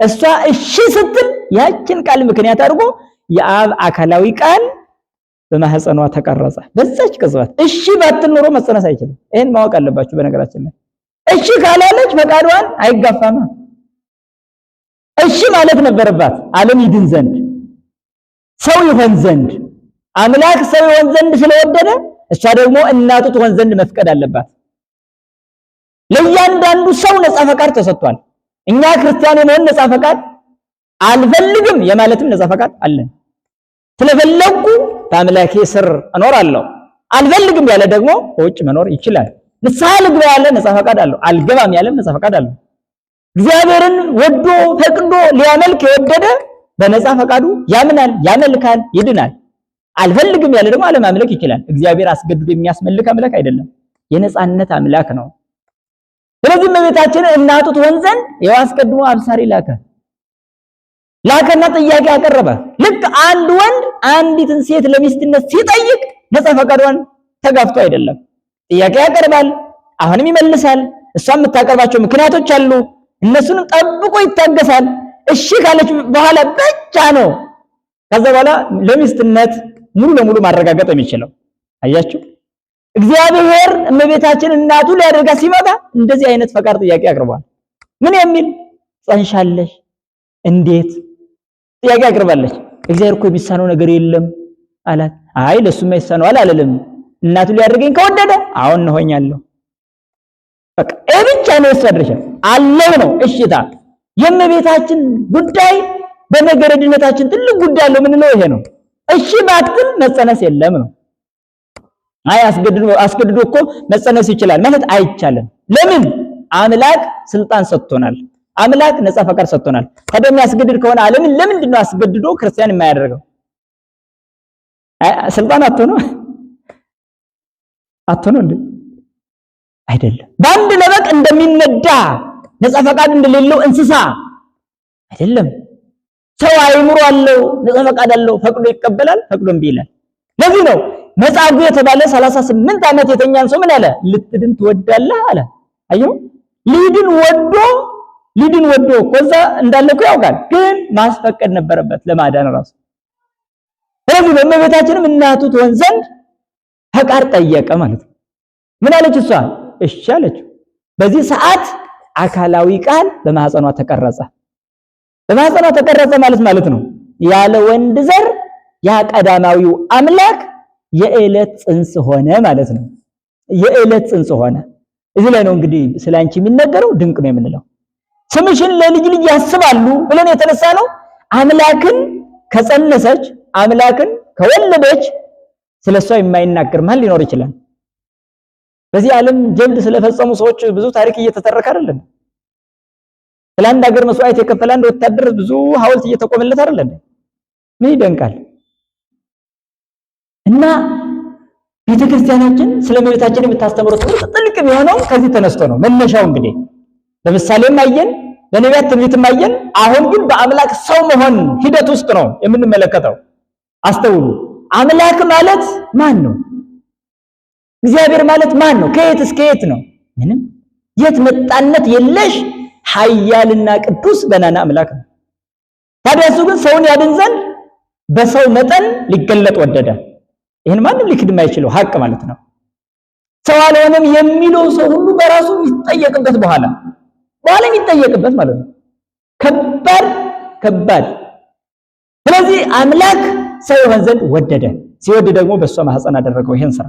እሷ እሺ ስትል ያችን ቃል ምክንያት አድርጎ የአብ አካላዊ ቃል በማህፀኗ ተቀረጸ። በዛች ቅጽበት እሺ ባትል ኖሮ መጸነስ አይችልም። ይሄን ማወቅ አለባችሁ። በነገራችን ላይ እሺ ካላለች ፈቃዷን አይጋፋማ። እሺ ማለት ነበረባት። ዓለም ይድን ዘንድ ሰው ይሆን ዘንድ አምላክ ሰው ይሆን ዘንድ ስለወደደ እሷ ደግሞ እናቱ ትሆን ዘንድ መፍቀድ አለባት። ለእያንዳንዱ ሰው ነፃ ፈቃድ ተሰጥቷል። እኛ ክርስቲያን የመሆን ነፃ ፈቃድ አልፈልግም የማለትም ነፃ ፈቃድ አለን። ስለፈለኩ በአምላኬ ስር እኖራለሁ፣ አልፈልግም ያለ ደግሞ በውጭ መኖር ይችላል። ንስሐ ልግባ ያለ ነፃ ፈቃድ አለው፣ አልገባም ያለም ነፃ ፈቃድ አለው። እግዚአብሔርን ወዶ ፈቅዶ ሊያመልክ የወደደ በነፃ ፈቃዱ ያምናል፣ ያመልካል፣ ይድናል። አልፈልግም ያለ ደግሞ አለማምለክ ይችላል። እግዚአብሔር አስገድዶ የሚያስመልክ አምላክ አይደለም፣ የነፃነት አምላክ ነው። ስለዚህ እመቤታችን እናቱ ትሆን ዘንድ ይኸው አስቀድሞ አብሳሪ ላከ ላከና ጥያቄ አቀረበ። ልክ አንድ ወንድ አንዲትን ሴት ለሚስትነት ሲጠይቅ ነፃ ፈቃዷን ተጋፍቶ አይደለም። ጥያቄ ያቀርባል፣ አሁንም ይመልሳል። እሷ የምታቀርባቸው ምክንያቶች አሉ። እነሱንም ጠብቆ ይታገሳል። እሺ ካለች በኋላ ብቻ ነው ከዛ በኋላ ለሚስትነት ሙሉ ለሙሉ ማረጋገጥ የሚችለው። አያችሁ፣ እግዚአብሔር እመቤታችን እናቱ ሊያደርጋት ሲመጣ እንደዚህ አይነት ፈቃድ ጥያቄ አቅርቧል። ምን የሚል ጸንሻለሽ፣ እንዴት ጥያቄ አቅርባለች። እግዚአብሔር እኮ የሚሳነው ነገር የለም አላት። አይ ለሱማ ይሳነዋል አልልም፣ እናቱ ሊያደርገኝ ከወደደ አሁን እሆኛለሁ። በቃ ብቻ ነው የእሷ ድርሻ አለው ነው እሽታ። የእመቤታችን ጉዳይ በነገረ ድነታችን ትልቅ ጉዳይ አለው የምንለው ይሄ ነው። እሺ ባትል መጸነስ የለም ነው። አይ አስገድዶ እኮ መጸነስ ይችላል ማለት አይቻልም። ለምን? አምላክ ስልጣን ሰጥቶናል። አምላክ ነፃ ፈቃድ ሰጥቶናል። ታዲያ የሚያስገድድ ከሆነ ዓለምን ለምንድን ነው አስገድዶ ክርስቲያን የማያደርገው? ስልጣን አጥቶ ነው አጥቶ ነው እንዴ? አይደለም። በአንድ ለበቅ እንደሚነዳ ነፃ ፈቃድ እንደሌለው እንስሳ አይደለም። ሰው አይምሮ አለው፣ ነፃ ፈቃድ አለው። ፈቅዶ ይቀበላል፣ ፈቅዶ እምቢ ይላል። ለዚህ ነው መጻጉዕ የተባለ 38 ዓመት የተኛን ሰው ምን አለ? ልትድን ትወዳለህ አለ። አየው፣ ሊድን ወዶ ሊድን ወዶ እኮ እዛ እንዳለ እኮ ያውቃል፣ ግን ማስፈቀድ ነበረበት ለማዳን ራሱ። ስለዚህ በእመቤታችንም እናቱ ትሆን ዘንድ ፈቃድ ጠየቀ ማለት ነው። ምን አለች እሷ? እሺ አለችው። በዚህ ሰዓት አካላዊ ቃል በማህፀኗ ተቀረጸ። በማህፀኗ ተቀረጸ ማለት ማለት ነው ያለ ወንድ ዘር ያ ቀዳማዊው አምላክ የዕለት ጽንስ ሆነ ማለት ነው። የዕለት ጽንስ ሆነ። እዚህ ላይ ነው እንግዲህ ስለ አንቺ የሚነገረው ድንቅ ነው የምንለው። ስምሽን ለልጅ ልጅ ያስባሉ ብለን የተነሳ ነው። አምላክን ከጸነሰች አምላክን ከወለደች ስለሷ የማይናገር ማን ሊኖር ይችላል? በዚህ ዓለም ጀብድ ስለፈጸሙ ሰዎች ብዙ ታሪክ እየተተረከ አይደለም። ስለ አንድ ሀገር መስዋዕት የከፈለ አንድ ወታደር ብዙ ሐውልት እየተቆመለት አይደለም። ምን ይደንቃል? እና ቤተክርስቲያናችን ስለ እመቤታችን የምታስተምረው ትምህርት ጥልቅ የሚሆነው ከዚህ ተነስቶ ነው። መነሻው እንግዲህ በምሳሌም አየን፣ በነቢያት ትንቢትም አየን። አሁን ግን በአምላክ ሰው መሆን ሂደት ውስጥ ነው የምንመለከተው። አስተውሉ። አምላክ ማለት ማን ነው? እግዚአብሔር ማለት ማን ነው? ከየት እስከ የት ነው? ምንም የት መጣነት የለሽ ኃያልና ቅዱስ ገናና አምላክ ነው። ታዲያ እሱ ግን ሰውን ያድን ዘንድ በሰው መጠን ሊገለጥ ወደደ። ይህን ማንም ሊክድ የማይችለው ሀቅ ማለት ነው። ሰው አልሆነም የሚለው ሰው ሁሉ በራሱ የሚጠየቅበት በኋላ በኋላ የሚጠየቅበት ማለት ነው። ከባድ ከባድ። ስለዚህ አምላክ ሰው ይሆን ዘንድ ወደደ። ሲወድ ደግሞ በእሷ ማህፀን አደረገው ይሄን ስራ።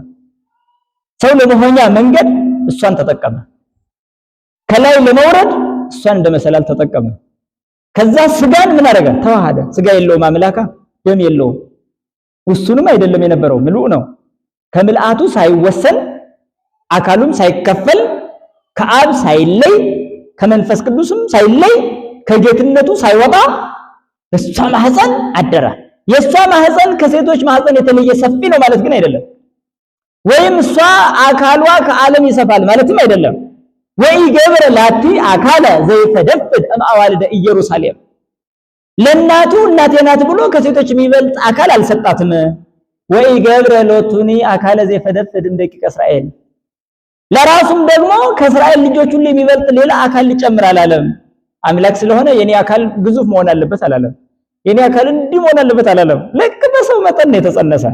ሰው ለመሆኛ መንገድ እሷን ተጠቀመ። ከላይ ለመውረድ እሷን እንደ መሰላል ተጠቀመ። ከዛ ስጋን ምን አደረገ? ተዋሃደ። ስጋ የለውም አምላካ፣ ደም የለውም። ውሱንም አይደለም የነበረው ምሉእ ነው። ከምልአቱ ሳይወሰን አካሉም ሳይከፈል ከአብ ሳይለይ ከመንፈስ ቅዱስም ሳይለይ ከጌትነቱ ሳይወጣ በእሷ ማህፀን አደረ። የእሷ ማህፀን ከሴቶች ማህፀን የተለየ ሰፊ ነው ማለት ግን አይደለም። ወይም እሷ አካሏ ከዓለም ይሰፋል ማለትም አይደለም። ወይ ገብረ ላቲ አካለ ዘይፈደፍድ እምአዋልደ ኢየሩሳሌም፣ ለእናቱ እናቴ ናት ብሎ ከሴቶች የሚበልጥ አካል አልሰጣትም። ወይ ገብረ ሎቱኒ አካለ ዘይፈደፍድ እምደቂቀ እስራኤል፣ ለራሱም ደግሞ ከእስራኤል ልጆች ሁሉ የሚበልጥ ሌላ አካል ሊጨምር አላለም። አምላክ ስለሆነ የኔ አካል ግዙፍ መሆን አለበት አላለም። የኔ አካል እንዲህ መሆን አለበት አላለም። ልክ በሰው መጠን ነው የተጸነሰ።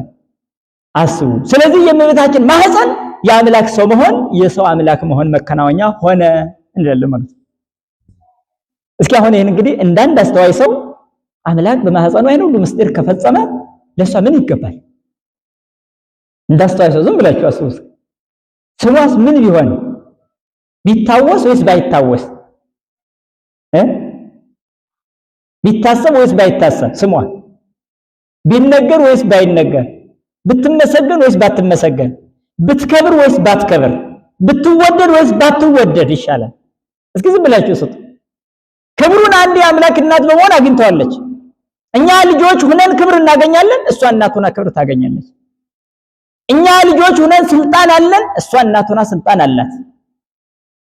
አስቡ። ስለዚህ የእመቤታችን ማህፀን የአምላክ ሰው መሆን የሰው አምላክ መሆን መከናወኛ ሆነ እንላለን ማለት ነው። እስኪ አሁን ይሄን እንግዲህ እንዳንድ አስተዋይ ሰው አምላክ በማህፀኗ ይሄን ሁሉ ምስጢር ከፈጸመ ለሷ ምን ይገባል? እንዳስተዋይ ሰው ዝም ብላችሁ አስቡ። ስሟስ ምን ቢሆን ቢታወስ ወይስ ባይታወስ ቢታሰብ ወይስ ባይታሰብ ስሟ ቢነገር ወይስ ባይነገር ብትመሰገን ወይስ ባትመሰገን ብትከብር ወይስ ባትከብር ብትወደድ ወይስ ባትወደድ ይሻላል? እስኪ ዝም ብላችሁ ስጡ። ክብሩን አንዴ አምላክ እናት በመሆን አግኝተዋለች። እኛ ልጆች ሁነን ክብር እናገኛለን፣ እሷ እናት ሆና ክብር ታገኛለች። እኛ ልጆች ሁነን ስልጣን አለን፣ እሷ እናት ሆና ስልጣን አላት።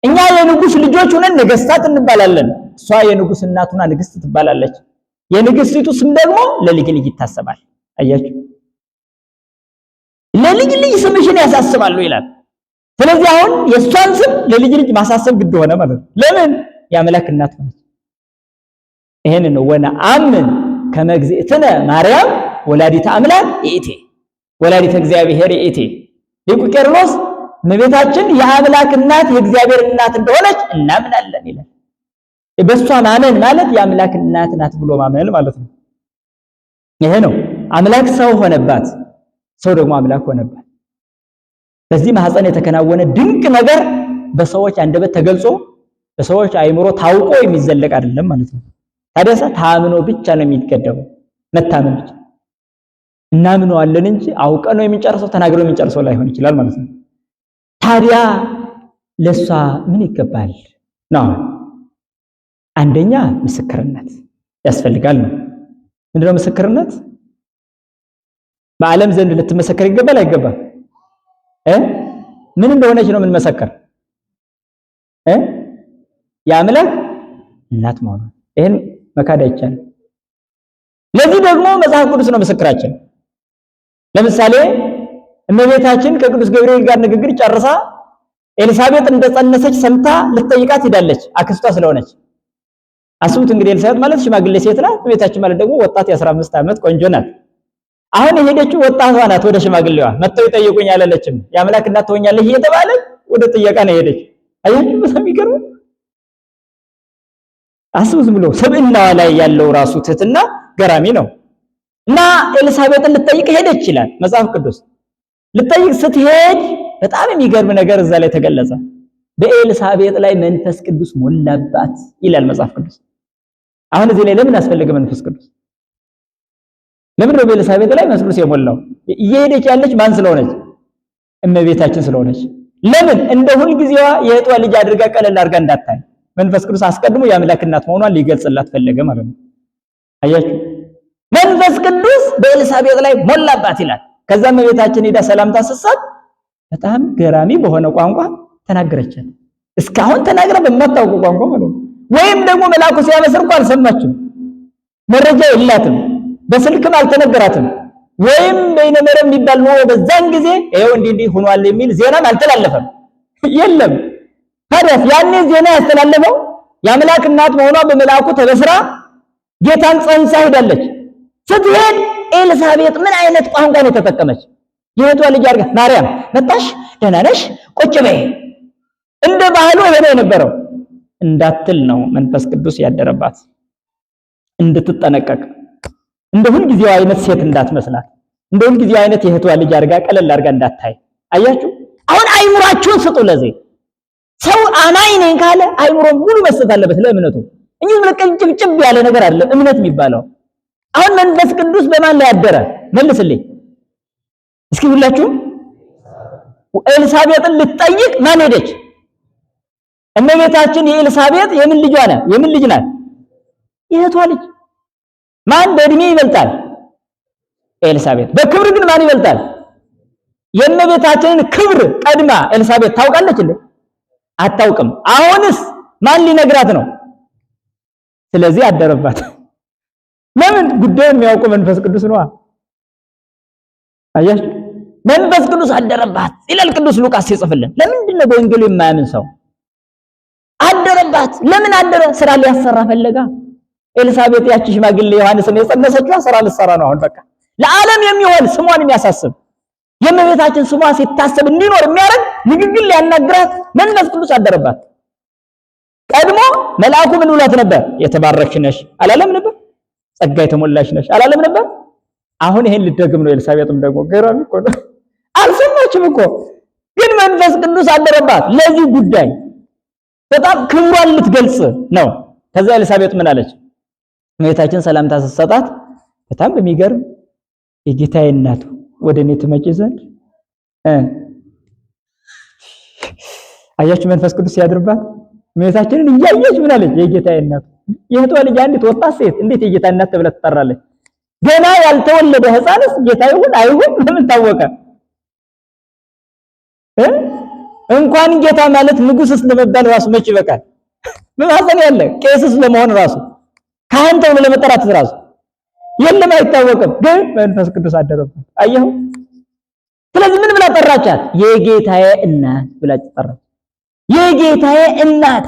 እኛ የንጉስ ልጆች ሁነን ነገስታት እንባላለን፣ እሷ የንጉስ እናት ሆና ንግስት ትባላለች። የንግስቲቱ ስም ደግሞ ለልጅ ልጅ ይታሰባል። አያችሁ፣ ለልጅ ልጅ ስምሽን ያሳስባሉ ይላል። ስለዚህ አሁን የእሷን ስም ለልጅ ልጅ ማሳሰብ ግድ ሆነ ማለት ነው። ለምን? የአምላክ እናት ሆነች። ይሄን ነው ወነአምን ከመ እግዝእትነ ማርያም ወላዲተ አምላክ ይእቲ ወላዲተ እግዚአብሔር ይእቲ። ሊቁ ቄርሎስ እመቤታችን የአምላክ እናት የእግዚአብሔር እናት እንደሆነች እናምናለን ይላል። በእሷ ማመን ማለት የአምላክ እናት ናት ብሎ ማመን ማለት ነው። ይሄ ነው አምላክ ሰው ሆነባት፣ ሰው ደግሞ አምላክ ሆነባት። በዚህ ማህፀን የተከናወነ ድንቅ ነገር በሰዎች አንደበት ተገልጾ በሰዎች አይምሮ ታውቆ የሚዘለቅ አይደለም ማለት ነው። ታዲያሳ ታምኖ ብቻ ነው የሚገደበው፣ መታመን ብቻ። እናምነዋለን እንጂ አውቀ ነው የምንጨርሰው ተናግረው የምንጨርሰው ላይሆን ይችላል ማለት ነው። ታዲያ ለሷ ምን ይገባል ነው? አንደኛ ምስክርነት ያስፈልጋል ነው። ምንድነው ምስክርነት? በዓለም ዘንድ ልትመሰከር ይገባል አይገባም? ምን እንደሆነች ነው የምንመሰከር? የአምላክ እናት መሆኗን። ይሄን መካድ አይቻልም። ለዚህ ደግሞ መጽሐፍ ቅዱስ ነው ምስክራችን። ለምሳሌ እመቤታችን ከቅዱስ ገብርኤል ጋር ንግግር ጨርሳ ኤልሳቤጥ እንደጸነሰች ሰምታ ልትጠይቃት ሄዳለች፣ አክስቷ ስለሆነች። አስቡት እንግዲህ ኤልሳቤጥ ማለት ሽማግሌ ሴት ናት። እመቤታችን ማለት ደግሞ ወጣት የ15 ዓመት ቆንጆ ናት። አሁን የሄደችው ወጣቷ ናት። ወደ ሽማግሌዋ መጥተው ይጠይቁኝ አላለችም። የአምላክ እናት ትሆኛለሽ እየተባለች ወደ ጥየቃ ነው የሄደች። አያችሁ፣ በጣም የሚገርመው አስቡ። ዝም ብሎ ስብዕናዋ ላይ ያለው ራሱ ትህትና ገራሚ ነው። እና ኤልሳቤጥን ልትጠይቅ ሄደች ይላል መጽሐፍ ቅዱስ። ልትጠይቅ ስትሄድ በጣም የሚገርም ነገር እዛ ላይ ተገለጸ። በኤልሳቤጥ ላይ መንፈስ ቅዱስ ሞላባት ይላል መጽሐፍ ቅዱስ። አሁን እዚህ ላይ ለምን አስፈለገ መንፈስ ቅዱስ? ለምን ነው በኤልሳቤጥ ላይ መንፈስ ቅዱስ የሞላው? እየሄደች ያለች ማን ስለሆነች? እመቤታችን ስለሆነች። ለምን እንደ ሁልጊዜዋ የእህቷ ልጅ አድርጋ ቀለል አድርጋ እንዳታይ መንፈስ ቅዱስ አስቀድሞ የአምላክ እናት መሆኗን ሊገልጽላት ፈለገ ማለት ነው። አያችሁ። መንፈስ ቅዱስ በኤልሳቤጥ ላይ ሞላባት ይላል። ከዛም እመቤታችን ሄዳ ሰላምታ ስትሰጥ በጣም ገራሚ በሆነ ቋንቋ ተናገረቻት። እስካሁን ተናግራ በማታውቁ ቋንቋ ማለት ነው። ወይም ደግሞ መልአኩ ሲያበስር እንኳን አልሰማችም፣ መረጃ የላትም፣ በስልክም አልተነገራትም። ወይም በይነመረብ የሚባል ነው በዛን ጊዜ ይኸው እንዲህ እንዲህ ሆኗል የሚል ዜናም አልተላለፈም፣ የለም። ታዲያስ ያኔ ዜና ያስተላለፈው የአምላክ እናት መሆኗ በመልአኩ ተበስራ ጌታን ጸንሳ ሄዳለች። ስትሄድ ኤልሳቤጥ ምን አይነት ቋንቋ ነው የተጠቀመች? የእህቷ ልጅ አድርጋ ማርያም መጣሽ፣ ደህና ነሽ፣ ቁጭ በይ እንደ ባህሉ ይሄ ነው የነበረው እንዳትል ነው መንፈስ ቅዱስ ያደረባት፣ እንድትጠነቀቅ እንደ ሁልጊዜው አይነት ሴት እንዳትመስላት፣ እንደ ሁልጊዜው አይነት የእህቷ ልጅ አድርጋ ቀለል አድርጋ እንዳታይ። አያችሁ፣ አሁን አይምሯችሁን ስጡ ለዚህ ሰው። አማኝ ነኝ ካለ አይምሮ ሙሉ መስጠት አለበት ለእምነቱ እንጂ ዝም ብሎ ቅንጭብጭብ ያለ ነገር አይደለም እምነት የሚባለው። አሁን መንፈስ ቅዱስ በማን ላይ አደረ? መልስልኝ እስኪ ሁላችሁም። ኤልሳቤጥን ልትጠይቅ ማን ሄደች? እመቤታችን የኤልሳቤጥ የምን ልጇ ናት? የምን ልጅ ናት? የእህቷ ልጅ። ማን በእድሜ ይበልጣል? ኤልሳቤጥ። በክብር ግን ማን ይበልጣል? የእመቤታችንን ክብር ቀድማ ኤልሳቤጥ ታውቃለች እንዴ? አታውቅም። አሁንስ ማን ሊነግራት ነው? ስለዚህ አደረባት። ለምን? ጉዳዩን የሚያውቁ መንፈስ ቅዱስ ነዋ። አያችሁ፣ መንፈስ ቅዱስ አደረባት ይላል ቅዱስ ሉቃስ ሲጽፍልን። ለምንድን ነው በወንጌሉ የማያምን ሰው አደረባት? ለምን አደረ? ስራ ሊያሰራ ፈለጋ። ኤልሳቤጥ ያቺ ሽማግሌ ዮሐንስን የጸነሰችው ስራ ልትሰራ ነው። አሁን በቃ ለዓለም የሚሆን ስሟን የሚያሳስብ፣ የእመቤታችን ስሟ ሲታሰብ እንዲኖር የሚያደርግ ንግግር ሊያናግራት መንፈስ ቅዱስ አደረባት። ቀድሞ መልአኩ ምን ብሏት ነበር? የተባረክሽ ነሽ አላለም ነበር? ጸጋ የተሞላሽ ነሽ አላለም ነበር? አሁን ይሄን ልደግም ነው። ኤልሳቤጥም ደግሞ ገራሚ እኮ ነው። አልሰማችም እኮ፣ ግን መንፈስ ቅዱስ አደረባት ለዚህ ጉዳይ፣ በጣም ክብሯን ልትገልጽ ነው። ከዛ ኤልሳቤጥ ምን አለች? እመቤታችን ሰላምታ ስትሰጣት በጣም በሚገርም የጌታዬ እናቱ ወደ እኔ ትመጪ ዘንድ። አያችሁ፣ መንፈስ ቅዱስ ሲያድርባት እመቤታችንን እያየች ምን አለች? የጌታዬ እናቱ። የእህቷ ልጅ አንዲት ወጣት ሴት እንዴት የጌታ እናት ተብላ ትጠራለች? ገና ያልተወለደ ሕፃንስ ጌታ ይሁን አይሁን ለምን ታወቀ? እንኳን ጌታ ማለት ንጉስስ ለመባል ራሱ መች ይበቃል? በማህፀን ያለ ቄስስ ለመሆን ራሱ፣ ካህን ተብሎ ለመጠራት ራሱ የለም፣ አይታወቅም። ግን መንፈስ ቅዱስ አደረበት። አየኸው? ስለዚህ ምን ብላ ጠራቻት? የጌታዬ እናት ብላ ጠራች። የጌታዬ እናት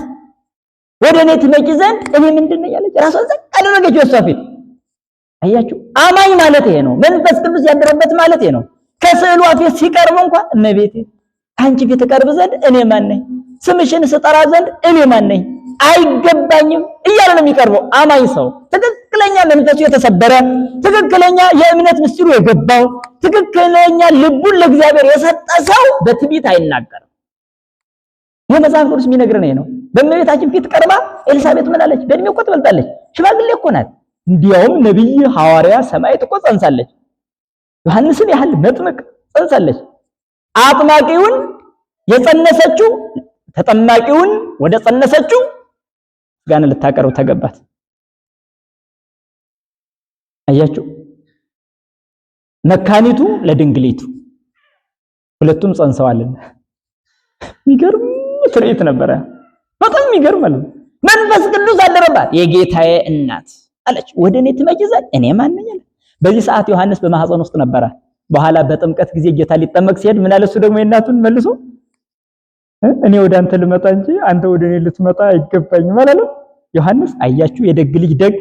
ወደ እኔ ትመጪ ዘንድ እኔ ምንድን ነኝ አለች። ራሷን ዝቅ አደረገች በሷ ፊት። አያችሁ፣ አማኝ ማለት ይሄ ነው። መንፈስ ቅዱስ ያደረበት ማለት ይሄ ነው። ከስዕሏ ፊት ሲቀርብ እንኳን እመቤቴ ከአንቺ ፊት እቀርብ ዘንድ እኔ ማን ነኝ? ስምሽን ስጠራ ዘንድ እኔ ማን ነኝ? አይገባኝም እያለ ነው የሚቀርበው። አማኝ ሰው፣ ትክክለኛ መንፈሱ የተሰበረ፣ ትክክለኛ የእምነት ምስጢሩ የገባው፣ ትክክለኛ ልቡን ለእግዚአብሔር የሰጠ ሰው በትዕቢት አይናገርም። ይህ መጽሐፍ ቅዱስ የሚነግረን ይሄ ነው። በእመቤታችን ፊት ቀርባ ኤልሳቤጥ ምን አለች? በእድሜ እኮ ትበልጣለች፣ ሽማግሌ እኮ ናት። እንዲያውም ነቢይ፣ ሐዋርያ፣ ሰማዕት እኮ ጸንሳለች። ዮሐንስን ያህል መጥምቅ ጸንሳለች። አጥማቂውን የጸነሰችው ተጠማቂውን ወደ ጸነሰችው ምስጋና ልታቀርብ ተገባት። አያችሁ፣ መካኒቱ ለድንግሊቱ ሁለቱም ጸንሰዋልና የሚገርም ትርኢት ነበረ። በጣም የሚገርም ማለት ነው። መንፈስ ቅዱስ አደረባት። የጌታዬ እናት አለች፣ ወደ እኔ ትመጪ ዘንድ እኔ ማን ነኝ አለ። በዚህ ሰዓት ዮሐንስ በማህፀን ውስጥ ነበረ። በኋላ በጥምቀት ጊዜ ጌታ ሊጠመቅ ሲሄድ ምን አለ? እሱ ደግሞ የእናቱን መልሶ እኔ ወደ አንተ ልመጣ እንጂ አንተ ወደ እኔ ልትመጣ አይገባኝም አላለም ዮሐንስ? አያችሁ፣ የደግ ልጅ ደግ።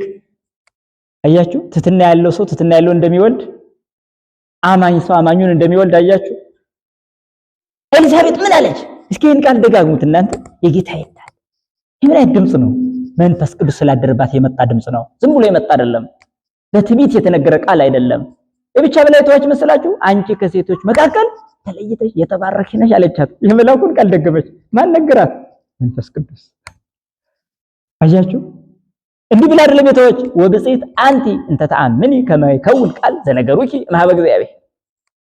አያችሁ፣ ትትና ያለው ሰው ትትና ያለው እንደሚወልድ፣ አማኝ ሰው አማኙን እንደሚወልድ አያችሁ። ኤልሳቤጥ ምን አለች? እስኪ ይህን ቃል ደጋግሙት እናንተ። የጌታዬ እናት። ይህ ምን አይነት ድምፅ ነው? መንፈስ ቅዱስ ስላደረባት የመጣ ድምፅ ነው። ዝም ብሎ የመጣ አይደለም። በትዕቢት የተነገረ ቃል አይደለም። የብቻ በላይ ተዋች መሰላችሁ? አንቺ ከሴቶች መካከል ተለይተሽ የተባረክሽ ነሽ አለቻት። የመላኩን ቃል ደገመች። ማን ነገራት? መንፈስ ቅዱስ። አያችሁ፣ እንዲህ ብላ አይደለም የተወች። ወብፅዕት አንቲ እንተ ተአምኒ ከመ ይከውን ቃል ዘነገሩኪ እምኀበ እግዚአብሔር፣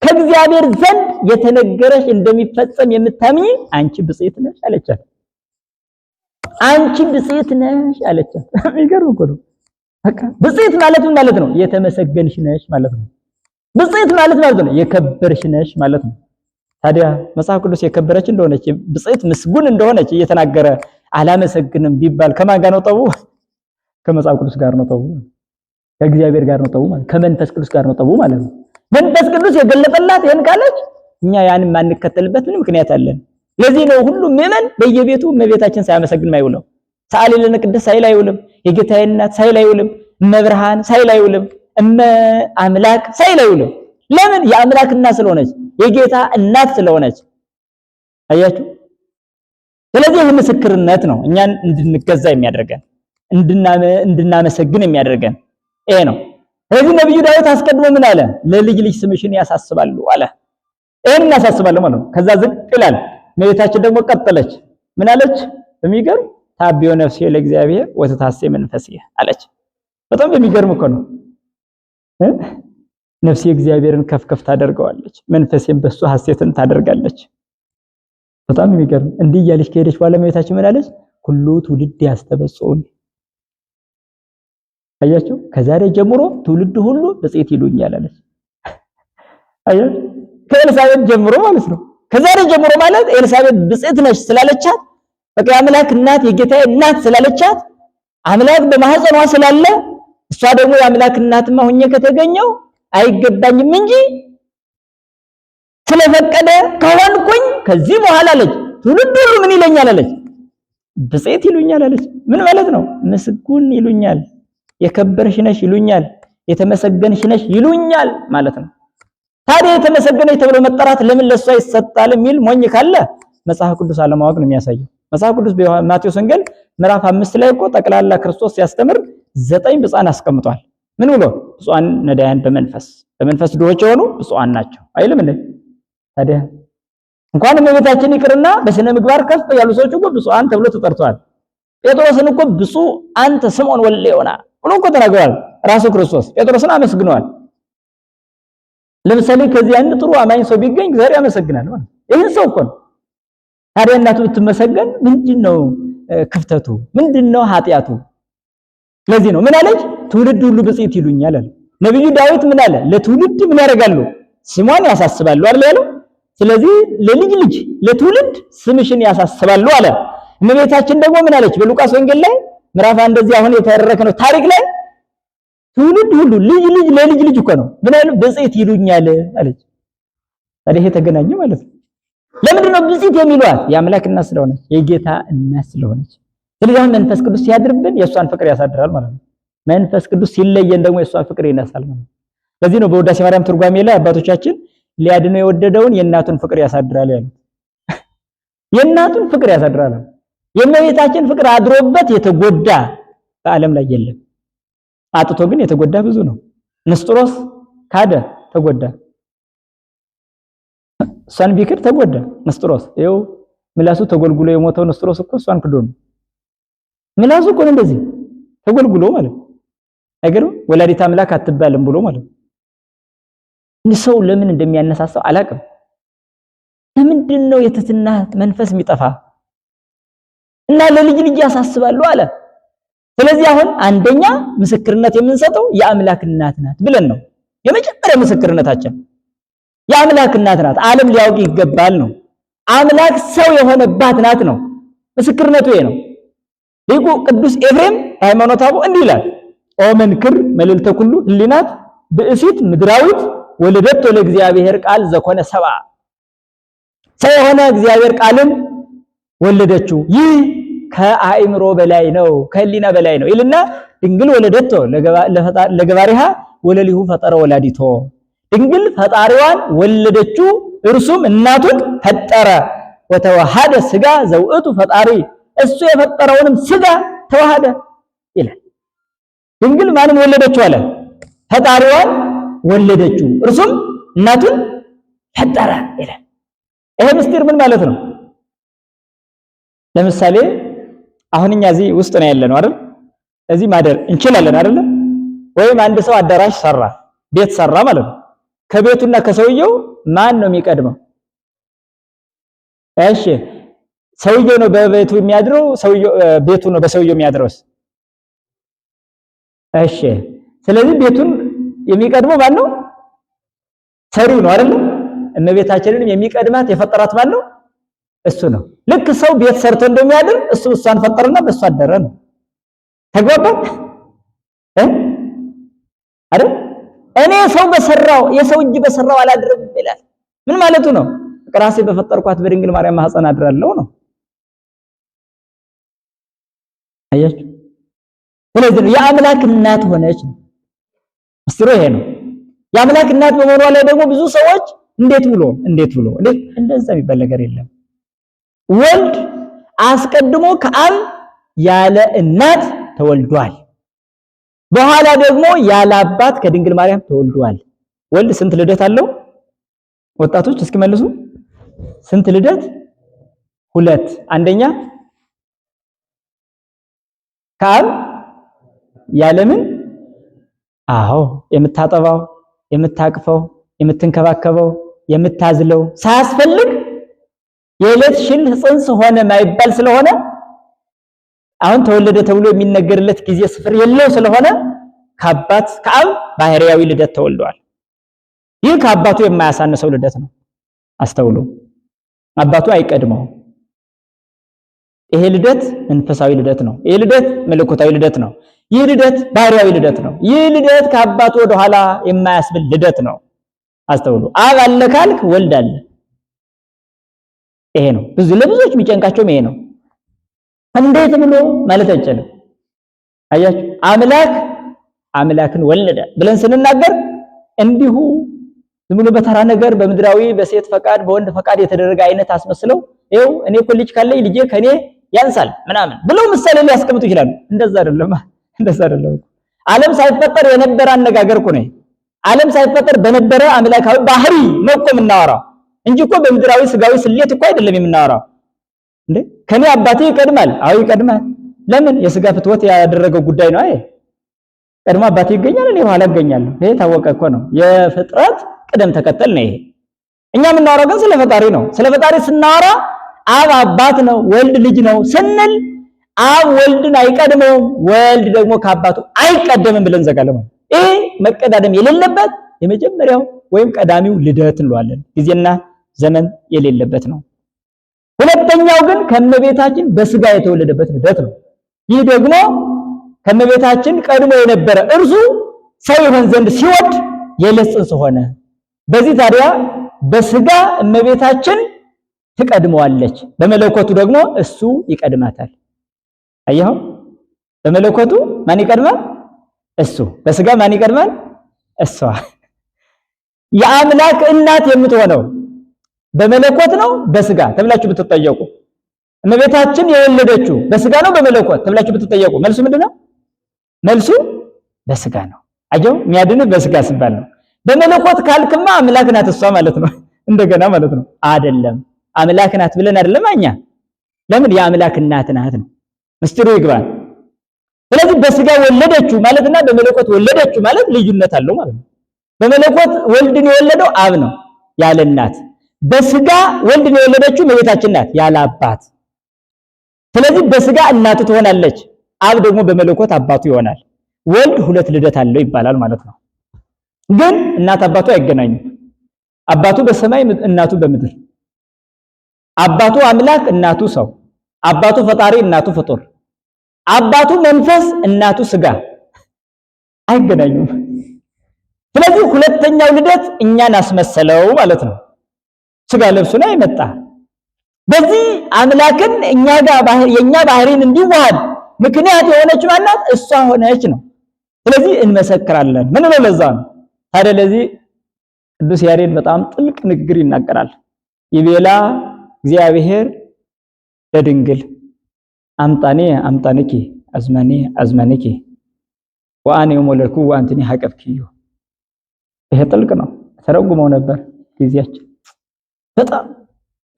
ከእግዚአብሔር ዘንድ የተነገረሽ እንደሚፈጸም የምታምኚ አንቺ ብፅዕት ነሽ አለቻት። አንቺ ብፅዕት ነሽ አለቻት። የሚገርም እኮ ነው። በቃ ብፅዕት ማለት ምን ማለት ነው? የተመሰገንሽ ነሽ ማለት ነው። ብፅዕት ማለት ማለት ነው የከበርሽ ነሽ ማለት ነው። ታዲያ መጽሐፍ ቅዱስ የከበረች እንደሆነች ብፅዕት ምስጉን እንደሆነች እየተናገረ አላመሰግንም ቢባል ከማን ጋር ነው ጠቡ? ከመጽሐፍ ቅዱስ ጋር ነው ጠቡ። ከእግዚአብሔር ጋር ነው ጠቡ ማለት ከመንፈስ ቅዱስ ጋር ነው ጠቡ ማለት ነው። መንፈስ ቅዱስ የገለጠላት ይሄን ካለች እኛ ያንን ማንከተልበት ምን ምክንያት አለን? ለዚህ ነው ሁሉም ምዕመን በየቤቱ እመቤታችን ሳያመሰግን ማይውለው። ሰአሊ ለነ ቅድስት ሳይል አይውልም። የጌታዬ እናት ሳይል አይውልም። እመብርሃን ሳይል አይውልም። እመ አምላክ ሳይል አይውልም። ለምን? የአምላክ እናት ስለሆነች፣ የጌታ እናት ስለሆነች። አያችሁ። ስለዚህ ይህ ምስክርነት ነው እኛን እንድንገዛ የሚያደርገን እንድናመሰግን የሚያደርገን ይሄ ነው። ስለዚህ ነብዩ ዳዊት አስቀድሞ ምን አለ? ለልጅ ልጅ ስምሽን ያሳስባሉ አለ። ይሄን እናሳስባለሁ ማለት ነው። ከዛ ዝቅ ይላል። እመቤታችን ደግሞ ቀጠለች። ምን አለች? በሚገርም ታቢዮ ነፍሴ ለእግዚአብሔር ወተታሴ መንፈሴ አለች። በጣም በሚገርም እኮ ነው። ነፍሴ እግዚአብሔርን ከፍ ከፍ ታደርገዋለች፣ መንፈሴም በሱ ሐሴትን ታደርጋለች። በጣም የሚገርም እንዲህ እያለች ከሄደች በኋላ እመቤታችን ምን አለች? ኩሉ ትውልድ ያስተበጽኡኒ። አያችሁ፣ ከዛሬ ጀምሮ ትውልድ ሁሉ ብፅዕት ይሉኛል አለች። አያችሁ፣ ከኤልሳቤጥ ጀምሮ ማለት ነው። ከዛሬ ጀምሮ ማለት ኤልሳቤጥ ብፅዕት ነሽ ስላለቻት፣ በቃ የአምላክ እናት የጌታዬ እናት ስላለቻት፣ አምላክ በማህፀኗ ስላለ እሷ ደግሞ የአምላክ እናትማ ሁኜ ከተገኘው አይገባኝም እንጂ ስለፈቀደ ከሆንኩኝ ከዚህ በኋላ አለች ትውልድ ሁሉ ምን ይለኛል አለች? ብፅዕት ይሉኛል አለች። ምን ማለት ነው? ምስጉን ይሉኛል፣ የከበርሽ ነሽ ይሉኛል፣ የተመሰገንሽ ነሽ ይሉኛል ማለት ነው። ታዲያ የተመሰገነች ተብሎ መጠራት ለምን ለሷ ይሰጣል የሚል ሞኝ ካለ መጽሐፍ ቅዱስ አለማወቅ ነው የሚያሳየው። መጽሐፍ ቅዱስ በማቴዎስ ወንጌል ምዕራፍ 5 ላይ እኮ ጠቅላላ ክርስቶስ ሲያስተምር 9 ብፁዓን አስቀምጧል። ምን ብሎ? ብፁዓን ነዳያን በመንፈስ በመንፈስ ድሆች የሆኑ ብፁዓን ናቸው አይልም እንዴ? ታዲያ እንኳን እመቤታችን ይቅርና በስነ ምግባር ከፍ ያሉ ሰዎች እኮ ብፁዓን ተብሎ ተጠርተዋል። ጴጥሮስን እኮ ብፁዕ አንተ ስምዖን ወልደ ዮና ብሎ እኮ ተናግሯል። ራሱ ክርስቶስ ጴጥሮስን አመስግነዋል። ለምሳሌ ከዚህ አንድ ጥሩ አማኝ ሰው ቢገኝ እግዚአብሔር ያመሰግናል ማለት ይህን ሰው እኮ ነው። ታዲያ እናቱ ብትመሰገን ምንድነው ክፍተቱ? ምንድነው ኃጢአቱ? ለዚህ ነው ምን አለች? ትውልድ ሁሉ ብፅዕት ይሉኛል አለ። ነብዩ ዳዊት ምን አለ? ለትውልድ ምን ያደርጋሉ? ስሟን ያሳስባሉ አይደል ያለው? ስለዚህ ለልጅ ልጅ ለትውልድ ስምሽን ያሳስባሉ አለ። እመቤታችን ደግሞ ምን አለች? በሉቃስ ወንጌል ላይ ምዕራፍ 1 እንደዚህ አሁን የተረከነው ታሪክ ላይ ትውልድ ሁሉ ልጅ ልጅ ለልጅ ልጅ እኮ ነው ምን አለ? ብፅዕት ይሉኛል አለች። ታዲያ ይሄ ተገናኘ ማለት ነው። ለምንድን ነው ብፅዕት የሚሏት? የአምላክ እናት ስለሆነች፣ የጌታ እናት ስለሆነች። ስለዚህ አሁን መንፈስ ቅዱስ ሲያድርብን የእሷን ፍቅር ያሳድራል ማለት ነው። መንፈስ ቅዱስ ሲለየን ደግሞ የእሷን ፍቅር ይነሳል ማለት ነው። ለዚህ ነው በውዳሴ ማርያም ትርጓሜ ላይ አባቶቻችን ሊያድነው የወደደውን የእናቱን ፍቅር ያሳድራል ያሉት። የእናቱን ፍቅር ያሳድራል። የእመቤታችን ፍቅር አድሮበት የተጎዳ በዓለም ላይ የለም። አጥቶ ግን የተጎዳ ብዙ ነው። ንስጥሮስ ካደ፣ ተጎዳ። እሷን ቢክድ ተጎዳ። ንስጥሮስ ይኸው ምላሱ ተጎልጉሎ የሞተው ንስጥሮስ እኮ እሷን ክዶ ነው። ምላሱ እኮ ነው እንደዚህ ተጎልጉሎ ማለት አይገርም? ወላዲተ አምላክ አትባልም ብሎ ማለት ነው። ሰው ለምን እንደሚያነሳሳው አላውቅም። ለምንድን ነው የትህትና መንፈስ የሚጠፋ? እና ለልጅ ልጅ ያሳስባሉ አለ። ስለዚህ አሁን አንደኛ ምስክርነት የምንሰጠው የአምላክ እናት ናት ብለን ነው። የመጀመሪያ ምስክርነታችን የአምላክ እናት ናት፣ ዓለም ሊያውቅ ይገባል ነው። አምላክ ሰው የሆነባት ናት ነው። ምስክርነቱ ይሄ ነው። ሊቁ ቅዱስ ኤፍሬም ሃይማኖተ አበው እንዲህ ይላል፣ ኦ መንክር መልዕልተ ኩሉ ህሊናት ብእሲት ምድራዊት ወለደቶ ለእግዚአብሔር ቃል ዘኮነ ሰብአ። ሰው የሆነ እግዚአብሔር ቃልን ወለደችው፣ ይህ ከአእምሮ በላይ ነው፣ ከህሊና በላይ ነው ይልና ድንግል ወለደቶ ለገባሪሃ ወለሊሁ ፈጠረ ወላዲቶ። ድንግል ፈጣሪዋን ወለደችው፣ እርሱም እናቱን ፈጠረ። ወተዋሃደ ስጋ ዘውእቱ ፈጣሪ፣ እሱ የፈጠረውንም ስጋ ተዋሃደ ይላል። ድንግል ማንን ወለደችው አለ? ፈጣሪዋን ወለደችው፣ እርሱም እናቱን ፈጠረ ይላል። ይሄ ምስጢር ምን ማለት ነው? ለምሳሌ አሁን እኛ እዚህ ውስጥ ነው ያለነው አይደል? እዚህ ማደር እንችላለን አይደል? ወይም አንድ ሰው አዳራሽ ሰራ፣ ቤት ሰራ ማለት ነው። ከቤቱና ከሰውየው ማን ነው የሚቀድመው? እሺ ሰውየው ነው በቤቱ የሚያድረው? ሰውየው ቤቱ ነው በሰውየው የሚያድረውስ? እሺ፣ ስለዚህ ቤቱን የሚቀድመው ማን ነው? ሰሪው ነው አይደል? እመቤታችንንም የሚቀድማት የፈጠራት ማን ነው? እሱ ነው። ልክ ሰው ቤት ሰርቶ እንደሚያድር እሱ እሷን ፈጠረና በእሷ አደረ ነው። ተግባባን እ አይደል? እኔ ሰው በሰራው የሰው እጅ በሰራው አላድርም ይላል። ምን ማለቱ ነው? ራሴ በፈጠርኳት በድንግል ማርያም ማህፀን አድራለሁ ነው። አያችሁ? ስለዚህ ነው የአምላክ እናት ሆነች ነው። ምስጢሩ ይሄ ነው። የአምላክ እናት በመሆኗ ላይ ደግሞ ብዙ ሰዎች እንዴት ብሎ እንዴት ብሎ እንዴት እንደዛ የሚባል ነገር የለም። ወልድ አስቀድሞ ከአብ ያለ እናት ተወልዷል። በኋላ ደግሞ ያለ አባት ከድንግል ማርያም ተወልዷል። ወልድ ስንት ልደት አለው? ወጣቶች እስኪ መልሱ። ስንት ልደት? ሁለት። አንደኛ ከአብ ያለምን አዎ፣ የምታጠባው፣ የምታቅፈው፣ የምትንከባከበው፣ የምታዝለው ሳያስፈልግ የዕለት ሽል ጽንስ ሆነ ማይባል ስለሆነ አሁን ተወለደ ተብሎ የሚነገርለት ጊዜ ስፍር የለው ስለሆነ ከአባት ከአብ ባህሪያዊ ልደት ተወልዷል። ይህ ከአባቱ የማያሳንሰው ልደት ነው። አስተውሉ። አባቱ አይቀድመውም። ይሄ ልደት መንፈሳዊ ልደት ነው። ይሄ ልደት መለኮታዊ ልደት ነው። ይህ ልደት ባህሪያዊ ልደት ነው። ይህ ልደት ከአባቱ ወደ ኋላ የማያስብል ልደት ነው። አስተውሉ። አብ አለ ካልክ ወልድ አለ። ይሄ ነው ብዙ ለብዙዎች የሚጨንቃቸውም ይሄ ነው። እንዴት ብሎ ማለት አይቻልም። አያችሁ፣ አምላክ አምላክን ወለደ ብለን ስንናገር እንዲሁ ዝም ብሎ በተራ ነገር በምድራዊ በሴት ፈቃድ በወንድ ፈቃድ የተደረገ አይነት አስመስለው ይኸው እኔ እኮ ልጅ ካለኝ ልጄ ከኔ ያንሳል ምናምን ብለው ምሳሌ ሊያስቀምጡ ይችላሉ። እንደዛ አይደለም፣ እንደዛ አይደለም። ዓለም ሳይፈጠር የነበረ አነጋገር እኮ ነው። ዓለም ሳይፈጠር በነበረ አምላካዊ ባህሪ ነው እኮ የምናወራው እንጂ እኮ በምድራዊ ስጋዊ ስሌት እኮ አይደለም የምናወራው። እንዴ ከኔ አባቴ ይቀድማል። አዎ ይቀድማል። ለምን? የስጋ ፍትወት ያደረገው ጉዳይ ነው። አይ ቀድሞ አባቴ ይገኛል፣ እኔ በኋላ እገኛለሁ። ይሄ ታወቀ እኮ ነው። የፍጥረት ቅደም ተከተል ነው ይሄ። እኛ የምናወራው ግን ስለ ፈጣሪ ነው። ስለ ፈጣሪ ስናወራ አብ አባት ነው፣ ወልድ ልጅ ነው ስንል አብ ወልድን አይቀድመውም፣ ወልድ ደግሞ ከአባቱ አይቀደምም ብለን እንዘጋለን። ይሄ መቀዳደም የሌለበት የመጀመሪያው ወይም ቀዳሚው ልደት እንለዋለን። ጊዜና ዘመን የሌለበት ነው። ሁለተኛው ግን ከእመቤታችን በስጋ የተወለደበት ልደት ነው። ይህ ደግሞ ከእመቤታችን ቀድሞ የነበረ እርሱ ሰው ይሆን ዘንድ ሲወድ የዕለት ጽንስ ሆነ። በዚህ ታዲያ በስጋ እመቤታችን ትቀድመዋለች፣ በመለኮቱ ደግሞ እሱ ይቀድማታል። አየኸው? በመለኮቱ ማን ይቀድማል? እሱ። በስጋ ማን ይቀድማል? እሷ። የአምላክ እናት የምትሆነው በመለኮት ነው በስጋ ተብላችሁ ብትጠየቁ፣ እመቤታችን የወለደችው በስጋ ነው በመለኮት ተብላችሁ ብትጠየቁ መልሱ ምንድነው? መልሱ በስጋ ነው። አየው፣ የሚያድንህ በስጋ ሲባል ነው። በመለኮት ካልክማ አምላክ ናት እሷ ማለት ነው። እንደገና ማለት ነው። አይደለም አምላክ ናት ብለን አይደለም እኛ። ለምን? የአምላክ እናት ናት ነው። ምስጢሩ ይግባል። ስለዚህ በስጋ ወለደችው ማለትና በመለኮት ወለደችው ማለት ልዩነት አለው ማለት ነው። በመለኮት ወልድን የወለደው አብ ነው ያለ እናት። በስጋ ወልድን የወለደችው እመቤታችን ናት ያለ አባት። ስለዚህ በስጋ እናቱ ትሆናለች፣ አብ ደግሞ በመለኮት አባቱ ይሆናል። ወልድ ሁለት ልደት አለው ይባላል ማለት ነው። ግን እናት አባቱ አይገናኙም። አባቱ በሰማይ እናቱ በምድር። አባቱ አምላክ እናቱ ሰው። አባቱ ፈጣሪ እናቱ ፍጡር። አባቱ መንፈስ እናቱ ስጋ አይገናኙም። ስለዚህ ሁለተኛው ልደት እኛን አስመሰለው ማለት ነው። ስጋ ለብሶ ነው የመጣ። በዚህ አምላክን እኛ ጋር የኛ ባህሪን እንዲዋሃድ ምክንያት የሆነች ማናት? እሷ ሆነች ነው። ስለዚህ እንመሰክራለን። ምን ነው ለዛ ነው ታዲያ። ለዚህ ቅዱስ ያሬድ በጣም ጥልቅ ንግግር ይናገራል። ይቤላ እግዚአብሔር ለድንግል አምጣኔ አምጣንኪ አዝማኔ አዝማንኪ ወአነ ወለድኩ ወአንትኒ ሀቀፍኪዮ። ይሄ ጥልቅ ነው። ተረጉመው ነበር ጊዜያችን በጣም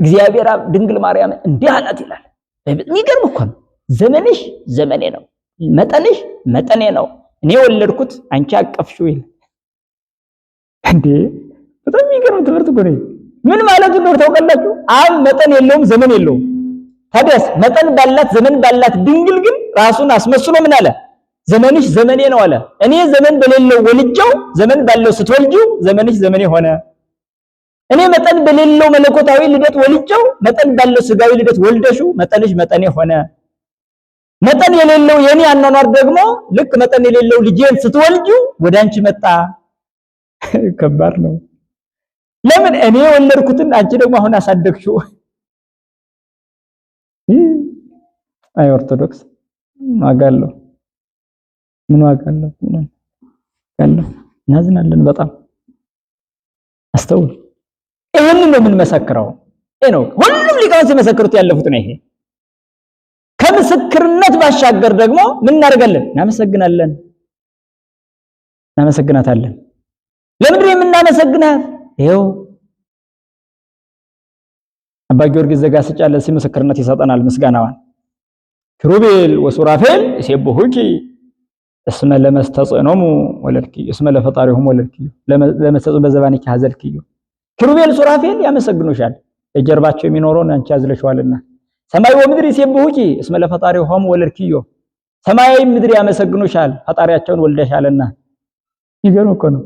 እግዚአብሔር አብ ድንግል ማርያም እንዲህ አላት ይላል። የሚገርም እኮ ነው። ዘመንሽ ዘመኔ ነው፣ መጠንሽ መጠኔ ነው። እኔ ወለድኩት አንቺ አቀፍሽው ይላል። እንዴ በጣም የሚገርም ትምህርት እኮ ነው። ምን ማለት እንደሆነ ታውቃላችሁ? አብ መጠን የለውም፣ ዘመን የለውም። ታዲያስ መጠን ባላት ዘመን ባላት ድንግል ግን ራሱን አስመስሎ ምን አለ? ዘመንሽ ዘመኔ ነው አለ። እኔ ዘመን በሌለው ወልጄው ዘመን ባለው ስትወልጂው ዘመንሽ ዘመኔ ሆነ። እኔ መጠን በሌለው መለኮታዊ ልደት ወልጄው መጠን ባለው ስጋዊ ልደት ወልደሽው መጠንሽ መጠኔ ሆነ። መጠን የሌለው የኔ አኗኗር ደግሞ ልክ መጠን የሌለው ልጄን ስትወልጂው ወደ አንቺ መጣ። ከባድ ነው። ለምን እኔ የወለድኩትን አንቺ ደግሞ አሁን አሳደግሽው። አይ ኦርቶዶክስ ዋጋ አለው። ምን ዋጋ አለው? አለው። እናዝናለን በጣም አስተውል። ይሄንን ነው የምንመሰክረው። ይሄ ነው ሁሉም ሊቃውንት ሲመሰክሩት ያለፉት ነው። ይሄ ከምስክርነት ባሻገር ደግሞ ምን እናደርጋለን? እናመሰግናለን፣ እናመሰግናታለን። ለምንድን ነው የምናመሰግናት? ይሄው አባ ጊዮርጊስ ዘጋስጫ ለዚህ ምስክርነት ይሰጠናል ምስጋናዋን። ኪሩቤል ወሱራፌል ይሴብሑኪ እስመ ለመስተጽዕኖሙ ወለድኪ እስመ ለፈጣሪሆሙ ወለድኪ ለመስተጽዕኖ በዘባኒኪ ሀዘልኪ። ኪሩቤል ሱራፌል ያመሰግኑሻል፣ በጀርባቸው የሚኖረውን አንቺ አዝለሽዋልና። ሰማይ ወምድር ይሴብሑኪ እስመ ለፈጣሪሆሙ ወለድኪዮ፣ ሰማያዊ ምድር ያመሰግኑሻል ፈጣሪያቸውን ወልደሻልና። ይገርም እኮ ነው።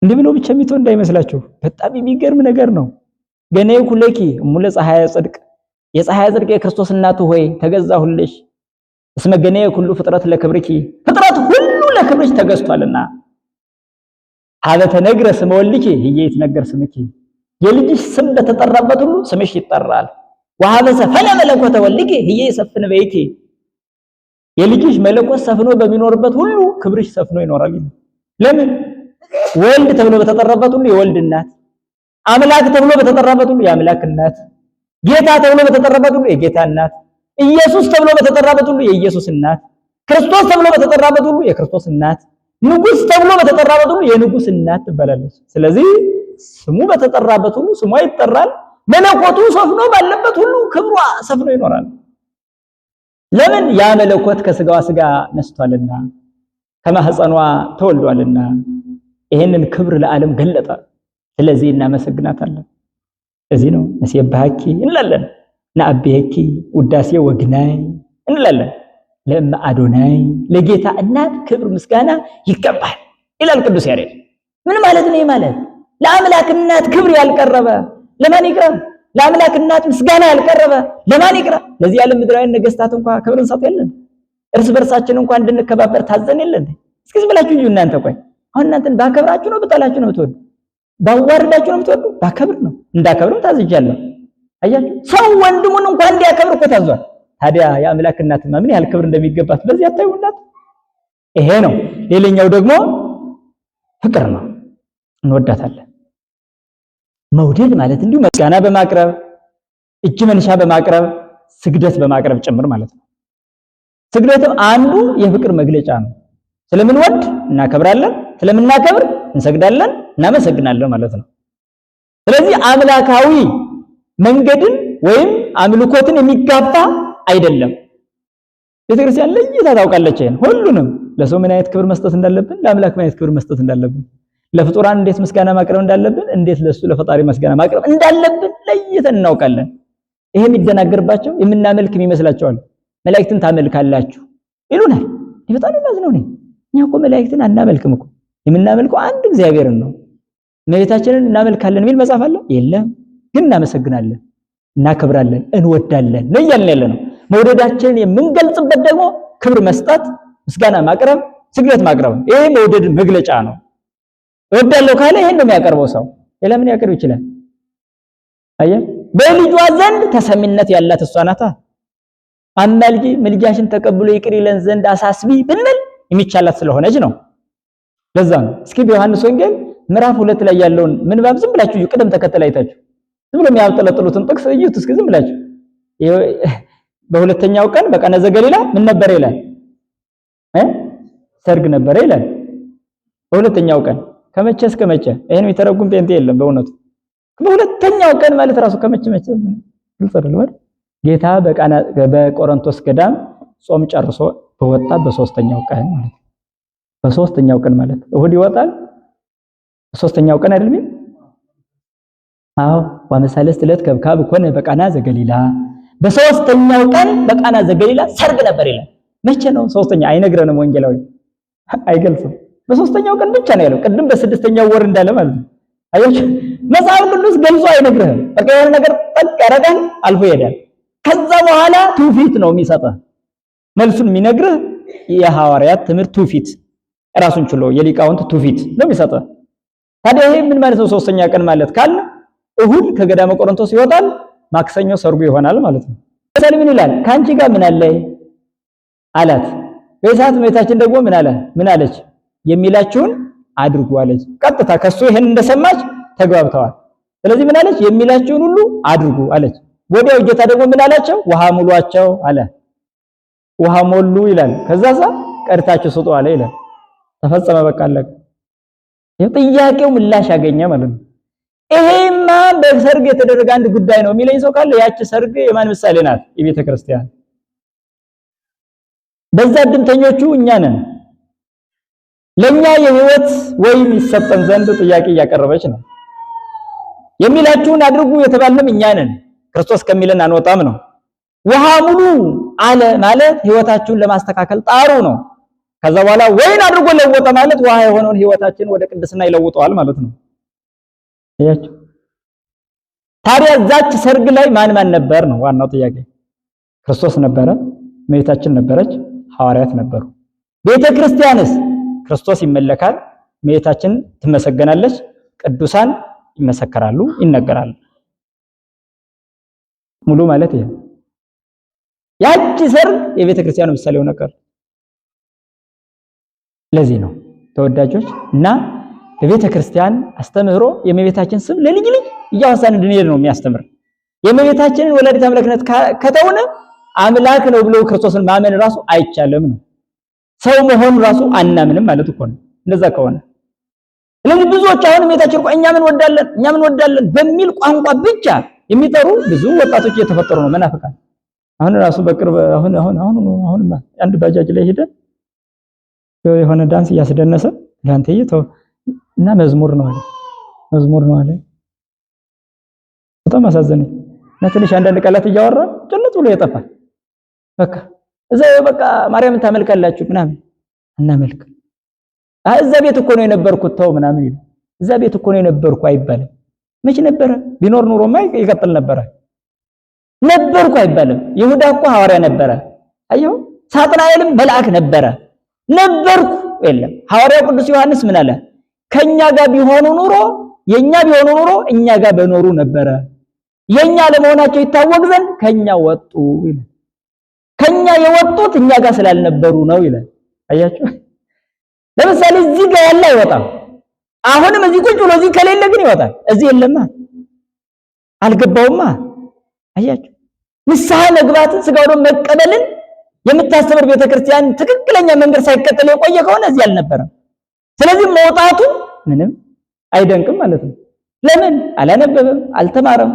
እንዲህ ብሎ ብቻ የሚተው እንዳይመስላችሁ፣ በጣም የሚገርም ነገር ነው። ገነይ ኩለኪ እሙለ ፀሐየ ጽድቅ፣ የፀሐየ ጽድቅ የክርስቶስ እናቱ ሆይ ተገዛሁልሽ። እስመ ገነየ ኩሉ ፍጥረት ለክብርኪ፣ ፍጥረት ሁሉ ለክብርሽ ተገዝቷልና። ሀበ ተነግረ ስመ ወልድኪ ህየ ይትነገር ስምኪ፣ የልጅሽ ስም በተጠራበት ሁሉ ስምሽ ይጠራል። ወሀበ ሰፈነ መለኮተ ወልድኪ ህየ ይሰፍን በይኪ፣ የልጅሽ መለኮት ሰፍኖ በሚኖርበት ሁሉ ክብርሽ ሰፍኖ ይኖራል። ለምን? ወልድ ተብሎ በተጠራበት ሁሉ የወልድ እናት፣ አምላክ ተብሎ በተጠራበት ሁሉ የአምላክ እናት፣ ጌታ ተብሎ በተጠራበት ሁሉ የጌታ እናት፣ ኢየሱስ ተብሎ በተጠራበት ሁሉ የኢየሱስ እናት፣ ክርስቶስ ተብሎ በተጠራበት ሁሉ የክርስቶስ እናት፣ ንጉስ ተብሎ በተጠራበት ሁሉ የንጉስ እናት ትባላለች። ስለዚህ ስሙ በተጠራበት ሁሉ ስሟ ይጠራል። መለኮቱ ሰፍኖ ባለበት ሁሉ ክብሯ ሰፍኖ ይኖራል። ለምን? ያ መለኮት ከስጋዋ ስጋ ነስቷልና ከማህፀኗ ተወልዷልና ይሄንን ክብር ለዓለም ገለጠ። ስለዚህ እናመሰግናታለን። እዚህ ነው ንሴብሐኪ እንላለን፣ ነአብየኪ ውዳሴ ወግናይ እንላለን። ለእመ አዶናይ ለጌታ እናት ክብር ምስጋና ይገባል ይላል ቅዱስ ያሬድ። ምን ማለት ነው? ማለት ለአምላክ እናት ክብር ያልቀረበ ለማን ይቅረብ? ለአምላክ እናት ምስጋና ያልቀረበ ለማን ይቅረብ? ለዚህ ዓለም ምድራውያን ነገስታት እንኳን ክብር እንሰጥ የለን? እርስ በርሳችን እንኳን እንድንከባበር ታዘን የለን? እስኪ ዝም ብላችሁ እዩ እናንተ። ቆይ አሁን እናንተን ባከብራችሁ ነው ብጠላችሁ ነው የምትወዱ? ባዋርዳችሁ ነው የምትወዱ? ባከብር ነው፣ እንዳከብርም ታዝጃለሁ። አያችሁ፣ ሰው ወንድሙን እንኳን እንዲያከብር እኮ ታዟል። ታዲያ የአምላክ እናትማ ምን ያህል ክብር እንደሚገባት በዚህ አታዩ እናት። ይሄ ነው። ሌላኛው ደግሞ ፍቅር ነው። እንወዳታለን። መውደድ ማለት እንዲሁ ምስጋና በማቅረብ እጅ መንሻ በማቅረብ ስግደት በማቅረብ ጭምር ማለት ነው። ስግደትም አንዱ የፍቅር መግለጫ ነው። ስለምንወድ እናከብራለን፣ ስለምናከብር እንሰግዳለን፣ እናመሰግናለን ማለት ነው። ስለዚህ አምላካዊ መንገድን ወይም አምልኮትን የሚጋፋ አይደለም። ቤተክርስቲያን ለይታ ታውቃለች ይሄን ሁሉንም። ለሰው ምን አይነት ክብር መስጠት እንዳለብን፣ ለአምላክ ምን አይነት ክብር መስጠት እንዳለብን፣ ለፍጡራን እንዴት ምስጋና ማቅረብ እንዳለብን፣ እንዴት ለሱ ለፈጣሪ ምስጋና ማቅረብ እንዳለብን ለይተን እናውቃለን። ይሄ የሚደናገርባቸው የምናመልክ ይመስላቸዋል። መላእክትን ታመልካላችሁ ይሉናል። ይህ በጣም የሚያዝነው ነው። እኛ እኮ መላእክትን አናመልክም እኮ፣ የምናመልከው አንድ እግዚአብሔርን ነው። እመቤታችንን እናመልካለን የሚል መጽሐፍ አለ? የለም። ግን እናመሰግናለን፣ እናከብራለን፣ እንወዳለን ነው እያልን ያለ ነው። መውደዳችንን የምንገልጽበት ደግሞ ክብር መስጠት፣ ምስጋና ማቅረብ፣ ስግደት ማቅረብ ነው። ይሄ መውደድ መግለጫ ነው። እወዳለሁ ካለ ይሄን ነው የሚያቀርበው ሰው። ሌላ ምን ያቀርብ ይችላል? አየህ፣ በልጇ ዘንድ ተሰሚነት ያላት እሷ ናታ። አማልጂ ምልጃሽን ተቀብሎ ይቅር ይለን ዘንድ አሳስቢ ብንል የሚቻላት ስለሆነች ነው። ለዛ ነው። እስኪ በዮሐንስ ወንጌል ምዕራፍ 2 ላይ ያለውን ምንባብ ዝም ብላችሁ እዩ። ቅደም ተከተል አይታችሁ ዝም ብሎ የሚያብጠለጥሉትን ጥቅስ እዩት እስኪ ዝም ብላችሁ። በሁለተኛው ቀን በቃና ዘገሊላ ምን ነበር ይላል? ሰርግ ነበረ ይላል። በሁለተኛው ቀን ከመቼ እስከ መቼ? ይሄን የሚተረጉም ጴንጤ የለም በእውነቱ። በሁለተኛው ቀን ማለት ራሱ ከመቼ መቼ ግልጽ አይደለም አይደል? ጌታ በቃና በቆሮንቶስ ገዳም ጾም ጨርሶ በወጣ በሶስተኛው ቀን ማለት ነው። በሶስተኛው ቀን ማለት እሁድ ይወጣል። በሶስተኛው ቀን አይደለም? አዎ ወመሳለስት ዕለት ከብካብ ኮነ በቃና ዘገሊላ፣ በሶስተኛው ቀን በቃና ዘገሊላ ሰርግ ነበር ይላል። መቼ ነው ሶስተኛ? አይነግረንም፣ ወንጌላዊ አይገልጽም። በሶስተኛው ቀን ብቻ ነው ያለው። ቅድም በስድስተኛው ወር እንዳለ ማለት ነው። አያችሁ፣ መጽሐፍ ቅዱስ ገልጾ አይነግርህም። በቃ የሆነ ነገር ጠቅ ያደርጋል፣ አልፎ ይሄዳል። ከዛ በኋላ ትውፊት ነው የሚሰጥህ። መልሱን የሚነግርህ የሐዋርያት ትምህርት ትውፊት ራሱን ችሎ የሊቃውንት ትውፊት ነው የሚሰጥህ። ታዲያ ይሄ ምን ማለት ነው? ሶስተኛ ቀን ማለት ካለ እሁድ ከገዳመ ቆሮንቶስ ይወጣል፣ ማክሰኞ ሰርጉ ይሆናል ማለት ነው። ለምሳሌ ምን ይላል? ከአንቺ ጋር ምን አለ አላት። በሰዓት እመቤታችን ደግሞ ምን አለ ምን አለች? የሚላችሁን አድርጉ አለች። ቀጥታ ከሱ ይሄን እንደሰማች ተግባብተዋል። ስለዚህ ምን አለች? የሚላችሁን ሁሉ አድርጉ አለች። ወዲያው ጌታ ደግሞ ምን አላቸው? ውሃ ሙሏቸው አለ። ውሃ ሞሉ ይላል። ከዛሳ ቀድታችሁ ስጡ አለ ይላል። ተፈጸመ፣ በቃ አለቀ። ጥያቄው ምላሽ ያገኘ ማለት ነው። ይሄማ በሰርግ የተደረገ አንድ ጉዳይ ነው የሚለኝ ሰው ካለ ያቺ ሰርግ የማን ምሳሌ ናት? የቤተ ክርስቲያን። በዛ እድምተኞቹ እኛ ነን። ለኛ የህይወት ወይን ይሰጠን ዘንድ ጥያቄ እያቀረበች ነው። የሚላችሁን አድርጉ የተባልንም እኛ ነን። ክርስቶስ ከሚለን አንወጣም ነው። ውሃ ሙሉ አለ ማለት ህይወታችሁን ለማስተካከል ጣሩ ነው። ከዛ በኋላ ወይን አድርጎ ለወጠ ማለት ውሃ የሆነውን ህይወታችን ወደ ቅድስና ይለውጠዋል ማለት ነው። አያችሁ። ታዲያ እዛች ሰርግ ላይ ማን ማን ነበር ነው ዋናው ጥያቄ። ክርስቶስ ነበረ፣ እመቤታችን ነበረች፣ ሐዋርያት ነበሩ። ቤተ ክርስቲያንስ ክርስቶስ ይመለካል፣ እመቤታችን ትመሰገናለች፣ ቅዱሳን ይመሰከራሉ፣ ይነገራሉ። ሙሉ ማለት ይሄ ያቺ ሰርግ የቤተ ክርስቲያኑ ምሳሌ ሆነ ቀረ። ለዚህ ነው ተወዳጆች እና በቤተ ክርስቲያን አስተምህሮ የእመቤታችን ስም ለልጅ ልጅ እያወሳን እንድንሄድ ነው የሚያስተምር። የእመቤታችንን ወላዲተ አምላክነት ከተውነ አምላክ ነው ብሎ ክርስቶስን ማመን ራሱ አይቻልም ነው። ሰው መሆኑ ራሱ አናምንም ማለት እኮ ነው እንደዛ ከሆነ። ስለዚህ ብዙዎች አሁን እመቤታችን እኮ እኛ ምን ወዳለን እኛ ምን ወዳለን በሚል ቋንቋ ብቻ የሚጠሩ ብዙ ወጣቶች እየተፈጠሩ ነው፣ መናፍቃን። አሁን ራሱ በቅርብ አሁን አሁን አሁን አሁን አንድ ባጃጅ ላይ ሄደ የሆነ ዳንስ እያስደነሰ ላንተዬ ተው እና መዝሙር ነው አለ፣ መዝሙር ነው አለ። በጣም አሳዘነኝ። እና ትንሽ አንዳንድ ቃላት እያወራ ጭልጥ ብሎ ይጠፋል። በቃ እዛ በቃ ማርያምን ታመልካላችሁ ምናምን አናመልክ። እዛ ቤት እኮ ነው የነበርኩት ተው ምናምን ይላል። እዛ ቤት እኮ ነው የነበርኩ አይባልም። መች ነበረ? ቢኖር ኑሮማ ይቀጥል ነበረ። ነበርኩ አይባልም። ይሁዳ እኮ ሐዋርያ ነበረ። አየው፣ ሳጥናኤልም መልአክ ነበረ። ነበርኩ የለም። ሐዋርያው ቅዱስ ዮሐንስ ምን አለ? ከኛ ጋር ቢሆኑ ኑሮ የኛ ቢሆኑ ኑሮ እኛ ጋር በኖሩ ነበረ። የኛ ለመሆናቸው ይታወቅ ዘንድ ከኛ ወጡ ይላል። ከኛ የወጡት እኛ ጋር ስላልነበሩ ነው ይላል። አያችሁ፣ ለምሳሌ እዚህ ጋር ያለ አይወጣም። አሁንም እዚህ ቁጭ ብሎ እዚህ ከሌለ ግን ይወጣል። እዚህ የለማ፣ አልገባውማ። አያችሁ፣ ንስሐ መግባትን ስጋው ደግሞ መቀበልን የምታስተምር ቤተክርስቲያን ትክክለኛ መንገድ ሳይከተል የቆየ ከሆነ እዚህ አልነበረም። ስለዚህ መውጣቱ ምንም አይደንቅም ማለት ነው። ለምን አላነበበም? አልተማረም፣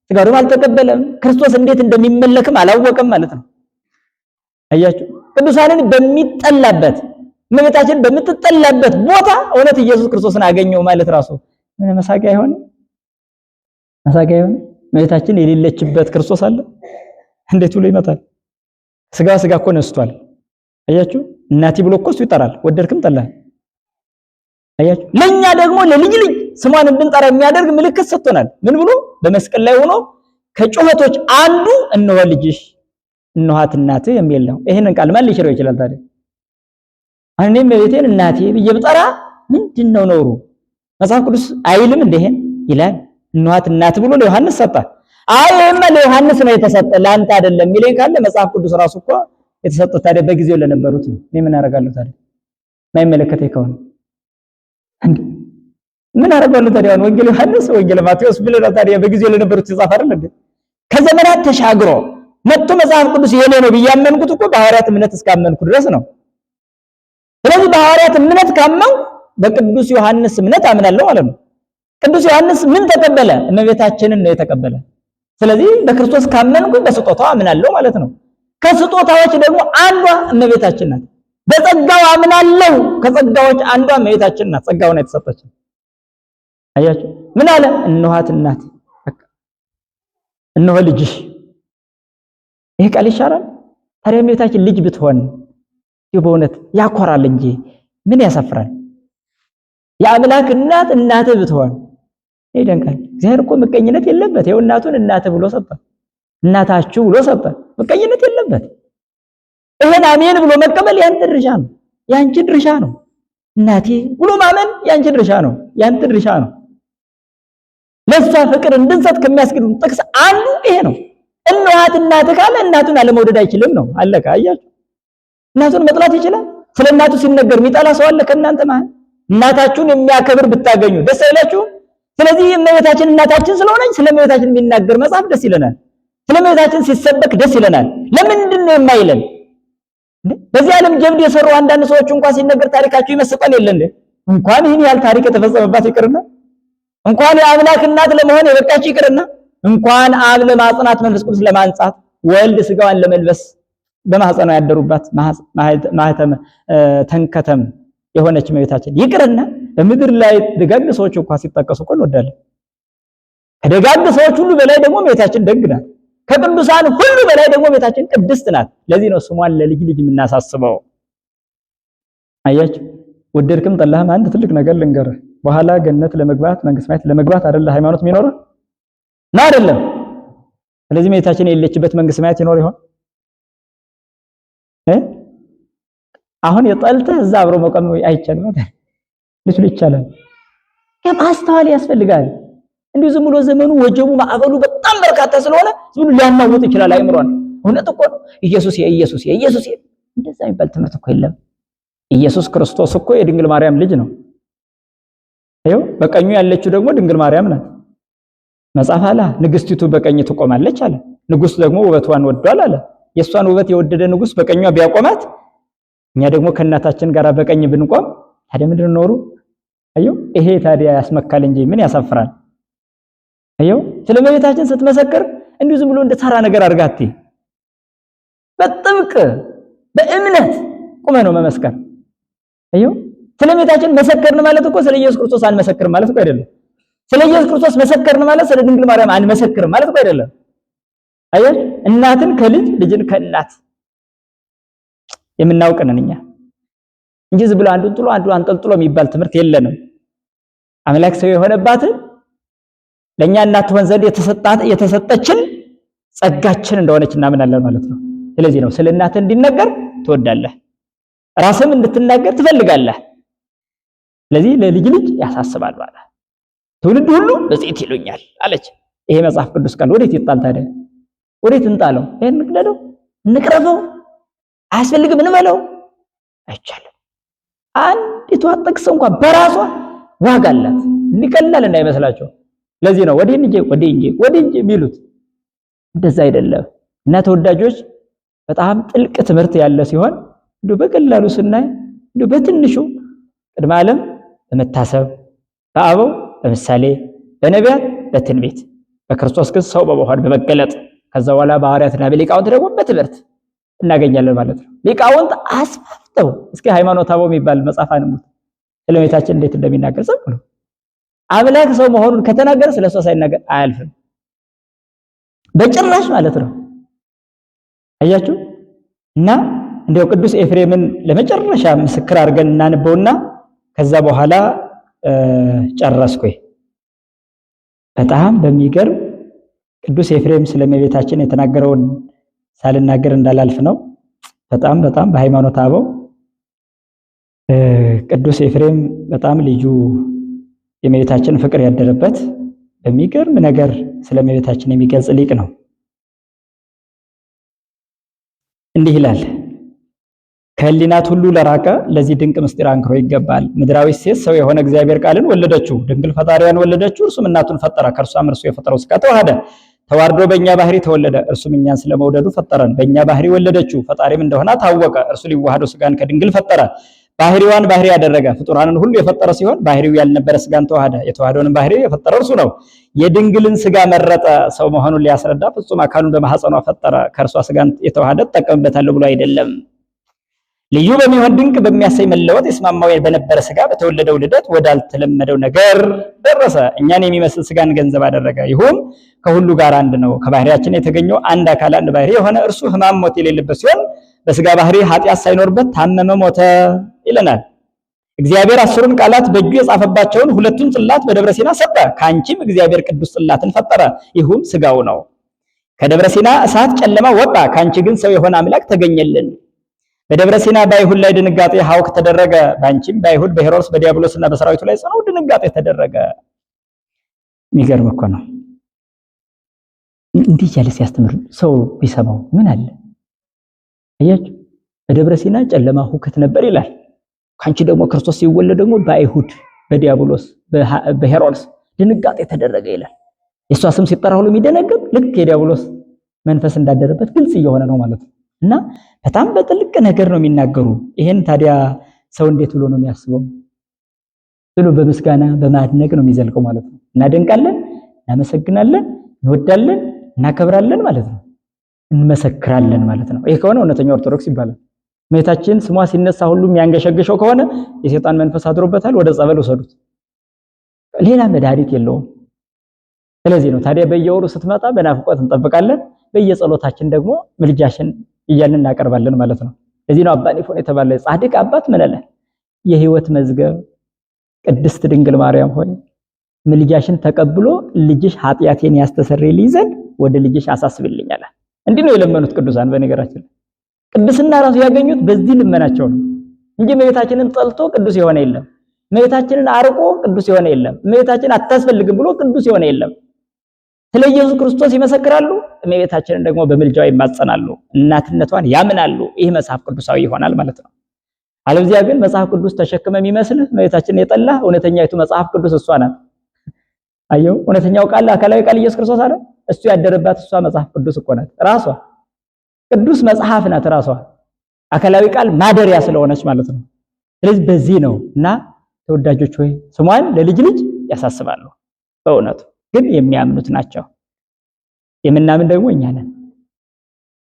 ስጋው ደግሞ አልተቀበለም፣ ክርስቶስ እንዴት እንደሚመለክም አላወቀም ማለት ነው። አያችሁ፣ ቅዱሳንን በሚጠላበት እመቤታችን በምትጠላበት ቦታ እውነት ኢየሱስ ክርስቶስን አገኘው ማለት ራሱ ምን መሳቂያ አይሆንም? መሳቂያ አይሆንም? እመቤታችን የሌለችበት ክርስቶስ አለ? እንዴት ብሎ ይመጣል? ስጋ ስጋ እኮ ነስቷል። አያችሁ፣ እናቴ ብሎ እኮ እሱ ይጠራል፣ ወደድክም ጠላህ። አያችሁ፣ ለኛ ደግሞ ለልጅ ልጅ ስሟን እንድንጠራ የሚያደርግ ምልክት ሰጥቶናል። ምን ብሎ? በመስቀል ላይ ሆኖ ከጩኸቶች አንዱ እነሆ ልጅሽ እነኋት እናትህ የሚል ነው። ይሄንን ቃል ማን ሊሽረው ይችላል ታዲያ? አሁን እኔም እመቤቴን እናቴ ብዬ ብጠራ ምንድነው ነውሩ? መጽሐፍ ቅዱስ አይልም እንደ ይሄን ይላል። እነኋት እናት ብሎ ለዮሐንስ ሰጠ። አይ ይሄማ ለዮሐንስ ነው የተሰጠ ለአንተ አይደለም የሚለኝ ካለ መጽሐፍ ቅዱስ ራሱ እኮ የተሰጠ ታዲያ በጊዜው ለነበሩት ነው። እኔ ምን አደርጋለሁ ታዲያ? የማይመለከተኝ ከሆነ ምን አደርጋለሁ ታዲያ? አሁን ወንጌል ዮሐንስ ወንጌል ማቴዎስ ብለህ ታዲያ በጊዜው ለነበሩት የተጻፈ አይደል እንዴ? ከዘመናት ተሻግሮ መጥቶ መጽሐፍ ቅዱስ የኔ ነው ብዬ ያመንኩት እኮ በሐዋርያት እምነት እስካመንኩ ድረስ ነው። ስለዚህ በሐዋርያት እምነት ካመንኩ በቅዱስ ዮሐንስ እምነት አምናለሁ ማለት ነው። ቅዱስ ዮሐንስ ምን ተቀበለ? እመቤታችንን ነው የተቀበለ። ስለዚህ በክርስቶስ ካመንኩ በስጦታው አምናለሁ ማለት ነው። ከስጦታዎች ደግሞ አንዷ እመቤታችን ናት። በጸጋው አምናለሁ። ከጸጋዎች አንዷ እመቤታችን ናት። ጸጋውን የተሰጠች አያችሁ። ምን አለ? እነኋት እናት፣ እነሆ ልጅሽ። ይሄ ቃል ይሻራል? ታዲያ እመቤታችን ልጅ ብትሆን በእውነት ያኮራል እንጂ ምን ያሳፍራል? የአምላክ እናት እናትህ ብትሆን ይደንቃል። እግዚአብሔር እኮ ምቀኝነት የለበት። ይኸው እናቱን እናትህ ብሎ ሰጠ፣ እናታችሁ ብሎ ሰጠ። ምቀኝነት የለበት። ይሄን አሜን ብሎ መቀበል ያንተ ድርሻ ነው፣ ያንቺ ድርሻ ነው። እናቴ ብሎ ማመን ያንቺ ድርሻ ነው፣ ያንተ ድርሻ ነው። ለሷ ፍቅር እንድንሰጥ ከሚያስገድዱን ጥቅስ አንዱ ይሄ ነው። እነኋት እናትህ ካለ እናቱን አለመውደድ አይችልም ነው። አለቀ። አያችሁ፣ እናቱን መጥላት ይችላል? ስለ እናቱ ሲነገር የሚጠላ ሰው አለ ከእናንተ መሃል? እናታችሁን የሚያከብር ብታገኙ ደስ አይላችሁም? ስለዚህ እመቤታችን እናታችን ስለሆነች ስለ እመቤታችን የሚናገር መጽሐፍ ደስ ይለናል። ስለ እመቤታችን ሲሰበክ ደስ ይለናል። ለምንድን ነው የማይለን? በዚህ ዓለም ጀብድ የሰሩ አንዳንድ ሰዎች እንኳን ሲነገር ታሪካቸው ይመስጠን የለ እንዴ? እንኳን ይህን ያህል ታሪክ የተፈጸመባት ይቅርና እንኳን የአምላክ እናት ለመሆን የበቃች ይቅርና እንኳን አብ ለማጽናት መንፈስ ቅዱስ ለማንጻት ወልድ ስጋዋን ለመልበስ በማህፀኗ ያደሩባት ማህተም ተንከተም የሆነች እመቤታችን ይቅርና በምድር ላይ ደጋግ ሰዎች እንኳን ሲጠቀሱ እኮ እንወዳለን። ከደጋግ ሰዎች ሁሉ በላይ ደግሞ እመቤታችን ደግ ናት። ከቅዱሳን ሁሉ በላይ ደግሞ እመቤታችን ቅድስት ናት። ለዚህ ነው ስሟን ለልጅ ልጅ የምናሳስበው። አያችሁ፣ ወደድክም ጠላህም አንድ ትልቅ ነገር ልንገርህ። በኋላ ገነት ለመግባት መንግስተ ሰማያት ለመግባት አይደለ ሃይማኖት የሚኖረው ነው አይደለም? ስለዚህ እመቤታችን የሌለችበት መንግስተ ሰማያት ይኖር ይሆን? አሁን የጠልተህ እዛ አብሮ መቆም አይቻልም። ልትሉ ይቻላል። ማስተዋል ያስፈልጋል። እንዲሁ ዝም ብሎ ዘመኑ ወጀቡ ማዕበሉ በጣም በርካታ ስለሆነ ዝም ብሎ ሊያናውጥ ይችላል አይምሯን። እውነት እኮ ነው። ኢየሱስ የኢየሱስ የኢየሱስ እንደዛ የሚባል ትምህርት እኮ የለም። ኢየሱስ ክርስቶስ እኮ የድንግል ማርያም ልጅ ነው። ይኸው በቀኙ ያለችው ደግሞ ድንግል ማርያም ናት። መጽሐፍ አለ ንግስቲቱ በቀኝ ትቆማለች አለ። ንጉስ ደግሞ ውበቷን ወዷል አለ። የእሷን ውበት የወደደ ንጉስ በቀኟ ቢያቆማት እኛ ደግሞ ከእናታችን ጋር በቀኝ ብንቆም ታዲያ ምንድን ነው ኖሩ? አየው፣ ይሄ ታዲያ ያስመካል እንጂ ምን ያሳፍራል? አየው፣ ስለ እመቤታችን ስትመሰክር እንዲሁ ዝም ብሎ እንደ ተራ ነገር አድርጋት በጥብቅ በእምነት ቁመ ነው መመስከር። አየው፣ ስለ እመቤታችን መሰከርን ማለት እኮ ስለ ኢየሱስ ክርስቶስ አንመሰክርም ማለት እኮ አይደለም። ስለ ኢየሱስ ክርስቶስ መሰከርን ማለት ስለ ድንግል ማርያም አንመሰክርም ማለት እኮ አይደለም። አየህ፣ እናትን ከልጅ ልጅን ከእናት የምናውቅ ነን እኛ እንጂ ዝም ብሎ አንዱን ጥሎ አንዱን አንጠልጥሎ የሚባል ትምህርት የለንም። አምላክ ሰው የሆነባትን ለኛ እናት ትሆን ዘንድ የተሰጠችን ጸጋችን እንደሆነች እናምናለን ማለት ነው። ስለዚህ ነው ስለ እናት እንዲነገር ትወዳለህ፣ ራስም እንድትናገር ትፈልጋለህ። ስለዚህ ለልጅ ልጅ ያሳስባል ማለት ትውልድ ሁሉ ብፅዕት ይሉኛል አለች። ይሄ መጽሐፍ ቅዱስ ቃል ወዴት ይጣል ታዲያ? ወዴት እንጣለው? ይሄን እንቅደደው፣ እንቅረፈው፣ አያስፈልግም እንበለው? አይቻልም። አንዲቷ ጥቅስ እንኳን በራሷ ዋጋ አላት። እንዲቀላል እንዳይመስላቸው። ለዚህ ነው ወዲህ እንጂ ወዲህ እንጂ ወዲህ እንጂ የሚሉት። እንደዛ አይደለም። እና ተወዳጆች በጣም ጥልቅ ትምህርት ያለ ሲሆን እንዲሁ በቀላሉ ስናይ እንዲሁ በትንሹ ቅድመ ዓለም በመታሰብ በአበው በምሳሌ በነቢያት በትንቢት በክርስቶስ ግን ሰው በመሆን በመገለጥ ከዛ በኋላ በሐዋርያትና በሊቃውንት ደግሞ በትምህርት እናገኛለን ማለት ነው። ሊቃውንት አስፋፍተው እስኪ ሃይማኖተ አበው የሚባል መጽሐፍ አንሙት ስለ እመቤታችን እንዴት እንደሚናገር ዝም ብሎ አምላክ ሰው መሆኑን ከተናገረ ስለ እሷ ሳይናገር አያልፍም በጭራሽ ማለት ነው። አያችሁ። እና እንደው ቅዱስ ኤፍሬምን ለመጨረሻ ምስክር አድርገን እናንበውና ከዛ በኋላ ጨረስኩኝ። በጣም በሚገርም ቅዱስ ኤፍሬም ስለ እመቤታችን የተናገረውን ሳልናገር እንዳላልፍ ነው። በጣም በጣም በሃይማኖተ አበው ቅዱስ ኤፍሬም በጣም ልዩ የእመቤታችን ፍቅር ያደረበት በሚገርም ነገር ስለ እመቤታችን የሚገልጽ ሊቅ ነው። እንዲህ ይላል። ከህሊናት ሁሉ ለራቀ ለዚህ ድንቅ ምስጢር አንክሮ ይገባል። ምድራዊ ሴት ሰው የሆነ እግዚአብሔር ቃልን ወለደችው፣ ድንግል ፈጣሪዋን ወለደችው። እርሱም እናቱን ፈጠረ፣ ከእርሷም እርሱ የፈጠረው ሥጋ ተዋሃደ። ተዋርዶ በእኛ ባህሪ ተወለደ፣ እርሱም እኛን ስለመውደዱ ፈጠረን። በእኛ ባህሪ ወለደችው፣ ፈጣሪም እንደሆነ ታወቀ። እርሱ ሊዋሃደው ሥጋን ከድንግል ፈጠረ፣ ባህሪዋን ባህሪ ያደረገ ፍጡራንን ሁሉ የፈጠረ ሲሆን ባህሪው ያልነበረ ሥጋን ተዋሃደ። የተዋህደውንም ባህሪ የፈጠረ እርሱ ነው። የድንግልን ሥጋ መረጠ፣ ሰው መሆኑን ሊያስረዳ ፍጹም አካሉን በማኅፀኗ ፈጠረ። ከእርሷ ሥጋን የተዋሃደ እጠቀምበታለሁ ብሎ አይደለም። ልዩ በሚሆን ድንቅ በሚያሳይ መለወጥ ይስማማው በነበረ ስጋ በተወለደው ልደት ወዳልተለመደው ነገር ደረሰ። እኛን የሚመስል ስጋን ገንዘብ አደረገ። ይሁም ከሁሉ ጋር አንድ ነው። ከባህሪያችን የተገኘው አንድ አካል አንድ ባህሪ የሆነ እርሱ ሕማም ሞት የሌለበት ሲሆን በስጋ ባህሪ ኃጢአት ሳይኖርበት ታመመ፣ ሞተ ይለናል። እግዚአብሔር 10ሩን ቃላት በእጁ የጻፈባቸውን ሁለቱን ጽላት በደብረ ሲና ሰጠ። ከአንቺም እግዚአብሔር ቅዱስ ጽላትን ፈጠረ፣ ይሁም ስጋው ነው። ከደብረ ሲና እሳት ጨለማ ወጣ፣ ከአንቺ ግን ሰው የሆነ አምላክ ተገኘልን። በደብረ ሲና በአይሁድ ላይ ድንጋጤ ሐውክ ተደረገ። በአንቺም በአይሁድ በሄሮድስ በዲያብሎስና በሰራዊቱ ላይ ጽኑ ድንጋጤ ተደረገ። የሚገርም እኮ ነው። እንዲህ እያለ ሲያስተምር ሰው ቢሰማው ምን አለ? አያችሁ፣ በደብረ ሲና ጨለማ ሁከት ነበር ይላል። ካንቺ ደግሞ ክርስቶስ ሲወለድ ደግሞ በአይሁድ በዲያብሎስ በሄሮድስ ድንጋጤ ተደረገ ይላል። የእሷ ስም ሲጠራ ሁሉ የሚደነግጥ ልክ የዲያብሎስ መንፈስ እንዳደረበት ግልጽ እየሆነ ነው ማለት ነው። እና በጣም በጥልቅ ነገር ነው የሚናገሩ። ይሄን ታዲያ ሰው እንዴት ብሎ ነው የሚያስበው? ብሎ በምስጋና በማድነቅ ነው የሚዘልቀው ማለት ነው። እናደንቃለን፣ እናመሰግናለን፣ እንወዳለን፣ እናከብራለን ማለት ነው። እንመሰክራለን ማለት ነው። ይሄ ከሆነ እውነተኛ ኦርቶዶክስ ይባላል። እመቤታችን ስሟ ሲነሳ ሁሉም ያንገሸግሸው ከሆነ የሰይጣን መንፈስ አድሮበታል። ወደ ጸበል ውሰዱት። ሌላ መድኃኒት የለውም። ስለዚህ ነው ታዲያ በየወሩ ስትመጣ በናፍቆት እንጠብቃለን። በየጸሎታችን ደግሞ ምልጃሽን እያልን እናቀርባለን ማለት ነው። ለዚህ ነው አባ ኒፎን የተባለ ጻድቅ አባት ምን አለ? የሕይወት መዝገብ ቅድስት ድንግል ማርያም ሆይ ምልጃሽን ተቀብሎ ልጅሽ ኃጢአቴን ያስተሰርይልኝ ዘንድ ወደ ልጅሽ አሳስብልኝ አለ። እንዲህ ነው የለመኑት ቅዱሳን። በነገራችን ቅድስና ራሱ ያገኙት በዚህ ልመናቸው ነው እንጂ እመቤታችንን ጠልቶ ቅዱስ የሆነ የለም። እመቤታችንን አርቆ ቅዱስ የሆነ የለም። እመቤታችን አታስፈልግም ብሎ ቅዱስ የሆነ የለም። ስለ ኢየሱስ ክርስቶስ ይመሰክራሉ፣ እመቤታችንን ደግሞ በምልጃዋ ይማጸናሉ፣ እናትነቷን ያምናሉ። ይህ መጽሐፍ ቅዱሳዊ ይሆናል ማለት ነው። አለበዚያ ግን መጽሐፍ ቅዱስ ተሸክመ የሚመስልህ እመቤታችንን የጠላ እውነተኛይቱ መጽሐፍ ቅዱስ እሷ ናት። አየው፣ እውነተኛው ቃል አካላዊ ቃል ኢየሱስ ክርስቶስ አለ። እሱ ያደረባት እሷ መጽሐፍ ቅዱስ እኮ ናት። ራሷ ቅዱስ መጽሐፍ ናት። ራሷ አካላዊ ቃል ማደሪያ ስለሆነች ማለት ነው። ስለዚህ በዚህ ነው እና ተወዳጆች ሆይ ስሟን ለልጅ ልጅ ያሳስባሉ። በእውነቱ ግን የሚያምኑት ናቸው። የምናምን ደግሞ እኛ ነን።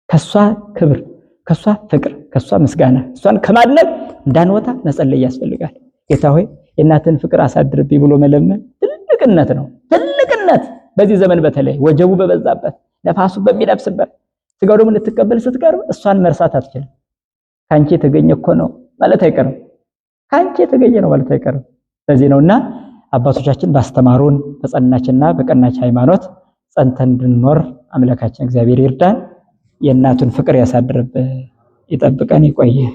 ከሷ ክብር፣ ከሷ ፍቅር፣ ከሷ ምስጋና እሷን ከማድነቅ እንዳንወጣ መጸለይ ያስፈልጋል። ጌታ ሆይ የእናትን ፍቅር አሳድርብኝ ብሎ መለመን ትልቅነት ነው። ትልቅነት በዚህ ዘመን በተለይ ወጀቡ በበዛበት ነፋሱ በሚነፍስበት ስጋው ደግሞ ልትቀበል ስትቀርብ እሷን መርሳት አትችልም። ካንቺ የተገኘ እኮ ነው ማለት አይቀርም። ካንቺ የተገኘ ነው ማለት አይቀርም። ስለዚህ ነውና አባቶቻችን ባስተማሩን በጸናችና በቀናች ሃይማኖት ጸንተን እንድንኖር አምላካችን እግዚአብሔር ይርዳን። የእናቱን ፍቅር ያሳድርብን፣ ይጠብቀን፣ ይቆየን።